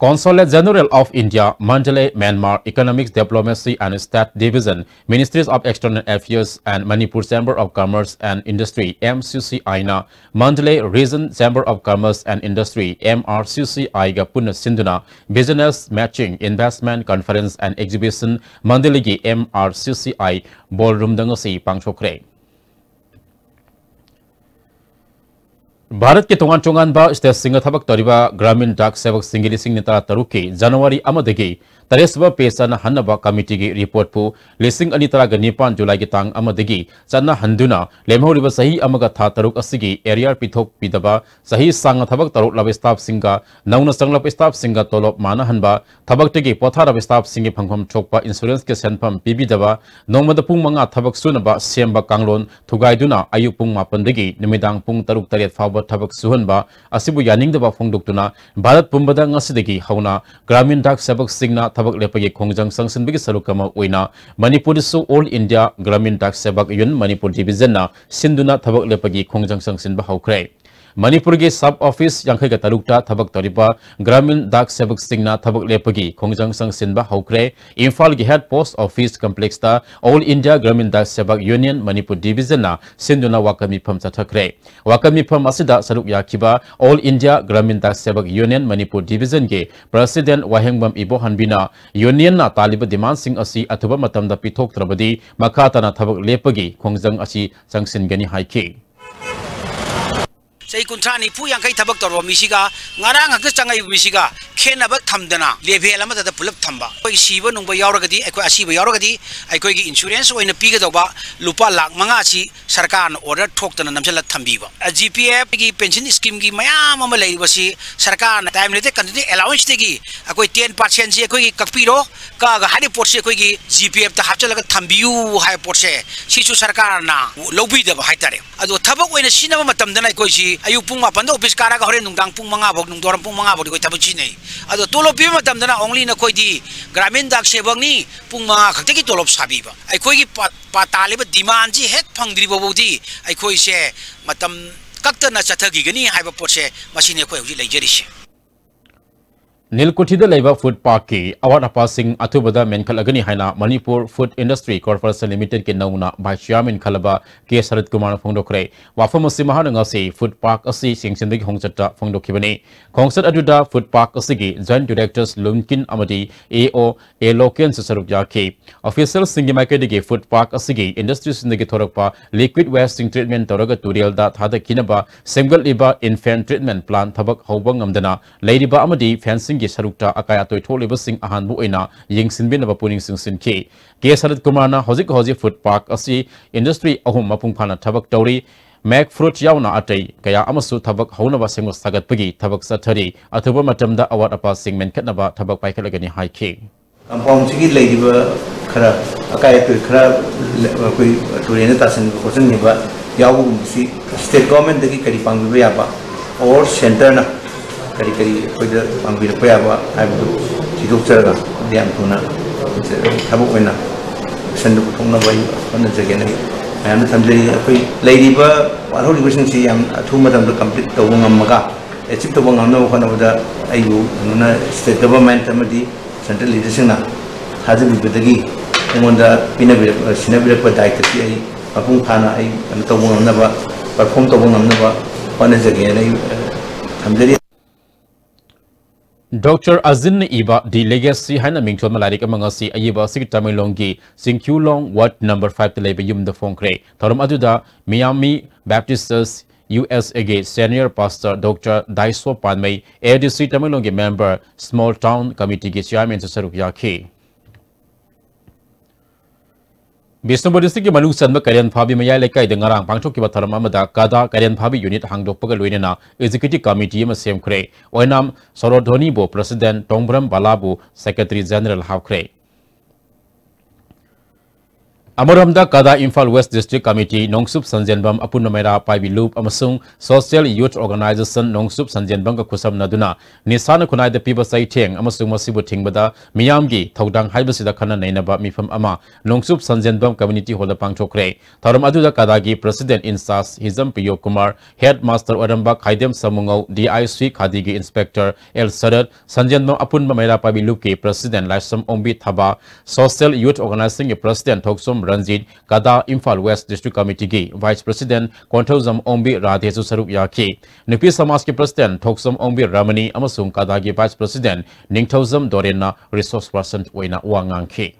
Consulate General of India, Mandalay, Myanmar, Economic Diplomacy and State Division, Ministries of External Affairs and Manipur Chamber of Commerce and Industry, M C C I ꯅ Mandalay Region Chamber of Commerce and Industry, M R C C I ꯒ ꯄꯨꯟꯅ ꯁꯤꯟꯗꯨꯅ Business Matching Investment Conference and Exhibition ꯃꯟꯗꯂꯦꯒꯤ M R C C I ballroomꯗ ꯉꯁꯤ ꯄꯥꯡꯊꯣꯛꯈ꯭ꯔꯦ꯫ ꯚꯥꯔꯠꯀꯤ ꯇꯣꯉꯥꯟ ꯇꯣꯉꯥꯟꯕ ꯁ꯭ꯇꯦꯠꯁꯤꯡꯗ ꯊꯕꯛ ꯇꯧꯔꯤꯕ ꯒ꯭ꯔꯥꯃꯤꯟ ꯗꯥꯛ ꯁꯦꯕꯛꯁꯤꯡꯒꯤ ꯂꯤꯁꯤꯡ ꯅꯤꯄꯥꯟ ꯇꯔꯨꯛꯀꯤ ꯖꯅꯋꯥꯔꯤ ꯑꯃꯗꯒꯤ ꯇꯔꯦꯠꯁꯨꯕ ꯄꯦ ꯆꯠꯅꯍꯟꯅꯕ ꯀꯃꯤꯇꯤꯒꯤ ꯔꯤꯄꯣꯔꯠꯄꯨ ꯂꯤꯁꯤꯡ ꯑꯅꯤ ꯇꯔꯥꯒ ꯅꯤꯄꯥꯟ ꯖꯨꯂꯥꯏꯒꯤ ꯇꯥꯡ ꯑꯃꯗꯒꯤ ꯆꯠꯅꯍꯟꯗꯨꯅ ꯂꯦꯝꯍꯧꯔꯤꯕ ꯆꯍꯤ ꯑꯃꯒ ꯊꯥ ꯇꯔꯨꯛ ꯑꯁꯤꯒꯤ arrear ꯄꯤꯊꯣꯛꯄꯤꯗꯕ, ꯆꯍꯤ ꯁꯥꯡꯅ ꯊꯕꯛ ꯇꯧꯔꯛꯂꯕ ꯁ꯭ꯇꯥꯐꯁꯤꯡꯒ ꯅꯧꯅ ꯆꯪꯂꯛꯄ ꯁ꯭ꯇꯥꯐꯁꯤꯡꯒ ꯇꯣꯂꯣꯞ ꯃꯥꯟꯅꯍꯟꯕ, ꯊꯕꯛꯇꯒꯤ ꯄꯣꯊꯥꯔꯕ ꯁ꯭ꯇꯥꯐꯁꯤꯡꯒꯤ ꯐꯪꯐꯝ ꯊꯣꯛꯄ ꯏꯟꯁꯨꯔꯦꯟꯁꯀꯤ ꯁꯦꯟꯐꯝ ꯄꯤꯕꯤꯗꯕ, ꯅꯣꯡꯃꯗ ꯄꯨꯡ ꯃꯉꯥ ꯊꯕꯛ ꯁꯨꯅꯕ ꯁꯦꯝꯕ ꯀꯥꯡꯂꯣꯟ ꯊꯨꯒꯥꯏꯗꯨꯅ ꯑꯌꯨꯛ ꯄꯨꯡ ꯃꯥꯄꯟꯗꯒꯤ ꯅꯨꯃꯤꯗꯥꯡ ꯄꯨꯡ ꯇꯔꯨꯛ ꯇꯔꯦꯠ ꯐꯥꯎꯕ ꯊꯕꯛ ꯁꯨꯍꯟꯕ ꯑꯁꯤꯕꯨ ꯌꯥꯅꯤꯡꯗꯕ ꯐꯣꯡꯗꯣꯛꯇꯨꯅ ꯚꯥꯔꯠ ꯄꯨꯝꯕꯗ ꯉꯁꯤꯗꯒꯤ ꯍꯧꯅ ꯒ꯭ꯔꯥꯃꯤꯟ ꯗꯥꯛ ꯁꯦꯕꯛꯁꯤꯡꯅ ꯊꯕꯛ ꯂꯦꯞꯄꯒꯤ ꯈꯣꯡꯖꯪ ꯆꯪꯁꯤꯟꯕꯒꯤ ꯁꯔꯨꯛ ꯑꯃ ꯑꯣꯏꯅ ꯃꯅꯤꯄꯨꯔꯗꯁꯨ All India Gramin Dak Sevak Union Manipur Divisionꯅ ꯁꯤꯟꯗꯨꯅ ꯊꯕꯛ ꯂꯦꯞꯄꯒꯤ ꯈꯣꯡꯖꯪ ꯆꯪꯁꯤꯟꯕ ꯍꯧꯈ꯭ꯔꯦ꯫ ꯃꯅꯤꯄꯨꯔꯒꯤ ꯁꯕ ꯑꯣꯐꯤꯁ ꯌꯥꯡꯈꯩꯒ ꯇꯔꯨꯛꯇ ꯊꯕꯛ ꯇꯧꯔꯤꯕ ꯒ꯭ꯔꯥꯃꯤꯟ ꯗꯥꯛ ꯁꯦꯕꯛꯁꯤꯡꯅ ꯊꯕꯛ ꯂꯦꯞꯄꯒꯤ ꯈꯣꯡꯖꯪ ꯆꯪꯁꯤꯟꯕ ꯍꯧꯈ꯭ꯔꯦ꯫ ꯏꯝꯐꯥꯜꯒꯤ ꯍꯦꯗ ꯄꯣꯁ ꯑꯣꯐꯤꯁ ꯀꯝꯄ꯭ꯂꯦꯛꯁꯇ all India Gramin Dak Sevak union Manipur ꯗꯤꯕꯤꯖꯟꯅ ꯁꯤꯟꯗꯨꯅ ꯋꯥꯀꯠ ꯃꯤꯐꯝ ꯆꯠꯊꯈ꯭ꯔꯦ꯫ ꯋꯥꯀꯠ ꯃꯤꯐꯝ ꯑꯁꯤꯗ ꯁꯔꯨꯛ ꯌꯥꯈꯤꯕ all India Gramin Dak Sevak union Manipur ꯗꯤꯕꯤꯖꯟꯒꯤ ꯄ꯭ꯔꯁꯤꯗꯦꯟ ꯋꯥꯍꯦꯡꯕꯝ ꯏꯕꯣꯍꯟꯕꯤꯅ ꯌꯨꯅꯤꯌꯟꯅ ꯇꯥꯜꯂꯤꯕ ꯗꯤꯃꯥꯟꯁꯤꯡ ꯑꯁꯤ ꯑꯊꯨꯕ ꯃꯇꯝꯗ ꯄꯤꯊꯣꯛꯇ꯭ꯔꯕꯗꯤ ꯃꯈꯥ ꯇꯥꯅ ꯊꯕꯛ ꯂꯦꯞꯄꯒꯤ ꯈꯣꯡꯖꯪ ꯑꯁꯤ ꯆꯪꯁꯤꯟꯒꯅꯤ ꯍꯥꯏꯈꯤ꯫ ꯆꯍꯤ ꯀꯨꯟꯊ꯭ꯔꯥ, ꯅꯤꯐꯨ, ꯌꯥꯡꯈꯩ ꯊꯕꯛ ꯇꯧꯔꯕ ꯃꯤꯁꯤꯒ ꯉꯔꯥꯡ ꯈꯛꯇ ꯆꯪꯉꯛꯏꯕ ꯃꯤꯁꯤꯒ ꯈꯦꯠꯅꯕ ꯊꯝꯗꯅ ꯂꯦꯚꯦꯜ ꯑꯃꯗꯇ ꯄꯨꯂꯞ ꯊꯝꯕ꯫ ꯑꯩꯈꯣꯏꯒꯤ ꯁꯤꯕ ꯅꯨꯡꯕ ꯌꯥꯎꯔꯒꯗꯤ, ꯑꯩꯈꯣꯏ ꯑꯁꯤꯕ ꯌꯥꯎꯔꯒꯗꯤ ꯑꯩꯈꯣꯏꯒꯤ ꯏꯟꯁꯨꯔꯦꯟꯁ ꯑꯣꯏꯅ ꯄꯤꯒꯗꯧꯕ ꯂꯨꯄꯥ ꯂꯥꯈ ꯃꯉꯥ ꯑꯁꯤ ꯁꯔꯀꯥꯔꯅ ꯑꯣꯔꯗꯔ ꯊꯣꯛꯇꯅ ꯅꯝꯁꯤꯜꯂ ꯊꯝꯕꯤꯕ꯫ ꯖꯤ ꯄꯤ ꯑꯦꯐꯀꯤ ꯄꯦꯟꯁꯟ ꯁ꯭ꯀꯤꯝꯒꯤ ꯃꯌꯥꯝ ꯑꯃ ꯂꯩꯔꯤꯕꯁꯤ ꯁꯔꯀꯥꯔꯅ ꯇꯥꯏꯝ ꯔꯤꯂꯦꯇꯦꯗ ꯀꯟꯇꯤꯟꯖꯦꯟ ꯑꯦꯂꯥꯎꯋꯦꯟꯁꯇꯒꯤ ꯑꯩꯈꯣꯏ ꯇꯦꯟ ꯄꯥꯔꯁꯦꯟꯁꯤ ꯑꯩꯈꯣꯏꯒꯤ ꯀꯛꯄꯤꯔꯣ, ꯀꯛꯑꯒ ꯍꯥꯏꯔꯤꯕ ꯄꯣꯠꯁꯤ ꯑꯩꯈꯣꯏꯒꯤ ꯖꯤ ꯄꯤ ꯑꯦꯐꯇ ꯍꯥꯞꯆꯤꯜꯂꯒ ꯊꯝꯕꯤꯌꯨ ꯍꯥꯏꯕ ꯄꯣꯠꯁꯦ ꯁꯤꯁꯨ ꯁꯔꯀꯥꯔꯅ ꯂꯧꯕꯤꯗꯕ ꯍꯥꯏꯇꯥꯔꯦ꯫ ꯑꯗꯣ ꯊꯕꯛ ꯑꯣꯏꯅ ꯁꯤꯖꯤꯟꯅꯕ ꯃꯇꯝꯗꯅ ꯑꯩꯈꯣꯏꯁꯤ ꯑꯌꯨꯛ ꯄꯨꯡ ꯃꯥꯄꯟꯗ ꯑꯣꯐꯤꯁ ꯀꯥꯔꯒ ꯍꯣꯔꯦꯟ ꯅꯨꯡꯗꯥꯡ ꯄꯨꯡ ꯃꯉꯥ ꯐꯥꯎ, ꯅꯨꯡꯗꯥꯡꯋꯥꯏꯔꯝ ꯄꯨꯡ ꯃꯉꯥ ꯐꯥꯎꯗꯤ ꯑꯩꯈꯣꯏ ꯊꯕꯛ ꯁꯤꯖꯤꯟꯅꯩ꯫ ꯑꯗꯣ ꯇꯣꯂꯣꯞ ꯄꯤꯕ ꯃꯇꯝꯗꯅ only ꯅꯈꯣꯏꯗꯤ ꯒ꯭ꯔꯥꯃꯤꯟ ꯗꯥꯛ ꯁꯦꯕꯛꯅꯤ, ꯄꯨꯡ ꯃꯉꯥ ꯈꯛꯇꯒꯤ ꯇꯣꯂꯣꯞ ꯁꯥꯕꯤꯕ꯫ ꯑꯩꯈꯣꯏꯒꯤ ꯄꯥ-, ꯄꯥ-, ꯇꯥꯜꯂꯤꯕ ꯗꯤꯃꯥꯟꯁꯤ ꯍꯦꯛ ꯐꯪꯗ꯭ꯔꯤꯕ ꯐꯥꯎꯗꯤ ꯑꯩꯈꯣꯏꯁꯦ ꯃꯇꯝ ꯀꯛꯇꯅ ꯆꯠꯊꯈꯤꯒꯅꯤ ꯍꯥꯏꯕ ꯄꯣꯠꯁꯦ ꯃꯁꯤꯅꯤ ꯑꯩꯈꯣꯏ ꯍꯧꯖꯤꯛ ꯂꯩꯖꯔꯤꯁꯦ꯫ ꯅꯤꯜꯀꯨꯊꯤꯗ ꯂꯩꯕ ꯐꯨꯗ ꯄꯥꯔꯛꯀꯤ ꯑꯋꯥꯠ ꯑꯄꯥꯁꯤꯡ ꯑꯊꯨꯕꯗ ꯃꯦꯟꯈꯠꯂꯒꯅꯤ ꯍꯥꯏꯅ ꯃꯅꯤꯄꯨꯔ ꯐꯨꯗ ꯏꯟꯗꯁꯇ꯭ꯔꯤ ꯀꯣꯔꯄꯣꯔꯦꯁꯟ ꯂꯤꯃꯤꯇꯦꯗꯀꯤ ꯅꯧꯅ ꯚꯥꯏꯁ ꯆꯤꯌꯥꯔꯃꯦꯟ ꯈꯜꯂꯕ ꯀꯦ ꯁꯔꯠ ꯀꯨꯃꯥꯔꯅ ꯐꯣꯡꯗꯣꯛꯈ꯭ꯔꯦ꯫ ꯋꯥꯐꯝ ꯑꯁꯤ ꯃꯍꯥꯛꯅ ꯉꯁꯤ ꯐꯨꯗ ꯄꯥꯔꯛ ꯑꯁꯤ ꯁꯦꯡꯁꯤꯟꯕꯒꯤ ꯈꯣꯡꯆꯠꯇ ꯐꯣꯡꯗꯣꯛꯈꯤꯕꯅꯤ꯫ ꯈꯣꯡꯆꯠ ꯑꯗꯨꯗ ꯐꯨꯗ ꯄꯥꯔꯛ ꯑꯁꯤꯒꯤ ꯖꯣꯏꯟꯠ ꯗꯤꯔꯦꯛꯇꯔꯁ ꯂꯨꯝꯀꯤꯟ ꯑꯃꯗꯤ ꯑꯦ ꯑꯣ ꯑꯦ ꯂꯣꯀꯦꯟꯁꯨ ꯁꯔꯨꯛ ꯌꯥꯈꯤ꯫ ꯑꯣꯐꯤꯁꯤꯌꯦꯜꯁꯤꯡꯒꯤ ꯃꯥꯏꯀꯩꯗꯒꯤ ꯐꯨꯗ ꯄꯥꯔꯛ ꯑꯁꯤꯒꯤ ꯏꯟꯗꯁꯇ꯭ꯔꯤꯁꯤꯡꯗꯒꯤ ꯊꯣꯔꯛꯄ ꯂꯤꯀ꯭ꯋꯤꯗ ꯋꯦꯁꯁꯤꯡ ꯇ꯭ꯔꯤꯠꯃꯦꯟ ꯇꯧꯔꯒ ꯇꯨꯔꯦꯜꯗ ꯊꯥꯗꯈꯤꯅꯕ ꯁꯦꯝꯒꯠꯂꯤꯕ ꯏꯟꯐꯦꯟ ꯇ꯭ꯔꯤꯠꯃꯦꯟ ꯄ꯭ꯂꯥꯟ ꯊꯕꯛ ꯍꯧꯕ ꯉꯝꯗꯅ ꯂꯩꯔꯤꯕ ꯑꯃꯗꯤ ꯐꯦꯟꯁꯤꯡꯒꯤ ꯁꯔꯨꯛꯇ ꯑꯀꯥꯏ ꯑꯇꯣꯏ ꯊꯣꯛꯂꯤꯕꯁꯤꯡ ꯑꯍꯥꯟꯕ ꯑꯣꯏꯅ ꯌꯦꯡꯁꯤꯟꯕꯤꯅꯕ ꯄꯨꯛꯅꯤꯡ ꯆꯤꯡꯁꯤꯟꯈꯤ꯫ ꯀꯦ ꯁꯔꯠ ꯀꯨꯃꯥꯔꯅ ꯍꯧꯖꯤꯛ ꯍꯧꯖꯤꯛ ꯐꯨꯗ ꯄꯥꯔꯛ ꯑꯁꯤ ꯏꯟꯗꯁꯇ꯭ꯔꯤ ꯑꯍꯨꯝ ꯃꯄꯨꯡ ꯐꯥꯅ ꯊꯕꯛ ꯇꯧꯔꯤ꯫ ꯃꯦꯛ ꯐ꯭ꯔꯨꯠ ꯌꯥꯎꯅ ꯑꯇꯩ ꯀꯌꯥ ꯑꯃꯁꯨ ꯊꯕꯛ ꯍꯧꯅꯕ ꯁꯦꯝꯒꯠ ꯁꯥꯒꯠꯄꯒꯤ ꯊꯕꯛ ꯆꯠꯊꯔꯤ꯫ ꯑꯊꯨꯕ ꯃꯇꯝꯗ ꯑꯋꯥꯠ ꯑꯄꯥꯁꯤꯡ ꯃꯦꯟꯈꯠꯅꯕ ꯊꯕꯛ ꯄꯥꯏꯈꯠꯂꯒꯅꯤ ꯍꯥꯏꯈꯤ꯫ ꯀꯝꯄꯥꯎꯟꯁꯤꯒꯤ ꯂꯩꯔꯤꯕ ꯈꯔ ꯑꯀꯥꯏ ꯑꯇꯣꯏ ꯈꯔ ꯑꯩꯈꯣꯏ ꯇꯨꯔꯦꯟꯗ ꯇꯥꯁꯤꯟꯕ ꯈꯣꯠꯆꯤꯟꯈꯤꯕ ꯌꯥꯎꯕꯒꯨꯝꯕꯁꯤ ꯁ꯭ꯇꯦꯠ ꯒꯣꯔꯃꯦꯟꯗꯒꯤ ꯀꯔꯤ ꯄꯥꯡꯕꯤꯕ ꯌꯥꯕ ꯑꯣꯔ ꯁꯦꯟꯇꯔꯅ ꯀꯔꯤ ꯀꯔꯤ ꯑꯩꯈꯣꯏꯗ ꯄꯥꯡꯕꯤꯔꯛꯄ ꯌꯥꯕ ꯍꯥꯏꯕꯗꯨ ꯊꯤꯗꯣꯛꯆꯔꯒ ꯌꯥꯝ ꯊꯨꯅ ꯊꯕꯛ ꯑꯣꯏꯅ ꯑꯦꯛꯁꯟꯗꯨ ꯄꯨꯊꯣꯛꯅꯕ ꯑꯩ ꯍꯣꯠꯅꯖꯒꯦꯅ ꯑꯩ ꯃꯌꯥꯝꯗ ꯊꯝꯖꯔꯤ꯫ ꯑꯩꯈꯣꯏ ꯂꯩꯔꯤꯕ ꯋꯥꯠꯍꯧꯔꯤꯕꯁꯤꯡꯁꯤ ꯌꯥꯝ ꯑꯊꯨꯕ ꯃꯇꯝꯗ complete ꯇꯧꯕ ꯉꯝꯃꯒ, achieve ꯇꯧꯕ ꯉꯝꯅꯕ ꯍꯣꯠꯅꯕꯗ ꯑꯩꯕꯨ ꯀꯩꯅꯣꯅ state government ꯑꯃꯗꯤ central leaderꯁꯤꯡꯅ ꯊꯥꯖꯕꯤꯕꯗꯒꯤ ꯑꯩꯉꯣꯟꯗ ꯄꯤꯅꯕꯤꯔꯛ-, ꯁꯤꯟꯅꯕꯤꯔꯛꯄ ꯗꯥꯏꯇ꯭ꯋꯁꯤ ꯑꯩ ꯃꯄꯨꯡ ꯐꯥꯅ ꯑꯩ ꯀꯩꯅꯣ ꯇꯧꯕ ꯉꯝꯅꯕ, perform ꯇꯧꯕ ꯉꯝꯅꯕ ꯍꯣꯠꯅꯖꯒꯦꯅ ꯑꯩ, ꯑ, ꯊꯝꯖꯔꯤ꯫ ꯗꯣꯛꯇꯔ ꯑꯖꯤꯟꯅ ꯏꯕ The Legacy ꯍꯥꯏꯅ ꯃꯤꯡꯊꯣꯟꯕ ꯂꯥꯏꯔꯤꯛ ꯑꯃ ꯉꯁꯤ ꯑꯏꯕ ꯑꯁꯤꯒꯤ ꯇꯃꯦꯡꯂꯣꯡꯒꯤ ꯆꯤꯡꯈ꯭ꯌꯨꯂꯣꯡ ward number fiveꯇ ꯂꯩꯕ ꯌꯨꯝꯗ ꯐꯣꯡꯈ꯭ꯔꯦ꯫ ꯊꯧꯔꯝ ꯑꯗꯨꯗ ꯃꯤꯌꯥꯃꯤ Baptist Church, USAꯒꯤ senior pastor doctor Daiso Panmei, ADC ꯇꯃꯦꯡꯂꯣꯡꯒꯤ member, small town committeeꯒꯤ chairmanꯁꯨ ꯁꯔꯨꯛ ꯌꯥꯈꯤ꯫ ꯕꯤꯁꯅꯨꯄꯨꯔ districtꯀꯤ ꯃꯅꯨꯡ ꯆꯟꯕ ꯀꯩꯔꯦꯟꯐꯥꯕꯤ ꯃꯌꯥꯏ ꯂꯩꯀꯥꯏꯗ ꯉꯔꯥꯡ ꯄꯥꯡꯊꯣꯛꯈꯤꯕ ꯊꯧꯔꯝ ꯑꯃꯗ ꯀꯗꯥ ꯀꯩꯔꯦꯟꯐꯥꯕꯤ unit ꯍꯥꯡꯗꯣꯛꯄꯒ ꯂꯣꯏꯅꯅ executive committee ꯑꯃ ꯁꯦꯝꯈ꯭ꯔꯦ꯫ ꯑꯣꯏꯅꯥꯝ ꯁꯣꯔꯣꯙꯣꯅꯤꯕꯨ president, ꯇꯣꯡꯕ꯭ꯔꯝ ꯕꯥꯂꯥꯕꯨ secretary general ꯍꯥꯞꯈ꯭ꯔꯦ꯫ ꯑꯃꯔꯣꯝꯗ ꯀꯗꯥ ꯏꯝꯐꯥꯜ West District Committee, ꯅꯣꯡꯆꯨꯞ ꯁꯟꯖꯦꯟꯕꯝ ꯑꯄꯨꯟꯕ ꯃꯩꯔꯥ ꯄꯥꯏꯕꯤ ꯂꯨꯞ ꯑꯃꯁꯨꯡ Social Youth Organisation ꯅꯣꯡꯆꯨꯞ ꯁꯟꯖꯦꯟꯕꯝꯒ ꯈꯨꯠꯁꯝꯅꯗꯨꯅ ꯅꯤꯁꯥꯅ ꯈꯨꯟꯅꯥꯏꯗ ꯄꯤꯕ ꯆꯩꯊꯦꯡ ꯑꯃꯁꯨꯡ ꯃꯁꯤꯕꯨ ꯊꯤꯡꯕꯗ ꯃꯤꯌꯥꯝꯒꯤ ꯊꯧꯗꯥꯡ ꯍꯥꯏꯕꯁꯤꯗ ꯈꯟꯅ ꯅꯩꯅꯕ ꯃꯤꯐꯝ ꯑꯃ ꯅꯣꯡꯆꯨꯞ ꯁꯟꯖꯦꯟꯕꯝ community hallꯗ ꯄꯥꯡꯊꯣꯛꯈ꯭ꯔꯦ꯫ ꯊꯧꯔꯝ ꯑꯗꯨꯗ ꯀꯗꯥꯒꯤ president in charge ꯍꯤꯖꯝ ꯄꯤꯌꯣ ꯀꯨꯃꯥꯔ, headmaster ꯑꯣꯏꯔꯝꯕ ꯈꯥꯏꯗꯦꯝ ꯁꯃꯨꯉꯧ, DIC ꯈꯥꯗꯤꯒꯤ inspector ꯑꯦꯜ ꯁꯔꯠ, ꯁꯟꯖꯦꯟꯕꯝ ꯑꯄꯨꯟꯕ ꯃꯩꯔꯥ ꯄꯥꯏꯕꯤ ꯂꯨꯞꯀꯤ president ꯂꯥꯏꯁ꯭ꯔꯝ ꯑꯣꯡꯕꯤ ꯊꯕꯥ, Social Youth Organizationꯒꯤ president ꯊꯣꯛꯆꯣꯝ ꯔꯟꯖꯤꯠ, ꯀꯗꯥ Imphal West District Committeeꯒꯤ vice president Konthoujam ꯑꯣꯡꯕꯤ ꯔꯥꯙꯦꯁꯨ ꯁꯔꯨꯛ ꯌꯥꯈꯤ꯫ ꯅꯨꯄꯤ ꯁꯃꯥꯖꯀꯤ president ꯊꯣꯛꯆꯣꯝ ꯑꯣꯡꯕꯤ ꯔꯃꯅꯤ ꯑꯃꯁꯨꯡ ꯀꯗꯥꯒꯤ vice president ꯅꯤꯡꯊꯧꯖꯝ ꯗꯣꯔꯦꯟꯅ resource person ꯑꯣꯏꯅ ꯋꯥ ꯉꯥꯡꯈꯤ꯫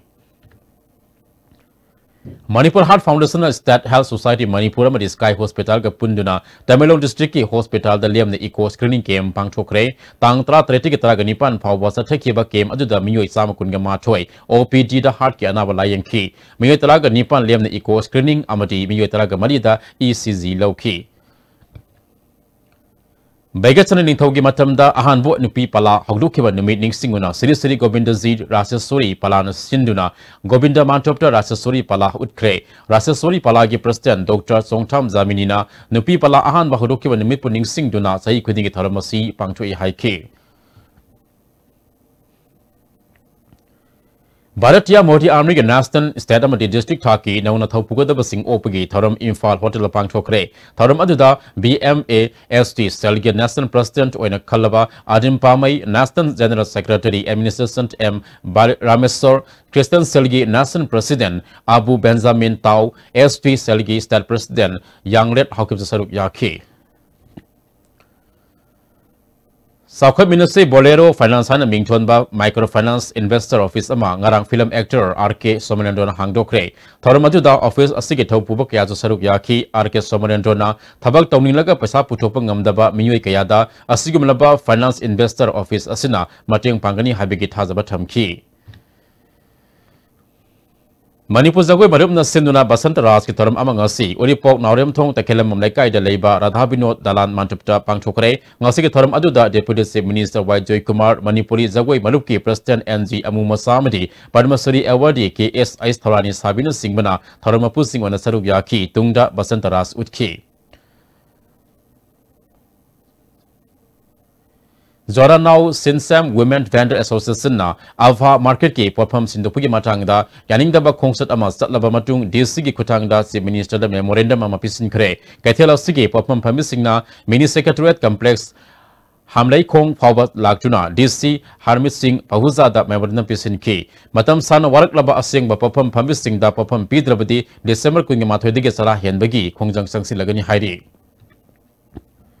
Manipur Heart Foundationꯅ State Health Society Manipur ꯑꯃꯗꯤ Sky Hospitalꯒ ꯄꯨꯟꯗꯨꯅ ꯇꯃꯦꯡꯂꯣꯡ districtꯀꯤ hospitalꯗ ꯂꯦꯝꯅ echo screening camp ꯄꯥꯡꯊꯣꯛꯈ꯭ꯔꯦ꯫ ꯇꯥꯡ ꯇꯔꯥꯇꯔꯦꯠꯇꯒꯤ ꯇꯔꯥꯒ ꯅꯤꯄꯥꯟ ꯐꯥꯎꯕ ꯆꯠꯊꯈꯤꯕ camp ꯑꯗꯨꯗ ꯃꯤꯑꯣꯏ ꯆꯥꯝꯃ ꯀꯨꯟꯒ ꯃꯥꯊꯣꯏ OPDꯗ heartꯀꯤ ꯑꯅꯥꯕ ꯂꯥꯌꯦꯡꯈꯤ꯫ ꯃꯤꯑꯣꯏ ꯇꯔꯥꯒ ꯅꯤꯄꯥꯟ ꯂꯦꯝꯅ echo screening ꯑꯃꯗꯤ ꯃꯤꯑꯣꯏ ꯇꯔꯥꯒ ꯃꯔꯤꯗ ECG ꯂꯧꯈꯤ꯫ ꯕꯩꯒꯁꯅ ꯅꯤꯡꯊꯧꯒꯤ ꯃꯇꯝꯗ ꯑꯍꯥꯟꯕ ꯅꯨꯄꯤ ꯄꯂꯥ ꯍꯧꯗꯣꯛꯈꯤꯕ ꯅꯨꯃꯤꯠ ꯅꯤꯡꯁꯤꯡꯗꯨꯅ ꯁ꯭ꯔꯤ ꯁ꯭ꯔꯤ ꯒꯣꯕꯤꯟꯗꯖꯤ ꯔꯥꯁꯦꯁ꯭ꯋꯔꯤ ꯄꯂꯥꯅ ꯁꯤꯟꯗꯨꯅ ꯒꯣꯕꯤꯟꯗ ꯃꯥꯟꯇꯣꯞꯇ ꯔꯥꯁꯦꯁ꯭ꯋꯔꯤ ꯄꯂꯥ ꯎꯠꯈ꯭ꯔꯦ꯫ ꯔꯥꯁꯦꯁ꯭ꯋꯔꯤ ꯄꯂꯥꯒꯤ president ꯗꯣꯛꯇꯔ ꯆꯣꯡꯊꯥꯝ ꯖꯥꯃꯤꯅꯤꯅ ꯅꯨꯄꯤ ꯄꯂꯥ ꯑꯍꯥꯟꯕ ꯍꯧꯗꯣꯛꯈꯤꯕ ꯅꯨꯃꯤꯠꯄꯨ ꯅꯤꯡꯁꯤꯡꯗꯨꯅ ꯆꯍꯤ ꯈꯨꯗꯤꯡꯒꯤ ꯊꯧꯔꯝ ꯑꯁꯤ ꯄꯥꯡꯊꯣꯛꯏ ꯍꯥꯏꯈꯤ꯫ ꯚꯥꯔꯇꯤꯌꯥ ꯃꯣꯇꯤ ꯑꯥꯔꯃꯤꯒꯤ ꯅꯦꯁꯅꯦꯜ, ꯁ꯭ꯇꯦꯠ ꯑꯃꯗꯤ ꯗꯤꯁꯇ꯭ꯔꯤꯛ ꯊꯥꯛꯀꯤ ꯅꯧꯅ ꯊꯧ ꯄꯨꯒꯗꯕꯁꯤꯡ ꯑꯣꯛꯄꯒꯤ ꯊꯧꯔꯝ ꯏꯝꯐꯥꯜ ꯍꯣꯇꯦꯜꯗ ꯄꯥꯡꯊꯣꯛꯈ꯭ꯔꯦ꯫ ꯊꯧꯔꯝ ꯑꯗꯨꯗ B M A S T ꯁꯦꯜꯒꯤ ꯅꯦꯁꯅꯦꯜ ꯄ꯭ꯔꯁꯤꯗꯦꯟꯠ ꯑꯣꯏꯅ ꯈꯜꯂꯕ Adim Pamei, national general secretary administration M ꯕꯥꯂ-, ꯔꯥꯃꯦꯁꯣꯔ, ꯈ꯭ꯔꯤꯁꯇꯤꯌꯟ ꯁꯦꯜꯒꯤ national president Abu Benjamin Tao, S T ꯁꯦꯜꯒꯤ ꯁ꯭ꯇꯦꯠ ꯄ꯭ꯔꯁꯤꯗꯦꯟꯠ ꯌꯥꯡꯂꯦꯠ ꯍꯥꯎꯀꯤꯞꯁꯨ ꯁꯔꯨꯛ ꯌꯥꯈꯤ꯫ ꯆꯥꯎꯈꯠꯃꯤꯟꯅꯁꯤ ꯕꯣꯂꯦꯔꯣ ꯐꯥꯏꯅꯥꯟꯁ ꯍꯥꯏꯅ ꯃꯤꯡꯊꯣꯟꯕ ꯃꯥꯏꯀ꯭ꯔꯣ ꯐꯥꯏꯅꯥꯟꯁ ꯏꯟꯚꯦꯁꯇꯔ ꯑꯣꯐꯤꯁ ꯑꯃ ꯉꯔꯥꯡ ꯐꯤꯂꯝ ꯑꯦꯛꯇꯔ ꯑꯥꯔ ꯀꯦ ꯁꯣꯃꯅꯦꯟꯗ꯭ꯔꯣꯅ ꯍꯥꯡꯗꯣꯛꯈ꯭ꯔꯦ꯫ ꯊꯧꯔꯝ ꯑꯗꯨꯗ ꯑꯣꯐꯤꯁ ꯑꯁꯤꯒꯤ ꯊꯧꯄꯨꯕ ꯀꯌꯥꯁꯨ ꯁꯔꯨꯛ ꯌꯥꯈꯤ꯫ ꯑꯥꯔ ꯀꯦ ꯁꯣꯃꯅꯦꯟꯗ꯭ꯔꯣꯅ ꯊꯕꯛ ꯇꯧꯅꯤꯡꯂꯒ ꯄꯩꯁꯥ ꯄꯨꯊꯣꯛꯄ ꯉꯝꯗꯕ ꯃꯤꯑꯣꯏ ꯀꯌꯥꯗ ꯑꯁꯤꯒꯨꯝꯂꯕ ꯐꯥꯏꯅꯥꯟꯁ ꯏꯟꯚꯦꯁꯇꯔ ꯑꯣꯐꯤꯁ ꯑꯁꯤꯅ ꯃꯇꯦꯡ ꯄꯥꯡꯒꯅꯤ ꯍꯥꯏꯕꯒꯤ ꯊꯥꯖꯕ ꯊꯝꯈꯤ꯫ ꯃꯅꯤꯄꯨꯔ ꯖꯒꯣꯏ ꯃꯔꯨꯞꯅ ꯁꯤꯟꯗꯨꯅ ꯕꯁꯟꯇ ꯔꯥꯖꯀꯤ ꯊꯧꯔꯝ ꯑꯃ ꯉꯁꯤ ꯎꯔꯤꯄꯣꯛ ꯅꯥꯎꯔꯦꯝꯊꯣꯡ ꯇꯈꯦꯂꯝꯕꯝ ꯂꯩꯀꯥꯏꯗ ꯂꯩꯕ ꯔꯥꯙꯥ ꯕꯤꯅꯣꯗ ꯗꯂꯥꯟ ꯃꯟꯇꯞꯇ ꯄꯥꯡꯊꯣꯛꯈ꯭ꯔꯦ꯫ ꯉꯁꯤꯒꯤ ꯊꯧꯔꯝ ꯑꯗꯨꯗ ꯗꯦꯄ꯭ꯌꯨꯇꯤ ꯆꯤꯐ ꯃꯤꯅꯤꯁꯇꯔ ꯋꯥꯏ ꯖꯣꯏꯀꯨꯃꯥꯔ, ꯃꯅꯤꯄꯨꯔꯤ ꯖꯒꯣꯏ ꯃꯔꯨꯞꯀꯤ ꯄ꯭ꯔꯁꯤꯗꯦꯟꯠ ꯑꯦꯟ ꯖꯤ ꯑꯃꯨ ꯃꯁꯥ ꯑꯃꯗꯤ ꯄꯗꯃꯁ꯭ꯔꯤ ꯑꯦꯋꯥꯔꯗꯤ ꯀꯦ ꯑꯦꯁ ꯑꯩꯆ ꯊꯧꯔꯥꯅꯤ ꯁꯥꯕꯤꯅꯆꯤꯡꯕꯅ ꯊꯧꯔꯝ ꯃꯄꯨꯁꯤꯡ ꯑꯣꯏꯅ ꯁꯔꯨꯛ ꯌꯥꯈꯤ꯫ ꯇꯨꯡꯗ ꯕꯁꯟꯇ ꯔꯥꯖ ꯎꯠꯈꯤ꯫ ꯖꯣꯔꯥꯅꯥꯎ ꯁꯤꯟꯁꯦꯝ ꯋꯨꯃꯦꯟ ꯚꯦꯟꯗꯔ ꯑꯦꯁꯣꯁꯤꯌꯦꯁꯟꯅ ꯑꯚꯥ ꯃꯥꯔꯀꯦꯠꯀꯤ ꯄꯣꯠꯐꯝ ꯁꯤꯟꯗꯣꯛꯄꯒꯤ ꯃꯇꯥꯡꯗ ꯌꯥꯅꯤꯡꯗꯕ ꯈꯣꯡꯆꯠ ꯑꯃ ꯆꯠꯂꯕ ꯃꯇꯨꯡ, ꯗꯤ ꯁꯤꯒꯤ ꯈꯨꯠꯊꯥꯡꯗ ꯆꯤꯐ ꯃꯤꯅꯤꯁꯇꯔꯗ ꯃꯦꯃꯣꯔꯦꯟꯗꯝ ꯑꯃ ꯄꯤꯁꯤꯟꯈ꯭ꯔꯦ꯫ ꯀꯩꯊꯦꯜ ꯑꯁꯤꯒꯤ ꯄꯣꯠꯐꯝ ꯐꯝꯕꯤꯁꯤꯡꯅ ꯃꯤꯅꯤ ꯁꯦꯀ꯭ꯔꯦꯇꯔꯤꯌꯦꯠ ꯀꯝꯄ꯭ꯂꯦꯛꯁ ꯍꯥꯝꯂꯩꯈꯣꯡ ꯐꯥꯎꯕ ꯂꯥꯛꯇꯨꯅ ꯗꯤ ꯁꯤ ꯍꯔꯃꯤꯠ ꯁꯤꯡ ꯄꯍꯨꯖꯥꯗ ꯃꯦꯃꯣꯔꯦꯟꯗꯝ ꯄꯤꯁꯤꯟꯈꯤ꯫ ꯃꯇꯝ ꯁꯥꯡꯅ ꯋꯥꯔꯛꯂꯕ ꯑꯁꯦꯡꯕ ꯄꯣꯠꯐꯝ ꯐꯝꯕꯤꯁꯤꯡꯗ ꯄꯣꯠꯐꯝ ꯄꯤꯗ꯭ꯔꯕꯗꯤ ꯗꯤꯁꯦꯝꯕꯔ ꯀꯨꯟꯒ ꯃꯥꯊꯣꯏꯗꯒꯤ ꯆꯔꯥ ꯍꯦꯟꯕꯒꯤ ꯈꯣꯡꯖꯪ ꯆꯪꯁꯤꯜꯂꯒꯅꯤ ꯍꯥꯏꯔꯤ꯫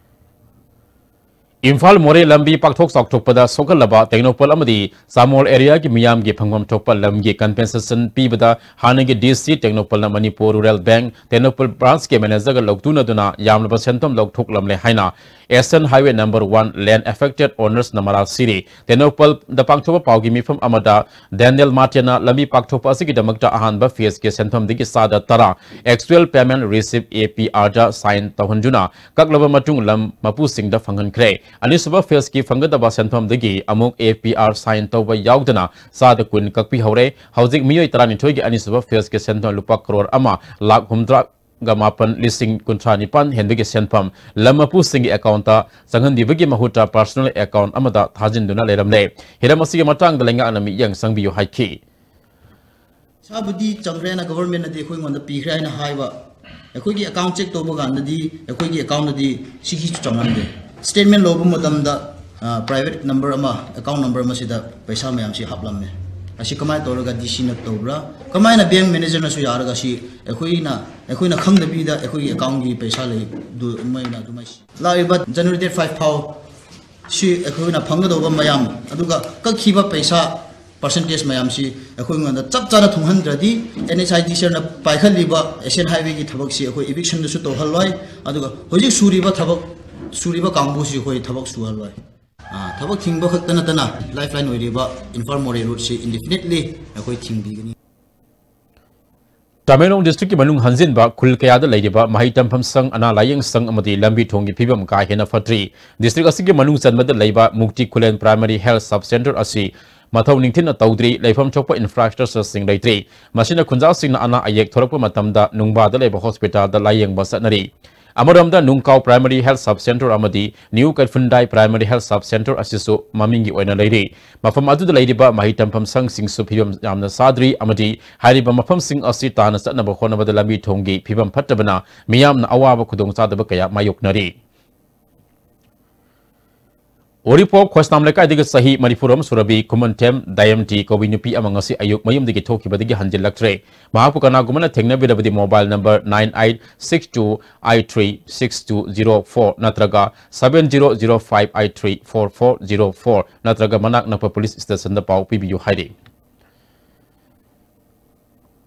ꯏꯝꯐꯥꯜ ꯃꯣꯔꯦ ꯂꯝꯕꯤ ꯄꯥꯛꯊꯣꯛ ꯆꯥꯎꯊꯣꯛꯄꯗ ꯁꯣꯛꯍꯜꯂꯕ ꯇꯦꯡꯅꯧꯄꯜ ꯑꯃꯗꯤ ꯆꯥꯃꯣꯜ ꯑꯦꯔꯤꯌꯥꯒꯤ ꯃꯤꯌꯥꯝꯒꯤ ꯐꯪꯐꯝ ꯊꯣꯛꯄ ꯂꯝꯒꯤ ꯀꯝꯄꯦꯟꯁꯦꯁꯟ ꯄꯤꯕꯗ ꯍꯥꯟꯅꯒꯤ ꯗꯤ ꯁꯤ ꯇꯦꯡꯅꯧꯄꯜꯅ ꯃꯅꯤꯄꯨꯔ ꯔꯨꯔꯦꯜ ꯕꯦꯡꯛ ꯇꯦꯡꯅꯧꯄꯜ ꯕ꯭ꯔꯥꯟꯁꯀꯤ ꯃꯦꯅꯦꯖꯔꯒ ꯂꯧꯇꯨꯅꯗꯨꯅ ꯌꯥꯝꯂꯕ ꯁꯦꯟꯐꯝ ꯂꯧꯊꯣꯛꯂꯝꯂꯦ ꯍꯥꯏꯅ ꯑꯦꯁꯤꯌꯥꯟ ꯍꯥꯏꯋꯦ ꯅꯝꯕꯔ ꯋꯥꯟ ꯂꯦꯟ ꯑꯦꯐꯦꯛꯇꯦꯗ ꯑꯣꯅꯔꯁꯅ ꯃꯔꯥꯜ ꯁꯤꯔꯤ꯫ ꯇꯦꯡꯅꯧꯄꯜꯗ ꯄꯥꯡꯊꯣꯛꯄ ꯄꯥꯎꯒꯤ ꯃꯤꯐꯝ ꯑꯃꯗ ꯗꯦꯅꯤꯌꯦꯜ ꯃꯥꯔꯇꯤꯟꯅ ꯂꯝꯕꯤ ꯄꯥꯛꯊꯣꯛꯄ ꯑꯁꯤꯒꯤꯗꯃꯛꯇ ꯑꯍꯥꯟꯕ ꯐꯦꯖꯀꯤ ꯁꯦꯟꯐꯝꯗꯒꯤ ꯆꯥꯗ ꯇꯔꯥ ꯑꯦꯛꯆꯨꯑꯦꯜ ꯄꯦꯃꯦꯟꯠ ꯔꯤꯁꯤꯞ, ꯑꯦ ꯄꯤ ꯑꯥꯔꯗ ꯁꯥꯏꯟ ꯇꯧꯍꯟꯗꯨꯅ ꯀꯛꯂꯕ ꯃꯇꯨꯡ ꯂꯝ ꯃꯄꯨꯁꯤꯡꯗ ꯐꯪꯍꯟꯈ꯭ꯔꯦ꯫ ꯑꯅꯤꯁꯨꯕ ꯐꯦꯖꯀꯤ ꯐꯪꯒꯗꯕ ꯁꯦꯟꯐꯝꯗꯒꯤ ꯑꯃꯨꯛ ꯑꯦ ꯄꯤ ꯑꯥꯔ ꯁꯥꯏꯟ ꯇꯧꯕ ꯌꯥꯎꯗꯅ ꯆꯥꯗ ꯀꯨꯟ ꯀꯛꯄꯤꯍꯧꯔꯦ꯫ ꯍꯧꯖꯤꯛ ꯃꯤꯑꯣꯏ ꯇꯔꯥꯅꯤꯊꯣꯏꯒꯤ ꯑꯅꯤꯁꯨꯕ ꯐꯦꯖꯀꯤ ꯁꯦꯟꯐꯝ ꯂꯨꯄꯥ ꯀꯔꯣꯔ ꯑꯃ ꯂꯥꯈ ꯍꯨꯝꯗ꯭ꯔꯥꯒ ꯃꯥꯄꯟ ꯂꯤꯁꯤꯡ ꯀꯨꯟꯊ꯭ꯔꯥ ꯅꯤꯄꯥꯟ ꯍꯦꯟꯕꯒꯤ ꯁꯦꯟꯐꯝ ꯂꯝ ꯃꯄꯨꯁꯤꯡꯒꯤ ꯑꯦꯀꯥꯎꯟꯠꯇ ꯆꯪꯍꯟꯕꯤꯕꯒꯤ ꯃꯍꯨꯠꯇ ꯄꯔꯁꯣꯅꯦꯜ ꯑꯦꯀꯥꯎꯟꯠ ꯑꯃꯗ ꯊꯥꯖꯤꯟꯗꯨꯅ ꯂꯩꯔꯝꯂꯦ꯫ ꯍꯤꯔꯝ ꯑꯁꯤꯒꯤ ꯃꯇꯥꯡꯗ ꯂꯩꯉꯥꯛꯅ ꯃꯤꯠꯌꯦꯡ ꯆꯪꯕꯤꯌꯨ ꯍꯥꯏꯈꯤ꯫ ꯄꯩꯁꯥꯕꯨꯗꯤ ꯆꯪꯈ꯭ꯔꯦꯅ ꯒꯚꯔꯟꯃꯦꯟꯅꯗꯤ ꯑꯩꯈꯣꯏꯉꯣꯟꯗ ꯄꯤꯈ꯭ꯔꯦ ꯍꯥꯏꯅ ꯍꯥꯏꯕ, ꯑꯩꯈꯣꯏꯒꯤ ꯑꯦꯀꯥꯎꯟ ꯆꯦꯛ ꯇꯧꯕ ꯀꯥꯟꯗꯗꯤ ꯑꯩꯈꯣꯏꯒꯤ ꯑꯦꯀꯥꯎꯟꯗꯗꯤ ꯁꯤꯒꯤꯁꯨ ꯆꯪꯂꯝꯗꯦ꯫ ꯁ꯭ꯇꯦꯠꯃꯦꯟ ꯂꯧꯕ ꯃꯇꯝꯗ ꯄ꯭ꯔꯥꯏꯚꯦꯠ ꯅꯝꯕꯔ ꯑꯃ, ꯑꯦꯀꯥꯎꯟ ꯅꯝꯕꯔ ꯑꯃꯁꯤꯗ ꯄꯩꯁꯥ ꯃꯌꯥꯝꯁꯤ ꯍꯥꯞꯂꯝꯃꯦ꯫ ꯑꯁꯤ ꯀꯃꯥꯏꯅ ꯇꯧꯔꯒ ꯗꯤ ꯁꯤꯅ ꯇꯧꯕ꯭ꯔꯥ, ꯀꯃꯥꯏꯅ ꯕꯦꯡꯛ ꯃꯦꯅꯦꯖꯔꯅꯁꯨ ꯌꯥꯔꯒ ꯁꯤ ꯑꯩꯈꯣꯏꯅ ꯑꯩꯈꯣꯏꯅ ꯈꯪꯗꯕꯤꯗ ꯑꯩꯈꯣꯏꯒꯤ ꯑꯦꯀꯥꯎꯟꯒꯤ ꯄꯩꯁꯥ ꯂꯩꯕꯗꯨ ꯃꯣꯏꯅ ꯑꯗꯨꯃꯥꯏꯅ ꯁꯤ-, ꯂꯥꯛꯂꯤꯕ ꯖꯅꯋꯥꯔꯤ ꯗꯦꯠ ꯐꯥꯏꯚ ꯐꯥꯎ ꯁꯤ ꯑꯩꯈꯣꯏꯅ ꯐꯪꯒꯗꯧꯕ ꯃꯌꯥꯝ, ꯑꯗꯨꯒ ꯀꯛꯈꯤꯕ ꯄꯩꯁꯥ ꯄꯥꯔꯁꯦꯟꯇꯦꯖ ꯃꯌꯥꯝꯁꯤ ꯑꯩꯈꯣꯏꯉꯣꯟꯗ ꯆꯞ ꯆꯥꯅ ꯊꯨꯡꯍꯟꯗ꯭ꯔꯗꯤ, ꯑꯦꯟ ꯑꯩꯆ ꯑꯥꯏ ꯗꯤ ꯁꯤꯅ ꯄꯥꯏꯈꯠꯂꯤꯕ ꯑꯦꯁꯤꯌꯥꯟ ꯍꯥꯏꯋꯦꯒꯤ ꯊꯕꯛꯁꯤ ꯑꯩꯈꯣꯏ ꯏꯚꯤꯛꯁꯟꯗꯁꯨ ꯇꯧꯍꯜꯂꯣꯏ, ꯑꯗꯨꯒ ꯍꯧꯖꯤꯛ ꯁꯨꯔꯤꯕ ꯊꯕꯛ, ꯁꯨꯔꯤꯕ ꯀꯥꯡꯕꯨꯁꯤ ꯑꯩꯈꯣꯏ ꯊꯕꯛ ꯁꯨꯍꯜꯂꯣꯏ꯫ ꯑꯥ, ꯊꯕꯛ ꯊꯤꯡꯕ ꯈꯛꯇ ꯅꯠꯇꯅ ꯂꯥꯏꯐ ꯂꯥꯏꯟ ꯑꯣꯏꯔꯤꯕ ꯏꯝꯐꯥꯜ ꯃꯣꯔꯦ ꯔꯣꯗꯁꯤ ꯏꯟꯗꯤꯐꯤꯅꯤꯠꯂꯤ ꯑꯩꯈꯣꯏ ꯊꯤꯡꯕꯤꯒꯅꯤ꯫ ꯇꯃꯦꯡꯂꯣꯡ ꯗꯤꯁꯇ꯭ꯔꯤꯛꯀꯤ ꯃꯅꯨꯡ ꯍꯟꯖꯤꯟꯕ ꯈꯨꯜ ꯀꯌꯥꯗ ꯂꯩꯔꯤꯕ ꯃꯍꯩ ꯇꯝꯐꯝ ꯁꯪ, ꯑꯅꯥ ꯂꯥꯌꯦꯡ ꯁꯪ ꯑꯃꯗꯤ ꯂꯝꯕꯤ ꯊꯣꯡꯒꯤ ꯐꯤꯕꯝ ꯀꯥ ꯍꯦꯟꯅ ꯐꯠꯇ꯭ꯔꯤ꯫ ꯗꯤꯁꯇ꯭ꯔꯤꯛ ꯑꯁꯤꯒꯤ ꯃꯅꯨꯡ ꯆꯟꯕꯗ ꯂꯩꯕ ꯃꯨꯛꯇꯤ ꯈꯨꯂꯦꯟ ꯄ꯭ꯔꯥꯏꯃꯥꯔꯤ ꯍꯦꯜꯊ ꯁꯕ ꯁꯦꯟꯇꯔ ꯑꯁꯤ ꯃꯊꯧ ꯅꯤꯡꯊꯤꯅ ꯇꯧꯗ꯭ꯔꯤ, ꯂꯩꯐꯝ ꯊꯣꯛꯄ ꯏꯟꯐ꯭ꯔꯥꯁ꯭ꯇ꯭ꯔꯛꯆꯔꯁꯤꯡ ꯂꯩꯇ꯭ꯔꯤ꯫ ꯃꯁꯤꯅ ꯈꯨꯟꯖꯥꯁꯤꯡꯅ ꯑꯅꯥ ꯑꯌꯦꯛ ꯊꯣꯔꯛꯄ ꯃꯇꯝꯗ ꯅꯨꯡꯕꯥꯗ ꯂꯩꯕ ꯍꯣꯁꯄꯤꯇꯥꯜꯗ ꯂꯥꯌꯦꯡꯕ ꯆꯠꯅꯔꯤ꯫ ꯑꯃꯔꯣꯝꯗ ꯅꯨꯡꯀꯥꯎ ꯄ꯭ꯔꯥꯏꯃꯥꯔꯤ ꯍꯦꯜꯊ ꯁꯕ ꯁꯦꯟꯇꯔ ꯑꯃꯗꯤ new Keiphundai primary health sub centre ꯑꯁꯤꯁꯨ ꯃꯃꯤꯡꯒꯤ ꯑꯣꯏꯅ ꯂꯩꯔꯤ꯫ ꯃꯐꯝ ꯑꯗꯨꯗ ꯂꯩꯔꯤꯕ ꯃꯍꯩ ꯇꯝꯐꯝ ꯁꯪꯁꯤꯡꯁꯨ ꯐꯤꯕꯝ ꯌꯥꯝꯅ ꯆꯥꯗ꯭ꯔꯤ ꯑꯃꯗꯤ ꯍꯥꯏꯔꯤꯕ ꯃꯐꯝꯁꯤꯡ ꯑꯁꯤ ꯇꯥꯅ ꯆꯠꯅꯕ ꯍꯣꯠꯅꯕꯗ ꯂꯝꯕꯤ ꯊꯣꯡꯒꯤ ꯐꯤꯕꯝ ꯐꯠꯇꯕꯅ ꯃꯤꯌꯥꯝꯅ ꯑꯋꯥꯕ ꯈꯨꯗꯣꯡꯆꯥꯗꯕ ꯀꯌꯥ ꯃꯥꯌꯣꯛꯅꯔꯤ꯫ ꯎꯔꯤꯄꯣꯛ ꯈꯣꯏꯁꯅꯥꯝ ꯂꯩꯀꯥꯏꯗꯒꯤ ꯆꯍꯤ ꯃꯔꯤꯐꯨꯔꯣꯝ ꯁꯨꯔꯕꯤ ꯈꯨꯃꯟꯊꯦꯝ ꯗꯥꯌꯝꯇꯤ ꯀꯧꯕꯤ ꯅꯨꯄꯤ ꯑꯃ ꯉꯁꯤ ꯑꯌꯨꯛ ꯃꯌꯨꯝꯗꯒꯤ ꯊꯣꯛꯈꯤꯕꯗꯒꯤ ꯍꯟꯖꯤꯜꯂꯛꯇ꯭ꯔꯦ꯫ ꯃꯍꯥꯛꯄꯨ ꯀꯅꯥꯒꯨꯝꯕꯅ ꯊꯦꯡꯅꯕꯤꯔꯕꯗꯤ mobile number nine eight six two eight three six two zero four ꯅꯠꯇ꯭ꯔꯒ seven zero zero five eight three four four zero four ꯅꯠꯇ꯭ꯔꯒ ꯃꯅꯥꯛ ꯅꯛꯄ ꯄꯨꯂꯤꯁ ꯁ꯭ꯇꯦꯁꯟꯗ ꯄꯥꯎ ꯄꯤꯕꯤꯌꯨ ꯍꯥꯏꯔꯤ꯫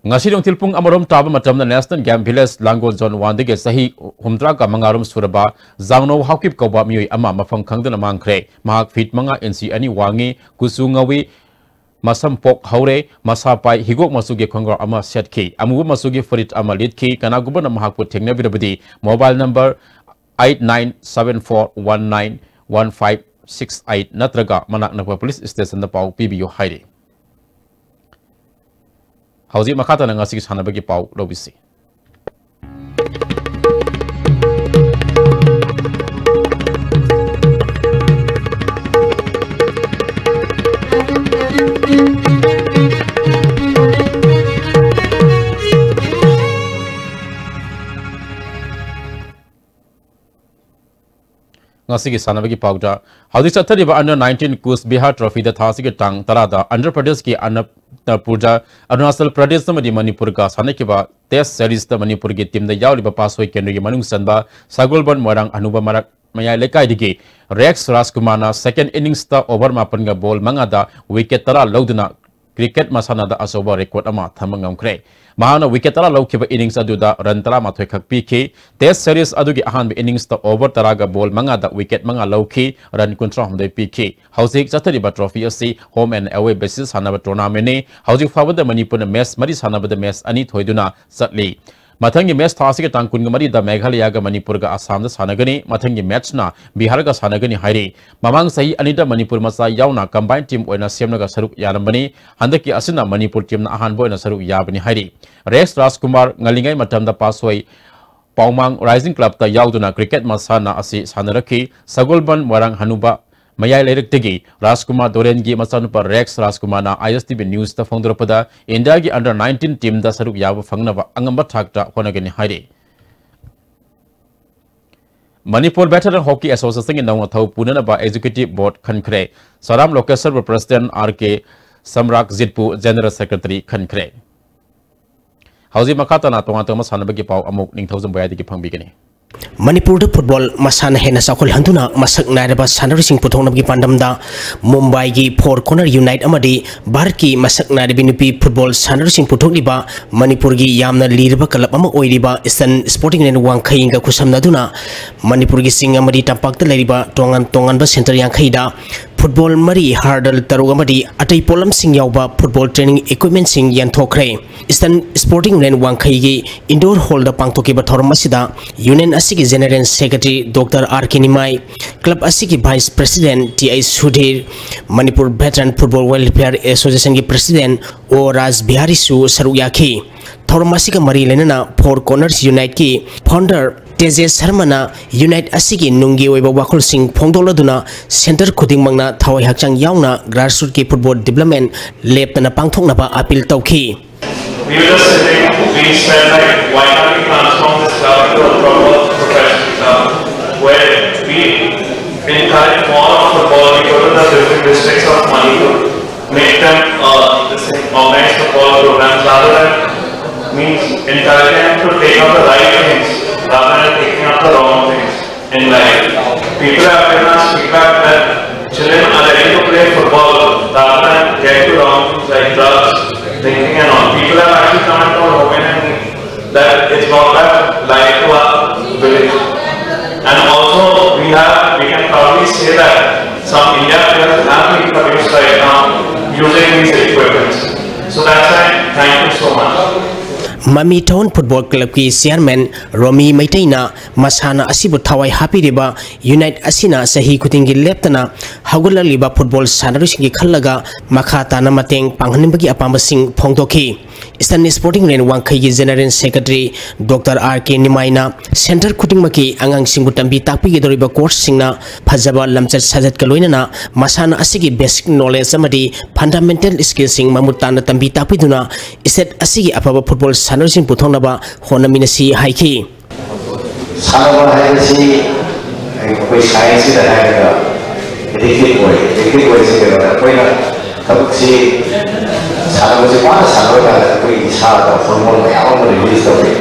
ꯉꯁꯤ ꯅꯨꯡꯊꯤꯜ ꯄꯨꯡ ꯑꯃꯔꯣꯝ ꯇꯥꯕ ꯃꯇꯝꯗ National Game Village ꯂꯥꯡꯒꯣꯜ Zone Oneꯗꯒꯤ ꯆꯍꯤ ꯍꯨꯝꯗ꯭ꯔꯥꯒ ꯃꯉꯥꯔꯣꯝ ꯁꯨꯔꯕ ꯖꯥꯡꯅꯧ ꯍꯥꯎꯀꯤꯞ ꯀꯧꯕ ꯃꯤꯑꯣꯏ ꯑꯃ ꯃꯐꯝ ꯈꯪꯗꯅ ꯃꯥꯡꯈ꯭ꯔꯦ꯫ ꯃꯍꯥꯛ ꯐꯤꯠ ꯃꯉꯥ ꯏꯟꯆꯤ ꯑꯅꯤ ꯋꯥꯡꯉꯤ, ꯀꯨꯆꯨ ꯉꯧꯏ, ꯃꯁꯝ ꯄꯣꯛ ꯍꯧꯔꯦ, ꯃꯁꯥ ꯄꯥꯏ ꯍꯤꯒꯣꯛ ꯃꯆꯨꯒꯤ ꯈꯣꯡꯒ꯭ꯔꯥꯎ ꯑꯃ ꯁꯦꯠꯈꯤ, ꯑꯃꯨꯕ ꯃꯆꯨꯒꯤ ꯐꯨꯔꯤꯠ ꯑꯃ ꯂꯤꯠꯈꯤ꯫ ꯀꯅꯥꯒꯨꯝꯕꯅ ꯃꯍꯥꯛꯄꯨ ꯊꯦꯡꯅꯕꯤꯔꯕꯗꯤ mobile number eight nine seven four one nine one five six eight ꯅꯠꯇ꯭ꯔꯒ ꯃꯅꯥꯛ ꯅꯛꯄ ꯄꯨꯂꯤꯁ ꯁ꯭ꯇꯦꯁꯟꯗ ꯄꯥꯎ ꯄꯤꯕꯤꯌꯨ ꯍꯥꯏꯔꯤ꯫ ꯍꯧꯖꯤꯛ ꯃꯈꯥ ꯇꯥꯅ ꯉꯁꯤꯒꯤ ꯁꯥꯟꯅꯕꯒꯤ ꯄꯥꯎ ꯂꯧꯕꯤꯁꯤ꯫ ꯉꯁꯤꯒꯤ ꯁꯥꯟꯅꯕꯒꯤ ꯄꯥꯎꯗ, ꯍꯧꯖꯤꯛ ꯆꯠꯊꯔꯤꯕ under nineteen ꯀꯨꯆ ꯕꯤꯍꯥꯔ ꯇ꯭ꯔꯣꯐꯤꯗ ꯊꯥ ꯑꯁꯤꯒꯤ ꯇꯥꯡ ꯇꯔꯥꯗ ꯑꯟꯙ꯭ꯔ ꯄ꯭ꯔꯗꯦꯁꯀꯤ ꯑꯅꯟꯇꯄꯨꯔꯗ ꯑꯔꯨꯅꯥꯆꯜ ꯄ꯭ꯔꯗꯦꯁ ꯑꯃꯗꯤ ꯃꯅꯤꯄꯨꯔꯒ ꯁꯥꯟꯅꯈꯤꯕ ꯇꯦꯁ ꯁꯦꯔꯤꯁꯇ ꯃꯅꯤꯄꯨꯔꯒꯤ ꯇꯤꯝꯗ ꯌꯥꯎꯔꯤꯕ ꯄꯥꯁꯣꯏ ꯀꯦꯟꯗ꯭ꯔꯒꯤ ꯃꯅꯨꯡ ꯆꯟꯕ ꯁꯒꯣꯜꯕꯟ ꯃꯣꯏꯔꯥꯡ ꯍꯅꯨꯕ ꯃꯔꯛ ꯃꯌꯥꯏ ꯂꯩꯀꯥꯏꯗꯒꯤ ꯔꯦꯛꯁ ꯔꯥꯖꯀꯨꯃꯥꯔꯅ ꯁꯦꯀꯦꯟ ꯏꯅꯤꯡꯁꯇ ꯑꯣꯚꯔ ꯃꯥꯄꯟꯒ ꯕꯣꯜ ꯃꯉꯥꯗ ꯋꯤꯀꯦꯠ ꯇꯔꯥ ꯂꯧꯗꯨꯅ ꯀ꯭ꯔꯤꯀꯦꯠ ꯃꯁꯥꯟꯅꯗ ꯑꯆꯧꯕ ꯔꯦꯀꯣꯔꯗ ꯑꯃ ꯊꯝꯕ ꯉꯝꯈ꯭ꯔꯦ꯫ ꯃꯍꯥꯛꯅ ꯋꯤꯀꯦꯠ ꯇꯔꯥ ꯂꯧꯈꯤꯕ ꯏꯅꯤꯡꯁ ꯑꯗꯨꯗ ꯔꯟ ꯇꯔꯥꯃꯥꯊꯣꯏ ꯈꯛ ꯄꯤꯈꯤ꯫ ꯇꯦꯁ ꯁꯦꯔꯤꯁ ꯑꯗꯨꯒꯤ ꯑꯍꯥꯟꯕ ꯏꯅꯤꯡꯁꯇ ꯑꯣꯚꯔ ꯇꯔꯥꯒ ꯕꯣꯜ ꯃꯉꯥꯗ ꯋꯤꯀꯦꯠ ꯃꯉꯥ ꯂꯧꯈꯤ, ꯔꯟ ꯀꯨꯟꯊ꯭ꯔꯥꯍꯨꯝꯗꯣꯏ ꯄꯤꯈꯤ꯫ ꯍꯧꯖꯤꯛ ꯆꯠꯊꯔꯤꯕ ꯇ꯭ꯔꯣꯐꯤ ꯑꯁꯤ ꯍꯣꯝ ꯑꯦꯟ ꯑꯦꯋꯦ ꯕꯦꯁꯤꯁ ꯁꯥꯟꯅꯕ ꯇꯣꯔꯅꯥꯃꯦꯟꯠꯅꯤ꯫ ꯍꯧꯖꯤꯛ ꯐꯥꯎꯕꯗ ꯃꯅꯤꯄꯨꯔꯅ ꯃꯦꯆ ꯃꯔꯤ ꯁꯥꯟꯅꯕꯗ ꯃꯦꯆ ꯑꯅꯤ ꯊꯣꯏꯗꯨꯅ ꯆꯠꯂꯤ꯫ ꯃꯊꯪꯒꯤ ꯃꯦꯆ ꯊꯥ ꯑꯁꯤꯒꯤ ꯇꯥꯡ ꯀꯨꯟꯃꯔꯤꯗ ꯃꯦꯘꯥꯂꯌꯥꯒ ꯃꯅꯤꯄꯨꯔꯒ ꯑꯁꯥꯝꯗ ꯁꯥꯟꯅꯒꯅꯤ꯫ ꯃꯊꯪꯒꯤ ꯃꯦꯆꯅ ꯕꯤꯍꯥꯔꯒ ꯁꯥꯟꯅꯒꯅꯤ ꯍꯥꯏꯔꯤ꯫ ꯃꯃꯥꯡ ꯆꯍꯤ ꯑꯅꯤꯗ ꯃꯅꯤꯄꯨꯔ ꯃꯆꯥ ꯌꯥꯎꯅ ꯀꯝꯕꯥꯏꯟ ꯇꯤꯝ ꯑꯣꯏꯅ ꯁꯦꯝꯂꯒ ꯁꯔꯨꯛ ꯌꯥꯔꯝꯕꯅꯤ꯫ ꯍꯟꯗꯛꯀꯤ ꯑꯁꯤꯅ ꯃꯅꯤꯄꯨꯔ ꯇꯤꯝꯅ ꯑꯍꯥꯟꯕ ꯑꯣꯏꯅ ꯁꯔꯨꯛ ꯌꯥꯕꯅꯤ ꯍꯥꯏꯔꯤ꯫ ꯔꯦꯁ ꯔꯥꯖꯀꯨꯃꯥꯔ ꯉꯜꯂꯤꯉꯩ ꯃꯇꯝꯗ ꯄꯥꯁꯣꯏ ꯄꯥꯎꯃꯥꯡ ꯔꯥꯏꯖꯤꯡ ꯀ꯭ꯂꯕꯇ ꯌꯥꯎꯗꯨꯅ ꯀ꯭ꯔꯤꯀꯦꯠ ꯃꯁꯥꯟꯅ ꯑꯁꯤ ꯁꯥꯟꯅꯔꯛꯈꯤ꯫ ꯁꯒꯣꯜꯕꯟ ꯃꯣꯏꯔꯥꯡ ꯍꯅꯨꯕ ꯃꯌꯥꯏ ꯂꯩꯔꯛꯇꯒꯤ ꯔꯥꯖꯀꯨꯃꯥꯔ ꯗꯣꯔꯦꯟꯒꯤ ꯃꯆꯥꯅꯨꯄꯥ ꯔꯦꯛꯁ ꯔꯥꯖꯀꯨꯃꯥꯔꯅ ꯑꯥꯏ ꯑꯦꯁ ꯇꯤ ꯚꯤ ꯅ꯭ꯌꯨꯁꯇ ꯐꯣꯡꯗꯣꯔꯛꯄꯗ, ꯏꯟꯗꯤꯌꯥꯒꯤ under nineteen ꯇꯤꯝꯗ ꯁꯔꯨꯛ ꯌꯥꯕ ꯐꯪꯅꯕ ꯑꯉꯝꯕ ꯊꯥꯛꯇ ꯍꯣꯠꯅꯒꯅꯤ ꯍꯥꯏꯔꯤ꯫ ꯃꯅꯤꯄꯨꯔ ꯚꯦꯇꯔꯟ ꯍꯣꯀꯤ ꯑꯦꯁꯣꯁꯤꯌꯦꯁꯟꯒꯤ ꯅꯧꯅ ꯊꯧ ꯄꯨꯅꯅꯕ ꯑꯦꯛꯖꯤꯀ꯭ꯌꯨꯇꯤꯚ ꯕꯣꯔꯗ ꯈꯟꯈ꯭ꯔꯦ꯫ ꯁꯔꯥꯝ ꯂꯣꯀꯦꯁꯔꯕꯨ ꯄ꯭ꯔꯁꯤꯗꯦꯟꯠ ꯑꯥꯔ ꯀꯦ ꯁꯝꯔꯥꯛꯖꯤꯠꯄꯨ ꯖꯦꯅꯔꯦꯜ ꯁꯦꯀ꯭ꯔꯦꯇꯔꯤ ꯈꯟꯈ꯭ꯔꯦ꯫ ꯍꯧꯖꯤꯛ ꯃꯈꯥ ꯇꯥꯅ ꯇꯣꯉꯥꯟ ꯇꯣꯉꯥꯟꯕ ꯁꯥꯟꯅꯕꯒꯤ ꯄꯥꯎ ꯑꯃꯨꯛ ꯅꯤꯡꯊꯧꯖꯝ ꯕꯣꯌꯥꯗꯒꯤ ꯐꯪꯕꯤꯒꯅꯤ꯫ ꯃꯅꯤꯄꯨꯔꯗ ꯐꯨꯠꯕꯣꯜ ꯃꯁꯥꯟꯅ ꯍꯦꯟꯅ ꯆꯥꯎꯈꯠꯍꯟꯗꯨꯅ ꯃꯁꯛ ꯅꯥꯏꯔꯕ ꯁꯥꯟꯅꯔꯣꯏꯁꯤꯡ ꯄꯨꯊꯣꯛꯅꯕꯒꯤ ꯄꯥꯟꯗꯝꯗ ꯃꯨꯝꯕꯥꯏꯒꯤ ꯐꯣꯔ ꯀꯣꯔꯅꯔ ꯌꯨꯅꯥꯏꯠ ꯑꯃꯗꯤ ꯚꯥꯔꯠꯀꯤ ꯃꯁꯛ ꯅꯥꯏꯔꯕꯤ ꯅꯨꯄꯤ ꯐꯨꯠꯕꯣꯜ ꯁꯥꯟꯅꯔꯣꯏꯁꯤꯡ ꯄꯨꯊꯣꯛꯂꯤꯕ ꯃꯅꯤꯄꯨꯔꯒꯤ ꯌꯥꯝꯅ ꯂꯤꯔꯕ ꯀ꯭ꯂꯕ ꯑꯃ ꯑꯣꯏꯔꯤꯕ ꯏꯁꯇꯔꯟ ꯁ꯭ꯄꯣꯔꯇꯤꯡ ꯂꯥꯏꯟ ꯋꯥꯡꯈꯩꯒ ꯈꯨꯠꯁꯝꯅꯗꯨꯅ ꯃꯅꯤꯄꯨꯔꯒꯤ ꯆꯤꯡ ꯑꯃꯗꯤ ꯇꯝꯄꯥꯛꯇ ꯂꯩꯔꯤꯕ ꯇꯣꯉꯥꯟ ꯇꯣꯉꯥꯟꯕ ꯁꯦꯟꯇꯔ ꯌꯥꯡꯈꯩꯗ ꯐꯨꯠꯕꯣꯜ ꯃꯔꯤ, ꯍꯔꯗꯜ ꯇꯔꯨꯛ ꯑꯃꯗꯤ ꯑꯇꯩ ꯄꯣꯠꯂꯝꯁꯤꯡ ꯌꯥꯎꯕ ꯐꯨꯠꯕꯣꯜ ꯇ꯭ꯔꯦꯅꯤꯡ ꯏꯀ꯭ꯋꯤꯞꯃꯦꯟꯁꯤꯡ ꯌꯦꯟꯊꯣꯛꯈ꯭ꯔꯦ꯫ ꯏꯁꯇꯔꯟ ꯁ꯭ꯄꯣꯔꯇꯤꯡ ꯂꯥꯏꯟ ꯋꯥꯡꯈꯩꯒꯤ ꯏꯟꯗꯣꯔ ꯍꯣꯜꯗ ꯄꯥꯡꯊꯣꯛꯈꯤꯕ ꯊꯧꯔꯝ ꯑꯁꯤꯗ ꯌꯨꯅꯤꯌꯟ ꯑꯁꯤꯒꯤ general secretary doctor R K Nimai, club ꯑꯁꯤꯒꯤ vice president T H Sudhir, Manipur veteran football welfare ꯑꯦꯁꯣꯁꯤꯌꯦꯁꯟꯒꯤ ꯄ꯭ꯔꯁꯤꯗꯦꯟꯠ ꯑꯣ ꯔꯥꯖ ꯕꯤꯍꯥꯔꯤꯁꯨ ꯁꯔꯨꯛ ꯌꯥꯈꯤ꯫ ꯊꯧꯔꯝ ꯑꯁꯤꯒ ꯃꯔꯤ ꯂꯩꯅꯅ ꯐꯣꯔ ꯀꯣꯔꯅꯔꯁ ꯌꯨꯅꯥꯏꯠꯀꯤ ꯐꯥꯎꯟꯗꯔ ꯇꯦꯖꯦꯁ ꯁꯔꯃꯅ ꯌꯨꯅꯥꯏꯠ ꯑꯁꯤꯒꯤ ꯅꯨꯡꯒꯤ ꯑꯣꯏꯕ ꯋꯥꯈꯜꯁꯤꯡ ꯐꯣꯡꯗꯣꯛꯂꯗꯨꯅ ꯁꯦꯟꯇꯔ ꯈꯨꯗꯤꯡꯃꯛꯅ ꯊꯋꯥꯏ ꯍꯛꯆꯥꯡ ꯌꯥꯎꯅ ꯒ꯭ꯔꯥꯁꯔꯨꯠꯀꯤ ꯐꯨꯠꯕꯣꯜ ꯗꯤꯕ꯭ꯂꯞꯃꯦꯟ ꯂꯦꯞꯇꯅ ꯄꯥꯡꯊꯣꯛꯅꯕ ꯑꯥꯄꯤꯜ ꯇꯧꯈꯤ꯫ We were just sitting, we said, like, why can't we transform this club into a proper professional club where We encourage more football people in the different districts of Manipur, make them uh, this thing, organize football programs rather than means encouraging them to take up the right things rather than taking up the wrong things in life. People have given us feedback that children are ready to play football rather than get to wrong things like drugs, drinking and all. People have actually come and told Homen and me that it's brought back life to our village. And also, we have, we can proudly say that some India players have been produced right now using these equipments. So that's why, thank you so much. ꯃꯃꯤ thousand football ꯀ꯭ꯂꯕꯀꯤ chairman ꯔꯣꯃꯤ ꯃꯩꯇꯩꯅ ꯃꯁꯥꯟꯅ ꯑꯁꯤꯕꯨ ꯊꯋꯥꯏ ꯍꯥꯞꯄꯤꯔꯤꯕ unite ꯑꯁꯤꯅ ꯆꯍꯤ ꯈꯨꯗꯤꯡꯒꯤ ꯂꯦꯞꯇꯅ ꯍꯧꯒꯠꯂꯛꯂꯤꯕ ꯐꯨꯠꯕꯣꯜ ꯁꯥꯟꯅꯔꯣꯏꯁꯤꯡꯒꯤ ꯈꯜꯂꯒ ꯃꯈꯥ ꯇꯥꯅ ꯃꯇꯦꯡ ꯄꯥꯡꯍꯟꯅꯤꯡꯕꯒꯤ ꯑꯄꯥꯝꯕꯁꯤꯡ ꯐꯣꯡꯗꯣꯛꯈꯤ꯫ ꯏꯁꯇꯔꯟ ꯁ꯭ꯄꯣꯔꯇꯤꯡ ꯂꯦꯟ ꯋꯥꯡꯈꯩꯒꯤ ꯖꯦꯅꯔꯦꯜ ꯁꯦꯀ꯭ꯔꯦꯇꯔꯤ ꯗꯣꯛꯇꯔ ꯑꯥꯔ ꯀꯦ ꯅꯤꯃꯥꯏꯅ ꯁꯦꯟꯇꯔ ꯈꯨꯗꯤꯡꯃꯛꯀꯤ ꯑꯉꯥꯡꯁꯤꯡꯕꯨ ꯇꯝꯕꯤ ꯇꯥꯛꯄꯤꯒꯗꯧꯔꯤꯕ ꯀꯣꯔꯁꯁꯤꯡꯅ ꯐꯖꯕ ꯂꯝꯆꯠ ꯁꯥꯖꯠꯀ ꯂꯣꯏꯅꯅ ꯃꯁꯥꯟꯅ ꯑꯁꯤꯒꯤ ꯕꯦꯁꯤꯛ ꯅꯣꯂꯦꯖ ꯑꯃꯗꯤ ꯐꯟꯗꯥꯃꯦꯟꯇꯦꯜ ꯁ꯭ꯀꯤꯜꯁꯤꯡ ꯃꯃꯨꯠ ꯇꯥꯅ ꯇꯝꯕꯤ ꯇꯥꯛꯄꯤꯗꯨꯅ ꯁ꯭ꯇꯦꯠ ꯑꯁꯤꯒꯤ ꯑꯐꯕ ꯐꯨꯠꯕꯣꯜ ꯁꯥꯟꯅꯔꯣꯏꯁꯤꯡ ꯄꯨꯊꯣꯛꯅꯕ ꯍꯣꯠꯅꯃꯤꯟꯅꯁꯤ ꯍꯥꯏꯈꯤ꯫ ꯁꯥꯟꯅꯕ ꯍꯥꯏꯕꯁꯤ ꯑꯩꯈꯣꯏ ꯁꯥꯏꯟꯁꯁꯤꯗ ꯍꯥꯏꯔꯒ ꯑꯦꯗꯤꯛꯇꯤꯚ ꯑꯣꯏ꯫ ꯑꯦꯗꯤꯛꯇꯤꯚ ꯑꯣꯏꯔꯤꯁꯤ ꯀꯩꯅꯣꯗ ꯑꯩꯈꯣꯏꯅ ꯊꯕꯛꯁꯤ ꯁꯥꯟꯅꯕꯁꯤ ꯋꯥꯅ ꯁꯥꯟꯅꯕ ꯀꯥꯟꯗ ꯑꯩꯈꯣꯏ ꯏꯁꯥꯗ ꯍꯣꯔꯃꯣꯟ ꯃꯌꯥꯝ ꯑꯃ ꯔꯤꯂꯤꯁ ꯇꯧꯏ꯫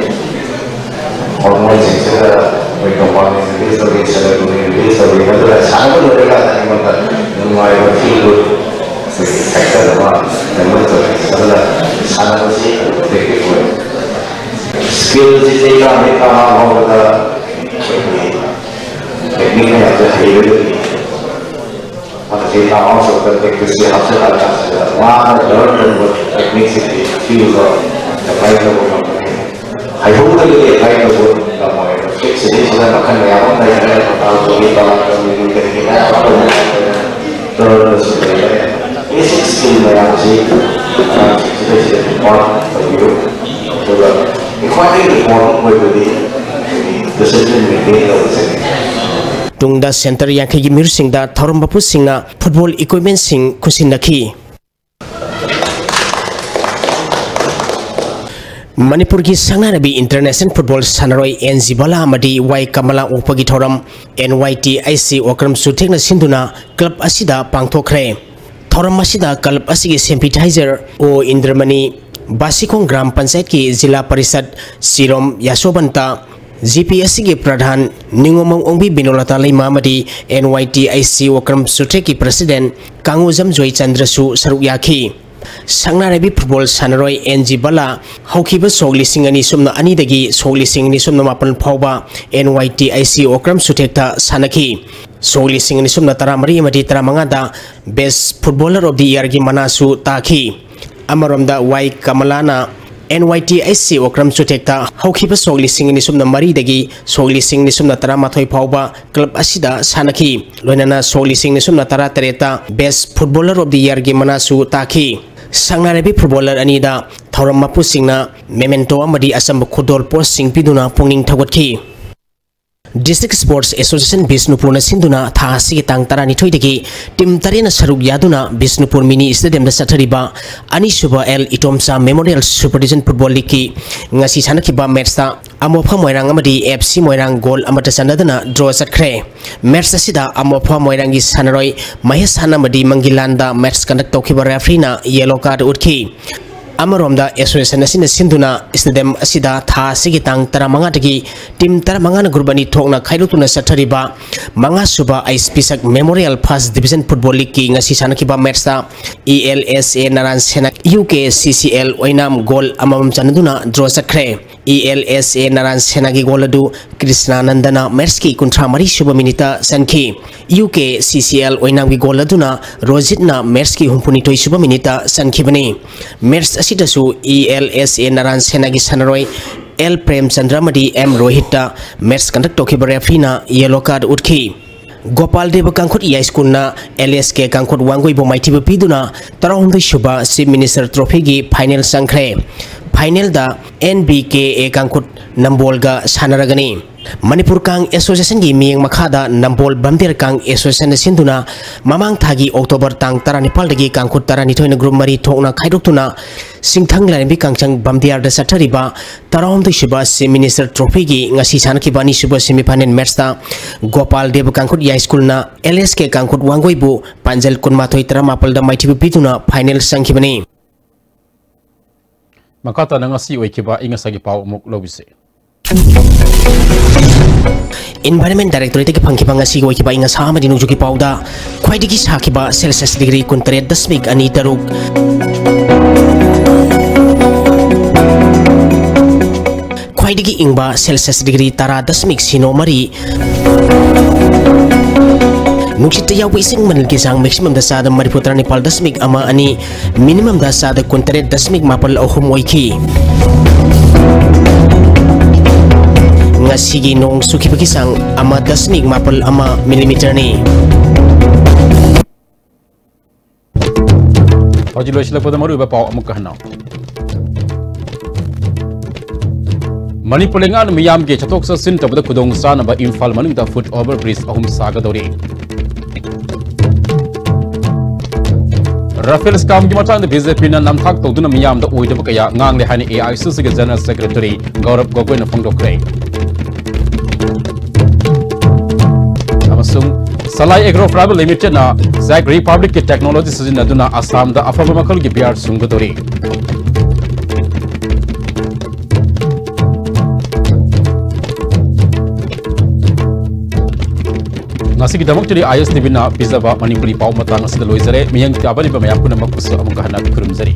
ꯍꯣꯔꯃꯣꯟꯁꯤꯡꯁꯤꯗ ꯑꯩꯈꯣꯏ ꯗꯣꯄꯥꯃꯤꯟ ꯔꯤꯂꯤꯁ ꯇꯧꯏ, ꯁꯦꯔꯣꯇꯣꯅꯤꯟ ꯔꯤꯂꯤꯁ ꯇꯧꯏ꯫ ꯃꯗꯨꯅ ꯁꯥꯟꯅꯕ ꯂꯣꯏꯔꯀꯥꯟꯗ ꯑꯩꯉꯣꯟꯗ ꯅꯨꯡꯉꯥꯏꯕ ꯐꯤꯜ ꯒꯨꯗ ꯑꯩꯈꯣꯏꯒꯤ ꯐꯦꯛꯇꯔ ꯑꯃ ꯗꯦꯕꯂꯞ ꯇꯧꯏ꯫ ꯑꯗꯨꯅ ꯁꯥꯟꯅꯕꯁꯤ ꯑꯦꯗꯤꯛꯇꯤꯚ ꯑꯣꯏ꯫ ꯁ꯭ꯀꯤꯜꯁꯤ ꯆꯍꯤ ꯇꯔꯥꯃꯔꯤ ꯇꯔꯥꯃꯉꯥ ꯐꯥꯎꯕꯗ ꯑꯩꯈꯣꯏꯒꯤ ꯇꯦꯛꯅꯤꯛ ꯃꯌꯥꯝꯁꯦ ꯍꯩꯔꯒꯗꯤ ꯃꯁꯤ ꯇꯔꯥꯃꯉꯥ ꯐꯥꯎꯕꯗ ꯄ꯭ꯔꯦꯛꯇꯤꯁꯁꯦ ꯍꯥꯞꯆꯤꯜꯂꯀꯥꯟꯁꯤꯗ ꯃꯥꯅ ꯂꯔꯟ ꯇꯧꯕ ꯇꯦꯛꯅꯤꯛꯁꯤꯡꯁꯤ ꯐꯤꯜꯗ ꯑꯦꯄ꯭ꯂꯥꯏ ꯇꯧꯕ ꯉꯝꯒꯅꯤ꯫ ꯍꯩꯍꯧꯗ꯭ꯔꯒꯗꯤ ꯑꯦꯄ꯭ꯂꯥꯏ ꯇꯧꯕ ꯉꯝꯃꯣꯏ꯫ ꯐꯤꯜꯁꯤꯗꯩꯁꯤꯗ ꯃꯈꯜ ꯃꯌꯥꯝ ꯑꯃ ꯂꯩꯈ꯭ꯔꯦ꯫ ꯇꯣꯇꯥꯜ ꯇꯧꯕꯤ, ꯇꯣꯇꯥꯜ ꯇꯧꯕꯤ, ꯀꯔꯤ ꯀꯔꯤ ꯃꯌꯥꯝ ꯑꯃ ꯇꯧꯕ ꯂꯩꯈ꯭ꯔꯦ꯫ ꯇꯔꯟꯗꯁꯨ ꯂꯩꯔꯦ꯫ ꯕꯦꯁꯤꯛ ꯁ꯭ꯀꯤꯜ ꯃꯌꯥꯝꯁꯤ ꯑꯉꯥꯡꯁꯤꯡꯁꯤꯗꯩꯁꯤꯗ ꯏꯝꯄꯥꯔꯠ ꯇꯧꯕꯤꯌꯨ꯫ ꯑꯗꯨꯒ ꯈ꯭ꯋꯥꯏꯗꯒꯤ ꯏꯝꯄꯣꯔꯇꯦꯟ ꯑꯣꯏꯕꯗꯤ ꯑꯩꯈꯣꯏꯒꯤ ꯗꯤꯁꯤꯄ꯭ꯂꯤꯟ ꯃꯦꯟꯇꯦꯟ ꯇꯧꯕꯁꯤꯅꯤ꯫ ꯇꯨꯡꯗ ꯁꯦꯟꯇꯔ ꯌꯥꯡꯈꯩꯒꯤ ꯃꯤꯍꯨꯠꯁꯤꯡꯗ ꯊꯧꯔꯝ ꯃꯄꯨꯁꯤꯡꯅ ꯐꯨꯠꯕꯣꯜ ꯏꯀ꯭ꯋꯤꯞꯃꯦꯟꯁꯤꯡ ꯈꯨꯠꯁꯤꯟꯅꯈꯤ꯫ ꯃꯅꯤꯄꯨꯔꯒꯤ ꯁꯛꯅꯥꯏꯔꯕꯤ ꯏꯟꯇꯔꯅꯦꯁꯅꯦꯜ ꯐꯨꯠꯕꯣꯜ ꯁꯥꯟꯅꯔꯣꯏ ꯑꯦꯟ ꯖꯤ ꯕꯂꯥ ꯑꯃꯗꯤ ꯋꯥꯏ ꯀꯃꯂꯥ ꯑꯣꯛꯄꯒꯤ ꯊꯧꯔꯝ and Y T I C Okram ꯆꯨꯊꯦꯛꯅ ꯁꯤꯟꯗꯨꯅ ꯀ꯭ꯂꯕ ꯑꯁꯤꯗ ꯄꯥꯡꯊꯣꯛꯈ꯭ꯔꯦ꯫ ꯊꯧꯔꯝ ꯑꯁꯤꯗ ꯀ꯭ꯂꯕ ꯑꯁꯤꯒꯤ ꯁꯦꯝꯄꯤꯊꯥꯏꯖꯔ ꯑꯣ ꯏꯟꯗ꯭ꯔꯃꯅꯤ, ꯕꯥꯁꯤꯈꯣꯡ ꯒ꯭ꯔꯥꯝ ꯄꯟꯆꯥꯌꯠꯀꯤ ꯖꯤꯂꯥ ꯄꯔꯤꯁꯠ ꯁꯤꯔꯣꯝ ꯌꯥꯁꯣꯕꯟꯇ, ꯖꯤ ꯄꯤ ꯑꯁꯤꯒꯤ ꯄ꯭ꯔꯙꯥꯟ ꯅꯤꯉꯣꯃꯪ ꯑꯣꯡꯕꯤ ꯕꯤꯅꯣꯂꯇꯥ ꯂꯩꯃ ꯑꯃꯗꯤ and Y T I C Okram ꯆꯨꯊꯦꯛꯀꯤ president ꯀꯥꯡꯉꯨꯖꯝ ꯖꯣꯏ ꯆꯟꯗ꯭ꯔꯁꯨ ꯁꯔꯨꯛ ꯌꯥꯈꯤ꯫ ꯁꯛꯅꯥꯏꯔꯕꯤ ꯐꯨꯠꯕꯣꯜ ꯁꯥꯟꯅꯔꯣꯏ ꯑꯦꯟ ꯖꯤ ꯕꯂꯥ ꯍꯧꯈꯤꯕ ꯁꯣꯛ ꯂꯤꯁꯤꯡ ꯑꯅꯤ ꯁꯨꯞꯅ ꯑꯅꯤꯗꯒꯤ ꯁꯣꯛ ꯂꯤꯁꯤꯡ ꯑꯅꯤ ꯁꯨꯞꯅ ꯃꯥꯄꯟ ꯐꯥꯎꯕ and Y T I C Okram ꯆꯨꯊꯦꯛꯇ ꯁꯥꯟꯅꯈꯤ꯫ ꯁꯣꯛ ꯂꯤꯁꯤꯡ ꯑꯅꯤ ꯁꯨꯞꯅ ꯇꯔꯥꯃꯔꯤ ꯑꯃꯗꯤ ꯇꯔꯥꯃꯉꯥꯗ Best Footballer of the Yearꯒꯤ ꯃꯅꯥꯁꯨ ꯇꯥꯈꯤ꯫ ꯑꯃꯔꯣꯝꯗ ꯋꯥꯏ ꯀꯃꯂꯥꯅ and Y T I C Okram ꯆꯨꯊꯦꯛꯇ ꯍꯧꯈꯤꯕ ꯁꯣꯛ ꯂꯤꯁꯤꯡ ꯑꯅꯤ ꯁꯨꯞꯅ ꯃꯔꯤꯗꯒꯤ ꯁꯣꯛ ꯂꯤꯁꯤꯡ ꯑꯅꯤ ꯁꯨꯞꯅ ꯇꯔꯥꯃꯥꯊꯣꯏ ꯐꯥꯎꯕ ꯀ꯭ꯂꯕ ꯑꯁꯤꯗ ꯁꯥꯟꯅꯈꯤ꯫ ꯂꯣꯏꯅꯅ ꯁꯣꯛ ꯂꯤꯁꯤꯡ ꯑꯅꯤ ꯁꯨꯞꯅ ꯇꯔꯥꯇꯔꯦꯠꯇ Best Footballer of the Yearꯒꯤ ꯃꯅꯥꯁꯨ ꯇꯥꯈꯤ꯫ ꯁꯛꯅꯥꯏꯔꯕꯤ ꯐꯨꯠꯕꯣꯂꯔ ꯑꯅꯤꯗ ꯊꯧꯔꯝ ꯃꯄꯨꯁꯤꯡꯅ ꯃꯦꯃꯦꯟꯇꯣ ꯑꯃꯗꯤ ꯑꯆꯝꯕ ꯈꯨꯗꯣꯜ ꯄꯣꯠꯁꯤꯡ ꯄꯤꯗꯨꯅ ꯄꯨꯛꯅꯤꯡ ꯊꯧꯒꯠꯈꯤ꯫ District Sports Association ꯕꯤꯁꯅꯨꯄꯨꯔꯅ ꯁꯤꯟꯗꯨꯅ ꯊꯥ ꯑꯁꯤꯒꯤ ꯇꯥꯡ ꯇꯔꯥꯅꯤꯊꯣꯏꯗꯒꯤ ꯇꯤꯝ ꯇꯔꯦꯠꯅ ꯁꯔꯨꯛ ꯌꯥꯗꯨꯅ ꯕꯤꯁꯅꯨꯄꯨꯔ ꯃꯤꯅꯤ ꯁ꯭ꯇꯦꯗꯤꯌꯝꯗ ꯆꯠꯊꯔꯤꯕ ꯑꯅꯤꯁꯨꯕ L Itomcha memorial super division football ꯂꯤꯒꯀꯤ ꯉꯁꯤ ꯁꯥꯟꯅꯈꯤꯕ ꯃꯦꯠꯁꯇ ꯑꯃꯣꯐꯥ ꯃꯣꯏꯔꯥꯡ ꯑꯃꯗꯤ ꯑꯦꯐ ꯁꯤ ꯃꯣꯏꯔꯥꯡ ꯒꯣꯜ ꯑꯃꯠꯇ ꯆꯟꯅꯗꯅ ꯗ꯭ꯔꯣ ꯆꯠꯈ꯭ꯔꯦ꯫ ꯃꯦꯠꯁ ꯑꯁꯤꯗ ꯑꯃꯣꯐꯥ ꯃꯣꯏꯔꯥꯡꯒꯤ ꯁꯥꯟꯅꯔꯣꯏ ꯃꯍꯦꯁ ꯍꯥꯟ ꯑꯃꯗꯤ ꯃꯪꯒꯤꯂꯥꯟꯗ ꯃꯦꯠꯁ ꯀꯟꯗꯛ ꯇꯧꯈꯤꯕ ꯔꯦꯐ꯭ꯔꯤꯅ ꯌꯦꯂꯣ ꯀꯥꯔꯗ ꯎꯠꯈꯤ꯫ ꯑꯃꯔꯣꯝꯗ ꯑꯦꯁꯣꯁꯤꯌꯦꯁꯟ ꯑꯁꯤꯅ ꯁꯤꯟꯗꯨꯅ ꯁ꯭ꯇꯦꯗꯤꯌꯝ ꯑꯁꯤꯗ ꯊꯥ ꯑꯁꯤꯒꯤ ꯇꯥꯡ ꯇꯔꯥꯃꯉꯥꯗꯒꯤ ꯇꯤꯝ ꯇꯔꯥꯃꯉꯥꯅ ꯒ꯭ꯔꯨꯞ ꯑꯅꯤ ꯊꯣꯛꯅ ꯈꯥꯏꯗꯣꯛꯇꯨꯅ ꯆꯠꯊꯔꯤꯕ ꯃꯉꯥꯁꯨꯕ H P Sak memorial first division football ꯂꯤꯒꯀꯤ ꯉꯁꯤ ꯁꯥꯟꯅꯈꯤꯕ ꯃꯦꯠꯁꯇ E L S A Naran Sena U K C C L ꯑꯣꯏꯅꯥꯝ ꯒꯣꯜ ꯑꯃꯃꯝ ꯆꯟꯅꯗꯨꯅ ꯗ꯭ꯔꯣ ꯆꯠꯈ꯭ꯔꯦ꯫ E L S A Naran ꯁꯦꯅꯥꯒꯤ ꯒꯣꯜ ꯑꯗꯨ ꯀ꯭ꯔꯤꯁꯅꯥꯅꯟꯗꯅ ꯃꯦꯠꯁꯀꯤ ꯀꯨꯟꯊ꯭ꯔꯥ ꯃꯔꯤ ꯁꯨꯕ ꯃꯤꯅꯤꯠꯇ ꯆꯟꯈꯤ꯫ U K C C L ꯑꯣꯏꯅꯥꯝꯒꯤ goal ꯑꯗꯨꯅ ꯔꯣꯖꯤꯠꯅ ꯃꯦꯠꯁꯀꯤ ꯍꯨꯝꯐꯨꯅꯤꯊꯣꯏ ꯁꯨꯕ ꯃꯤꯅꯤꯠꯇ ꯆꯟꯈꯤꯕꯅꯤ꯫ ꯃꯦꯠꯁ ꯑꯁꯤꯗꯁꯨ E L S A Naran ꯁꯦꯅꯥꯒꯤ ꯁꯥꯟꯅꯔꯣꯏ ꯑꯦꯜ ꯄ꯭ꯔꯦꯝꯆꯟꯗ꯭ꯔ ꯑꯃꯗꯤ ꯑꯦꯝ ꯔꯣꯍꯤꯠꯇ ꯃꯦꯠꯁ ꯀꯟꯗꯛ ꯇꯧꯈꯤꯕ ꯔꯦꯐ꯭ꯔꯤꯅ ꯌꯦꯂꯣ ꯀꯥꯔꯗ ꯎꯠꯈꯤ꯫ ꯒꯣꯄꯥꯜ ꯗꯦꯕ ꯀꯥꯡꯈꯨꯠ ꯌꯥꯏꯁ꯭ꯀꯨꯜꯅ ꯑꯦꯜ ꯑꯦꯁ ꯀꯦ ꯀꯥꯡꯈꯨꯠ ꯋꯥꯡꯒꯣꯏꯕꯨ ꯃꯥꯏꯊꯤꯕ ꯄꯤꯗꯨꯅ ꯇꯔꯥꯍꯨꯝꯗꯣꯏ ꯁꯨꯕ ꯆꯤꯐ ꯃꯤꯅꯤꯁꯇꯔ ꯇ꯭ꯔꯣꯐꯤꯒꯤ ꯐꯥꯏꯅꯦꯜ ꯆꯪꯈ꯭ꯔꯦ꯫ Final ꯗ N B K A ꯀꯥꯡꯈꯨꯠ ꯅꯝꯕꯣꯜꯒ ꯁꯥꯟꯅꯔꯒꯅꯤ꯫ ꯃꯅꯤꯄꯨꯔ ꯀꯥꯡ Association ꯒꯤ ꯃꯤꯠꯌꯦꯡ ꯃꯈꯥꯗ ꯅꯝꯕꯣꯜ ꯕꯝꯗꯤꯌꯥꯔ ꯀꯥꯡ Association ꯅ ꯁꯤꯟꯗꯨꯅ ꯃꯃꯥꯡ ꯊꯥꯒꯤ October ꯇꯥꯡ ꯇꯔꯥꯅꯤꯄꯥꯜꯗꯒꯤ ꯀꯥꯡꯈꯨꯠ ꯇꯔꯥꯅꯤꯊꯣꯏꯅ group ꯃꯔꯤ ꯊꯣꯛꯅ ꯈꯥꯏꯗꯣꯛꯇꯨꯅ ꯁꯤꯡꯊꯪ ꯂꯥꯏꯔꯦꯝꯕꯤ ꯀꯥꯡꯖꯪ ꯕꯝꯗꯤꯌꯥꯔꯗ ꯆꯠꯊꯔꯤꯕ ꯇꯔꯥꯍꯨꯝꯗꯣꯏ ꯁꯨꯕ Chief Minister Trophy ꯒꯤ ꯉꯁꯤ ꯁꯥꯟꯅꯈꯤꯕ ꯑꯅꯤꯁꯨꯕ semi final match ꯇ ꯒꯣꯄꯥꯜ ꯗꯦꯕ ꯀꯥꯡꯈꯨꯠ ꯌꯥꯏꯁ꯭ꯀꯨꯜꯅ L S K ꯀꯥꯡꯈꯨꯠ ꯋꯥꯡꯒꯣꯏꯕꯨ ꯄꯥꯟꯖꯜ ꯀꯨꯟꯃꯥꯊꯣꯏ ꯇꯔꯥꯃꯥꯄꯜꯗ ꯃꯥꯏꯊꯤꯕ ꯄꯤꯗꯨꯅ final ꯆꯪꯈꯤꯕꯅꯤ꯫ ꯃꯈꯥ ꯇꯥꯅ ꯉꯁꯤ ꯑꯣꯏꯈꯤꯕ ꯑꯏꯪ ꯑꯁꯥꯒꯤ ꯄꯥꯎ ꯑꯃꯨꯛ ꯂꯧꯕꯤꯁꯤ꯫ Environment Directorate ꯇꯒꯤ ꯐꯪꯈꯤꯕ ꯉꯁꯤꯒꯤ ꯑꯣꯏꯈꯤꯕ ꯑꯏꯪ ꯑꯁꯥ ꯑꯃꯗꯤ ꯅꯣꯡꯖꯨꯒꯤ ꯄꯥꯎꯗ ꯈ꯭ꯋꯥꯏꯗꯒꯤ ꯁꯥꯈꯤꯕ Celsius degree ꯀꯨꯟꯇꯔꯦꯠ ꯗꯁꯃꯤꯛ ꯑꯅꯤ ꯇꯔꯨꯛ, ꯈ꯭ꯋꯥꯏꯗꯒꯤ ꯏꯪꯕ Celsius degree ꯇꯔꯥ ꯗꯁꯃꯤꯛ ꯁꯤꯅꯣ ꯃꯔꯤ, ꯅꯨꯡꯁꯤꯠꯇ ꯌꯥꯎꯕ ꯏꯁꯤꯡ ꯃꯅꯤꯜꯒꯤ ꯆꯥꯡ maximum ꯗ ꯆꯥꯗ ꯃꯔꯤꯐꯨ ꯇꯔꯥꯅꯤꯄꯥꯜ ꯗꯁꯃꯤꯛ ꯑꯃ ꯑꯅꯤ, minimum ꯗ ꯆꯥꯗ ꯀꯨꯟꯇꯔꯦꯠ ꯗꯁꯃꯤꯛ ꯃꯥꯄꯜ ꯑꯍꯨꯝ ꯑꯣꯏꯈꯤ꯫ ꯉꯁꯤꯒꯤ ꯅꯣꯡ ꯆꯨꯈꯤꯕꯒꯤ ꯆꯥꯡ ꯑꯃ ꯗꯁꯃꯤꯛ ꯃꯥꯄꯜ ꯑꯃ millimeter ꯅꯤ꯫ ꯍꯧꯖꯤꯛ ꯂꯣꯏꯁꯤꯜꯂꯛꯄꯗ ꯃꯔꯨꯑꯣꯏꯕ ꯄꯥꯎ ꯑꯃꯨꯛꯀ ꯍꯟꯅ꯫ ꯃꯅꯤꯄꯨꯔ ꯂꯩꯉꯥꯛꯅ ꯃꯤꯌꯥꯝꯒꯤ ꯆꯠꯊꯣꯛ ꯆꯠꯁꯤꯟ ꯇꯧꯕꯗ ꯈꯨꯗꯣꯡ ꯆꯥꯅꯕ ꯏꯝꯐꯥꯜ ꯃꯅꯨꯡꯗ foot over bridge ꯑꯍꯨꯝ ꯁꯥꯒꯗꯧꯔꯤ꯫ ꯔꯥꯐꯦꯜ scam ꯒꯤ ꯃꯇꯥꯡꯗ B J P ꯅ ꯅꯝꯊꯥꯛ ꯇꯧꯗꯨꯅ ꯃꯤꯌꯥꯝꯗ ꯑꯣꯏꯗꯕ ꯀꯌꯥ ꯉꯥꯡꯂꯦ ꯍꯥꯏꯅ A I C C ꯒꯤ General Secretary ꯒꯧꯔꯕ ꯒꯣꯒꯣꯏꯅ ꯐꯣꯡꯗꯣꯛꯈ꯭ꯔꯦ꯫ ꯑꯃꯁꯨꯡ Salai Agro Private Limited ꯅ Czech Republic ꯀꯤ technology ꯁꯤꯖꯤꯟꯅꯗꯨꯅ ꯑꯁꯥꯝꯗ ꯑꯐꯕ ꯃꯈꯜꯒꯤ beer ꯁꯨꯡꯒꯗꯧꯔꯤ꯫ ꯉꯁꯤꯒꯤꯗꯃꯛꯇꯗꯤ I S T V ꯅ ꯄꯤꯖꯕ ꯃꯅꯤꯄꯨꯔꯤ ꯄꯥꯎ ꯃꯇꯥꯡ ꯑꯁꯤꯗ ꯂꯣꯏꯖꯔꯦ꯫ ꯃꯤꯠꯌꯦꯡ ꯇꯥꯕꯤꯔꯤꯕ ꯃꯌꯥꯝ ꯄꯨꯝꯅꯃꯛꯄꯨꯁꯨ ꯑꯃꯨꯛꯀ ꯍꯟꯅ ꯈꯨꯔꯨꯝꯖꯔꯤ꯫